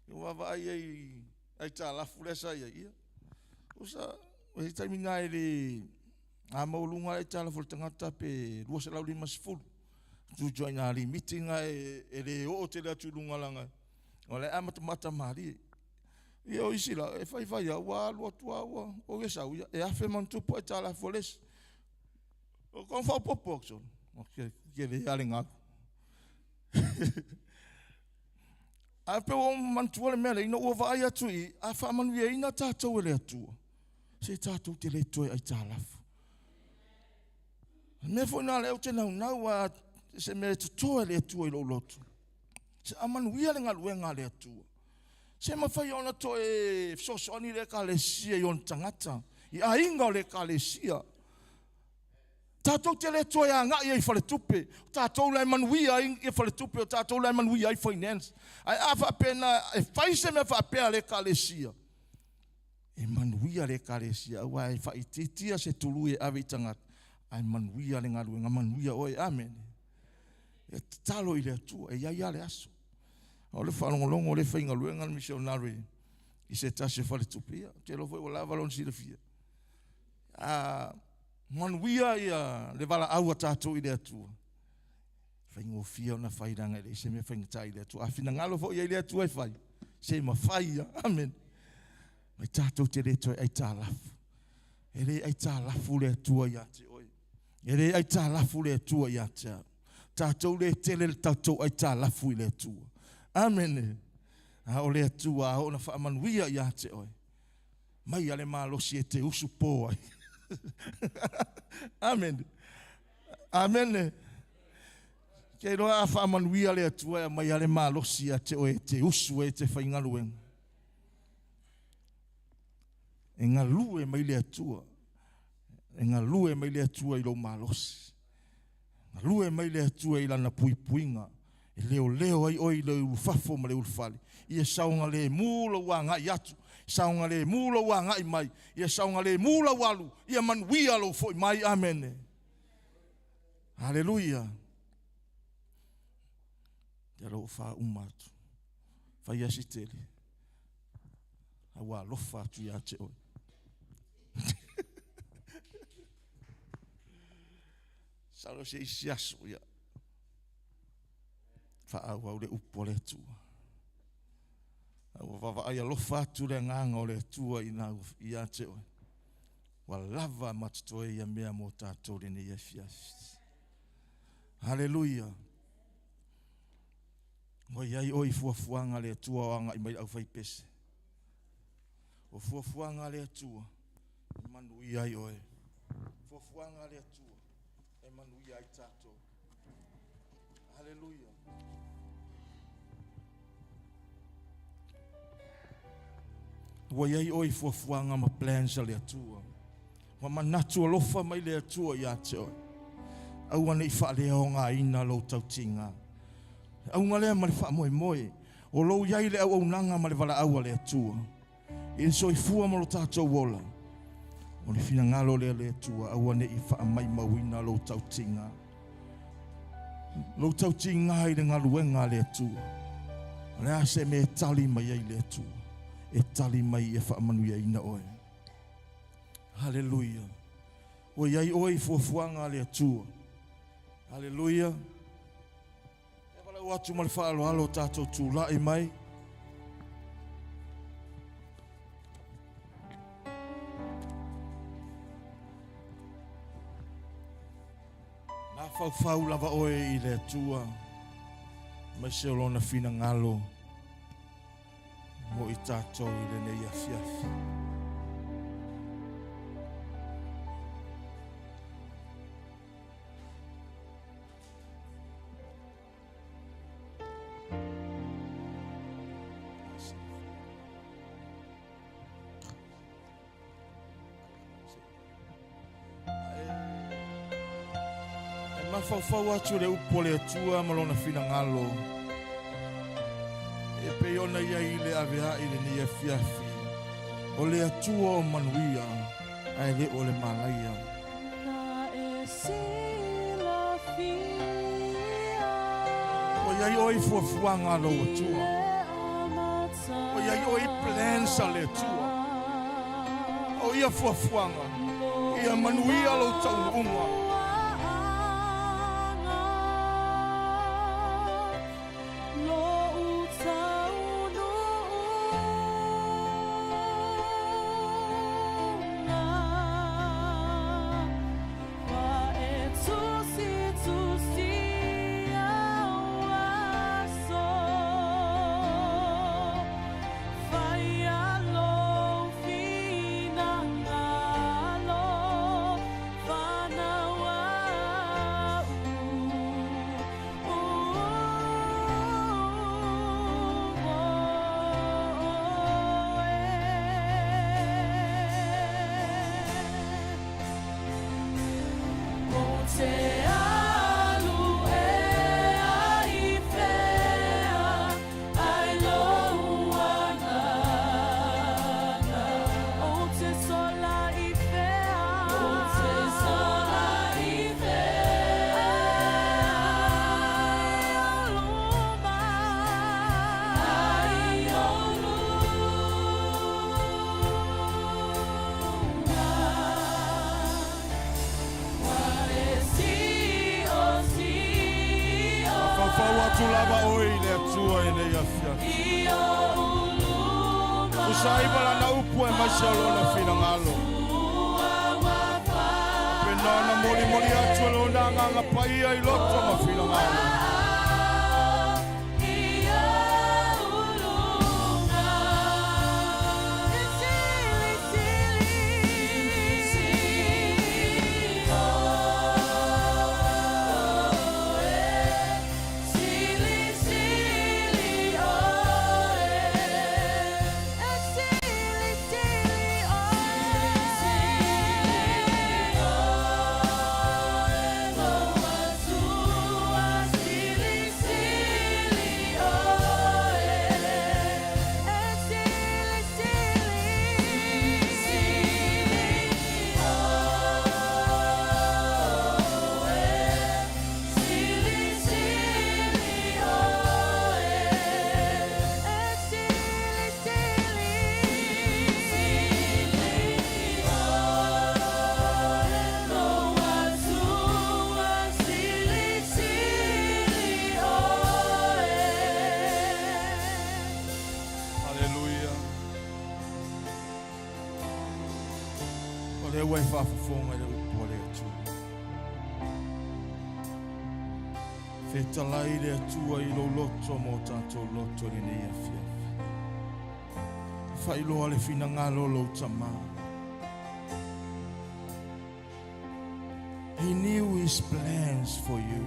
ua vaavaai i ai i aitalafu lea sa i ai, ia, tusa, o le taimi lena e le... a maualuga lava le aitalafu a le tagata pe 250, tuu ituaiga limiti lena e le oo tele atu i luga leaga o la e amatamata malie. Ia o isi la, e fai fai lava ua alu atu lava ua oi e sau, ia e 1000+ aitalafu a le isi. O le faaopoopo atu, e tele lava le gau. Ae pei ua ou manatua le mea lea, ina ua vaai atu i i, a faamanuiaina tatou e le Atua, se tatou te le toe aitalafu. O le mea foi lena o lea ou te naunau lava i se mea e toto e le Atua i lou loto. Se a manuia le galuega a le Atua, se mafai ona toe fesoasoani le Ekalesia i ona tagata, i aiga o le Ekalesia. Tatou te le toe agai ai i faletupe, o tatou la e manuia ai faletupe, o tatou la e manuia ai finance. Ae a faapea na e fai se mea faapea a le Ekalesia, e manuia le Ekalesia, aua e faaitiitia se tului e ave i tagata, ae manuia le galuega, manuia oe. Amene. E tatalo i le Atua, e i ai lava le aso. O le faalogologo o le faigaluega le misionare i se tasi o faletupe, ia, ou te iloa foi ua lava lona silafia. A manuia ia le valaau a tatou i le Atua, faigofie ona fai leaga e leai se mea faigata i le Atua. A finagalo foi i ai le Atua e fai, se mafai ia. Amene. Mai tatou te le toe aitalafu. E le aitalafu le Atua ia te oe. E le aitalafu le Atua ia te au. Tatou le tele le tatou aitalafu i le Atua. Amene. A o le Atua a oo na faamanuia ia te oe, mai a le malosi e te usu po ai. Amene. Amene. Ke iloa a faamanuia le Atua e aumai lava le malosi ia te oe e te usu ai e te faigaluega. E galue mai le Atua. E galue mai le Atua i lou malosi. Galue mai le Atua i lana puipuiga. E leoleo ai oe i le ulufafo ma le ulufale. Ia saogalemu lou agai atu, saogalemu lou agai mai, ia saogalemu lau alu, ia manuia lou foi mai. Amene. Haleluia. Te alo ua faauma atu. Fai asi tele. A ua alofa atu ia te oe. Salo se isi aso, ia. Faaauau le upu a le Atua. A ua vaavaai alofa atu le agaga o le Atua i nau ia te oe. Ua lava ma totoe ia mea mo tatou lenei afiafi. Haleluia. Ua i ai oe i fuafuaga a le Atua o agai mai le aufaipese. O fuafuaga a le Atua e manuia ai oe. Fuafuaga a le Atua e manuia ai tatou. Haleluia. Ua i ai oe i fuafuaga ma plans a le Atua. Ua manatu alofa mai le Atua ia te oe. Aua ne i faaleaogaina lou tautiga. Le auga lea ma le faamoemoe, o lou i ai le auaunaga ma le valaau a le Atua. I le soifua ma lo tatou ola, o le finagalo lea o le Atua, aua ne i faamaumauina lou tautiga. Lou tautiga i le galuega a le Atua. O le a se mea e tali mai ai le Atua? E tali mai ia faamanuiaina oe. Haleluia. Ua i ai oe i fuafuaga a le Atua. Haleluia. E valaau atu ma le faaaloalo o tatou tulai mai. Mafaufau lava oe i le Atua, aemaise o Lona finagalo mo i tatou i lenei afiafi. E mafaufau atu le upu o le Atua ma lona finagalo e pei ona i ai le avea'i lenei afiafi o le Atua o manuia ae le o le malaia. Ua i ai oe i fuafuaga a lou Atua. Ua i ai oe i plans a le Atua. O ia fuafuaga, ia manuia lou taunuuga. Mafaufau atu lava oe i le Atua i lenei afiafi. Tusa ai ma lana upu aemaise o lona finagalo. Faapena ona molimoli atu e lona Agaga Paia i loto ma finagalo. Haleluia. O lea ua e faafofoga i le upu a le Atua. Fetalai le Atua i lou loto ma o tatou loto i lenei afiafi. Faailoa le finagalo o lou Tama. He knew his plans for you.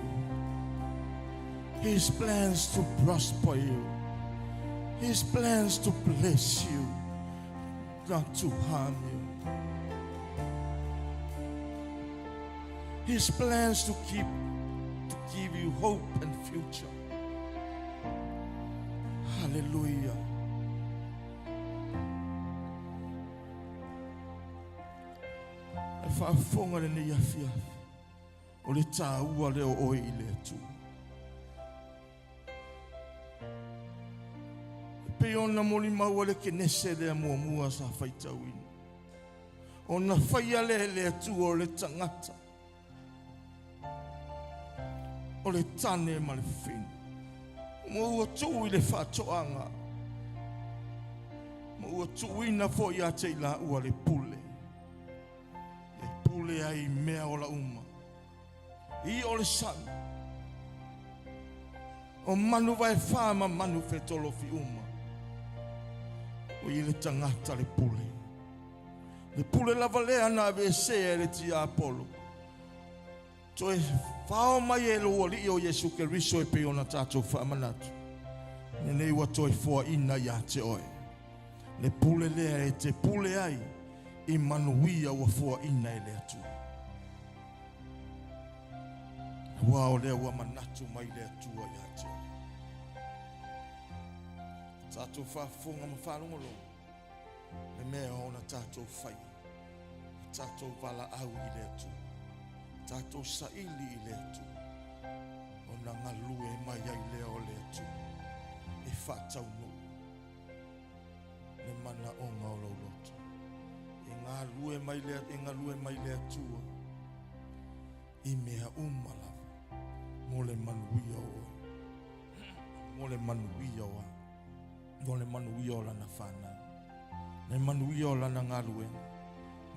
His plans to prosper you. His plans to bless you, not to harm you. His plans to keep to give you hope and future. Hallelujah. E faafofoga lenei afiafi, o le tāua lea o oe i le Atua. E pei ona molimau a le Kenese lea muamua sa faitauina. Ona faia lea e le Atua o le tagata, o le tane ma le fafine. Ma ua tuu i le faatoaga, ma ua tuuina foi ia te i laua le pule, e pule ai i mea ola uma, i o le sami, o manu vaefā ma manu fetolofi uma. Ua i le tagata le pule. Le pule lava lea na aveesea e le tiapolo. Toe fao mai e lou Alii o Iesu Keriso e pei ona tatou faamanatu. Lenei ua toe foaina ia te oe. Le pule lea e te pule ai i manuia ua foaina e le Atua. Aua o lea ua manatu mai le Atua ia te oe. Tatou faafofoga ma faalogologo le mea o ona tatou faia, e tatou valaau i le Atua, tatou saili i le Atua, ona galue mai ai lea o le Atua e faataunuu le manaoga o lou loto. E galue mai le, e galue mai le Atua i mea uma lava mo le manuia o oe, mo le manuia o au, mo le manuia o lana whanau, le manuia o lana galuega,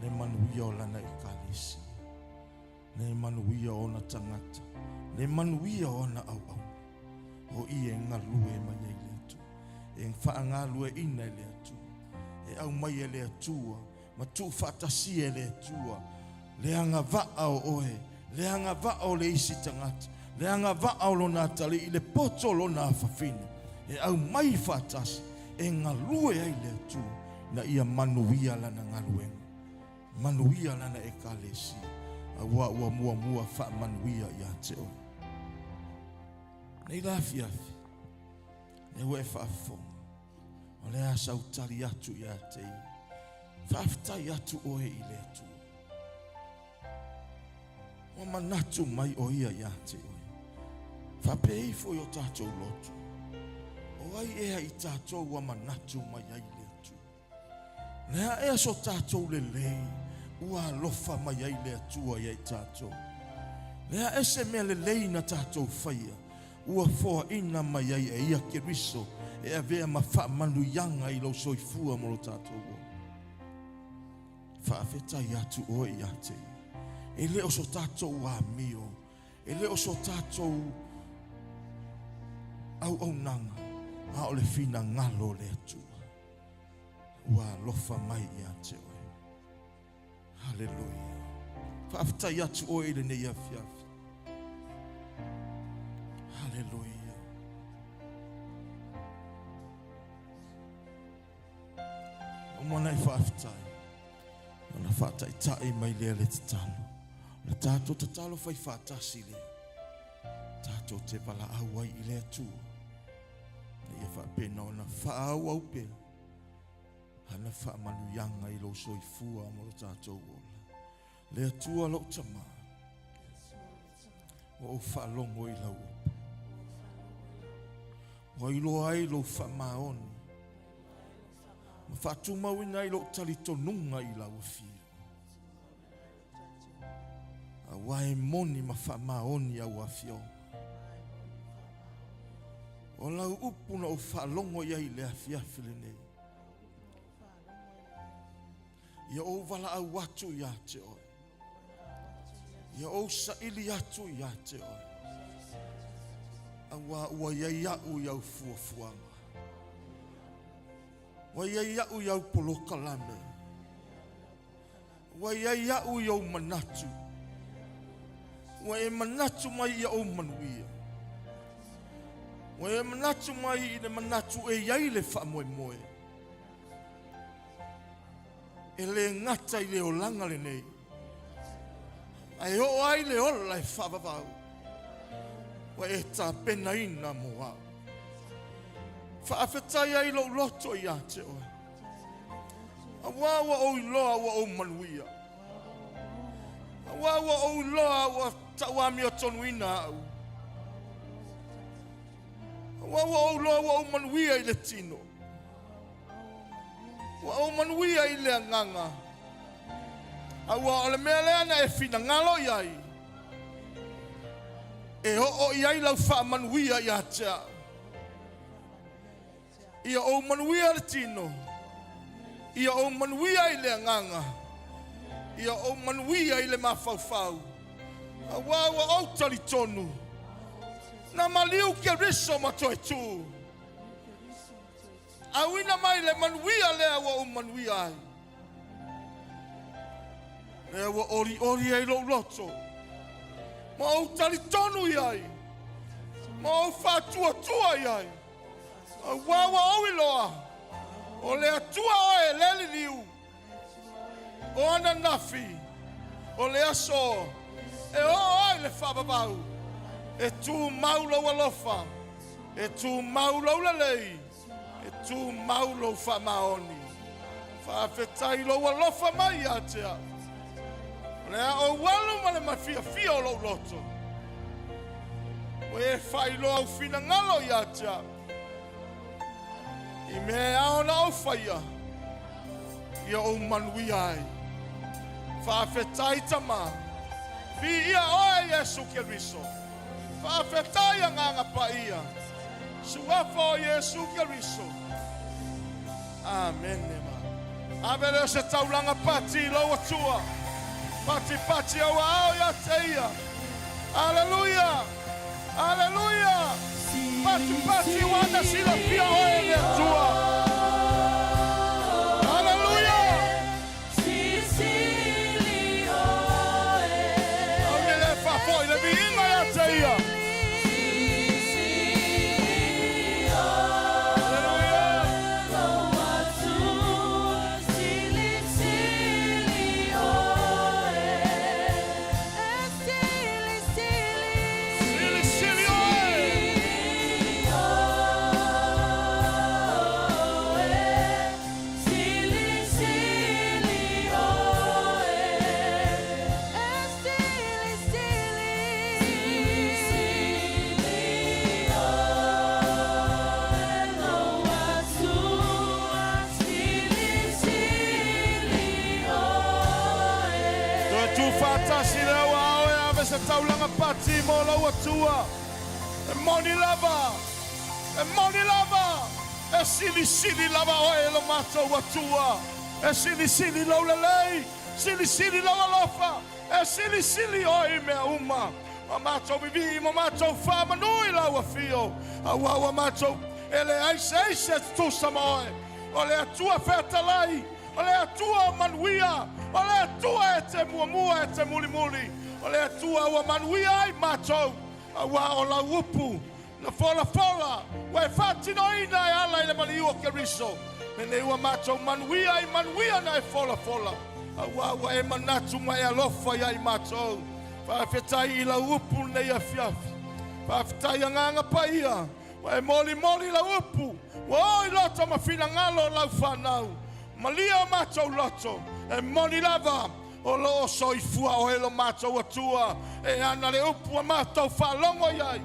le manuia o lana ekalesia, le manuia o ona tagata, le manuia o ana auauna. O i e galue mai ai le Atua, e faagalueaiina e le Atua, e aumai e le Atua, ma tuufaatasia e le Atua le agavaa o oe, le agavaa o le isi tagata, le agavaa o lona atalii, le poto o lona afafine, e aumai faatasi, e galue ai le Atua, na ia manuia lana galuega, manuia lana ekalesia, aua ua muamua faamanuia ia te oe. Nei la afiafi, lea ua e faafofoga, o le a sau tali atu ia te ia. Faafetai atu oe i le Atua. Ua manatu mai o ia ia te oe. Faapea ifo i o tatou loto. O ai ea i tatou ua manatu mai ai le Atua? Le a ea so tatou lelei ua alofa mai ai le Atua ia i tatou? Le a ea se mea lelei na tatou faia ua foaina mai ai e ia Keriso e avea ma faamanuiaga i lou soifua mo lo tatou ola? Faafetai atu oe ia te ia. E le o so tatou amio, e le o so tatou auaunaga, a o le finagalo o le Atua ua alofa mai ia te oe. Haleluia. Faafetai atu oe i lenei afiafi. Haleluia. O mana e faafetai. Ona faataitai mai lea le tatalo. Le tatou tatalo fai faatasi lea. Tatou te valaau ai i le Atua. Ia faapena ona faaauau pea ana faamanuiaga i lou soifua mo lo tatou ola. Le Atua lou Tamā, ua ou faalogo i lau upu. Ua iloa ai lou faamaoni ma faatumauina ai lou talitonuga i lau afio. Aua e moni ma faamaoni au afioga. O lau upu na ou faalogo i ai i le afiafi lenei. Ia ou valaau atu ia te oe. Ia ou saili atu ia te oe. Aua ua iai au i au fuafuaga. Ua iai au i au polokalame. Ua iai au i ou manatu. Ua e manatu mai ia ou manuia. Ua e manatu mai i le manatu e iai le faamoemoe. E le gata i le olaga lenei, ae oo ai le ola e faavavau. Ua e tapenaina mo au. Faafetai ai lou loto ia te oe. Aua ua ou iloa ua ou manuia. Aua ua ou iloa ua tauamiotonuina au. Aua ua ou iloa ua ou manuia i le tino. Ua ou manuia i le agaga. Aua o le mea lea na e finagalo i ai, e oo i ai lau faamanuia ia te au. Ia ou manuia le tino, ia ou manuia i le agaga, ia ou manuia i le mafaufau, aua ua ou talitonu, na maliu Keriso ma toe tu. Auina mai le manuia lea ua ou manuia ai. Lea ua olioli ai lou loto, ma ou talitonu i ai, ma ou faatuatua i ai. Aua ua ou iloa, o le Atua oe e le liliu, o ananafi, o le aso e oo ai le faavavau, e tumau lou alofa, e tumau lou lelei, e tumau lou faamaoni. Faafetai lou alofa mai ia te au. O le a ou alu ma le mafiafia o lou loto. Ua e faailoa au finagalo ia te au. I mea e ao ona ou faia, ia ou manuia ai. Faafetai Tama. Viia oe Iesu Keriso. Faafetai Agaga Paia. Suafa o Iesu Keriso. Amene ma. Ave lea o se taulaga pati i lou Atua. Pati pati au aao ia te ia. Aleluia! Aleluia! Pati pati ua ana silafia oe e le Atua. Aleluia! Aune le faafoi le viiga ia te ia. Aleluia! Silisili oe! Toe tuufaatasi le au a oe ave se taulaga pati mo lou Atua. E moni lava, e moni lava, e silisili lava oe e lo matou Atua. E silisili lou lelei, silisili lou alofa, e silisili oe i mea uma. Ua matou vivii ma matou faamanu i lau afio, aua ua matou e leai se isi e tutusa ma oe. O le Atua featalai, o le Atua o manuia, o le Atua e te muamua e te mulimuli, o le Atua ua manuia ai matou, aua o lau upu na folafola ua e faatinoina e ala i le maliu o Keriso. Penei ua matou manuia i manuia na e folafola, aua ua e manatu ma e alofa ia i matou. Faafetai i lau upu lenei afiafi. Faafetai Agaga Paia, ua e molimoli lau upu, ua oo i loto ma finagalo o lau fanau. Malia o matou loto, e moni lava, o lo o soifua oe lo matou Atua, e ana le upu a matou faalogo i ai.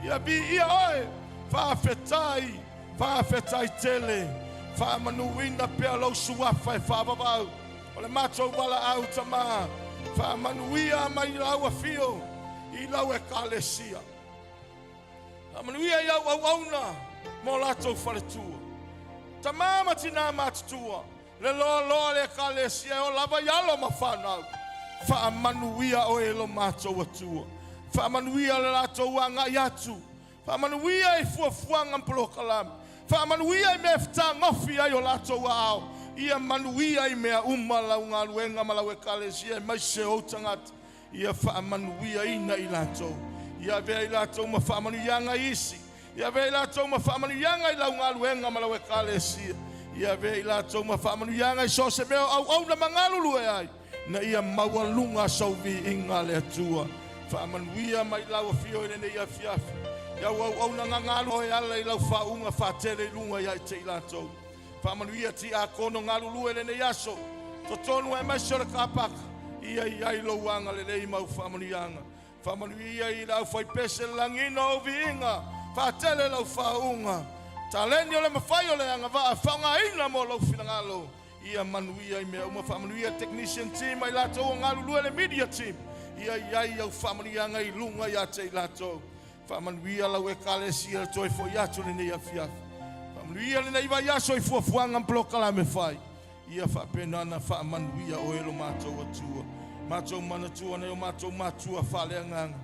Ia viia oe, faafetai, faafetai tele. Faamanuina pea lou suafa e faavavau. O le matou valaau Tama, faamanuia mai lau afio i lau Ekalesia. Faamanuia i au auauna ma o latou faletua. Tama ma tinā matutua, le loaloa o le Ekalesia e o lava i alo ma fanau. Faamanuia oe e lo matou Atua. Faamanuia le latou agai atu. Faamanuia i fuafuaga ma polokalame. Faamanuia i mea e fetagofi ai o latou aao. Ia manuia i mea uma lau galuega ma lau Ekalesia aemaise ou tagata. Ia faamanuiaina i latou. Ia avea i latou ma faamanuiaga i isi. Ia avea i latou ma faamanuiaga i lau galuega ma lau Ekalesia. Ia avea i latou ma faamanuiaga i so o se mea o auauna ma galulue ai, ina ia maualuga sou viiga le Atua. Faamanuia mai lau afio i lenei afiafi, i au auauna gagalue e ala i lau faauuga faatele i luga ia te i latou. Faamanuia tiakono galulue i lenei aso, totonu aemaise o le kapaka. Ia i ai lou agalelei ma au faamanuiaga. Faamanuia i le aufaipese le lagiina o au viiga, faatele lau faauuga. Taleni o le mafai o le agavaa faaaogaina mo lou finagalo. Ia manuia i mea uma, faamanuia technician team ma i latou o galulue le media team. Ia i ai au faamanuiaga i luga ia te i latou. Faamanuia lau Ekalesia le toe foi atu lenei afiafi. Faamanuia lenei vaiaso i fuafuaga ma polokalame fai. Ia faapena ona faamanuia oe lo matou Atua. Matou manatua nai o matou matua faaleagaga.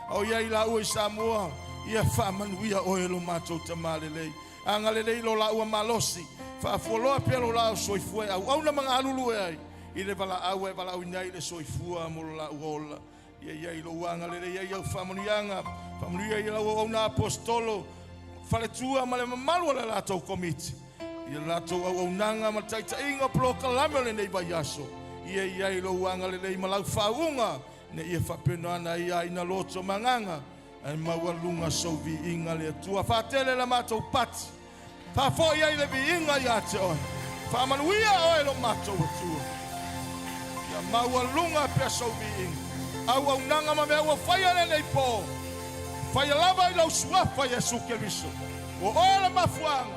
A o i ai laua i Samoa, ia faamanuia oe lo matou Tama lelei. Agalelei lo laua malosi, faafualoa pea lo laua soifua e auauna ma galulue ai i le valaau e valaauina ai le soifua mo lo laua ola. Ia i ai lou agalelei ai au faamanuiaga, faamanuia i lau auauna aposetolo, faletua ma le mamalu o le latou komiti, i le latou auaunaga ma le taitaiga o polokalame o lenei vaiaso. Ia i ai lou agalelei ma lau faauuga, ina ia faapena ona ia aina loto ma agaga, ae maualuga sou viiga le Atua. Faatele la matou pati, faafoi ai le viiga ia te oe. Faamanuia oe lo matou Atua. Ia maualuga pea sou viiga. Auaunaga ma mea ua faia lenei po, faia lava i lou suafa Iesu Keriso. Ua oe le mafuaaga,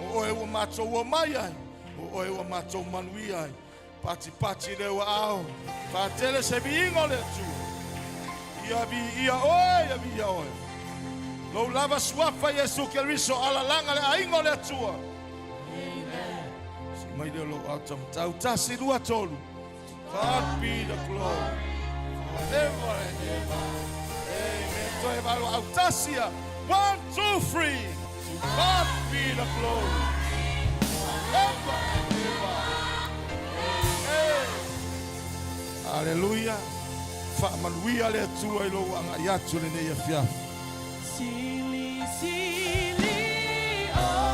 o oe ua matou omai ai, o oe ua matou manuia ai. Patipati le ua ao, faatele se viiga o le Atua. Ia viia oe, ia viia oe. Lou lava suafa Iesu Keriso alalaga le aiga o le Atua. Amen. Si mai lea o lou ao taumatau. Tasi, lua, tolu. God be the glory forever and ever. Amen. Toe valo au tasi ia. One, two, three. To God be the glory forever and ever. Amen. Hallelujah. Faamanuia le Atua i lou agai atu lenei afiafi. Sili, sili, oh.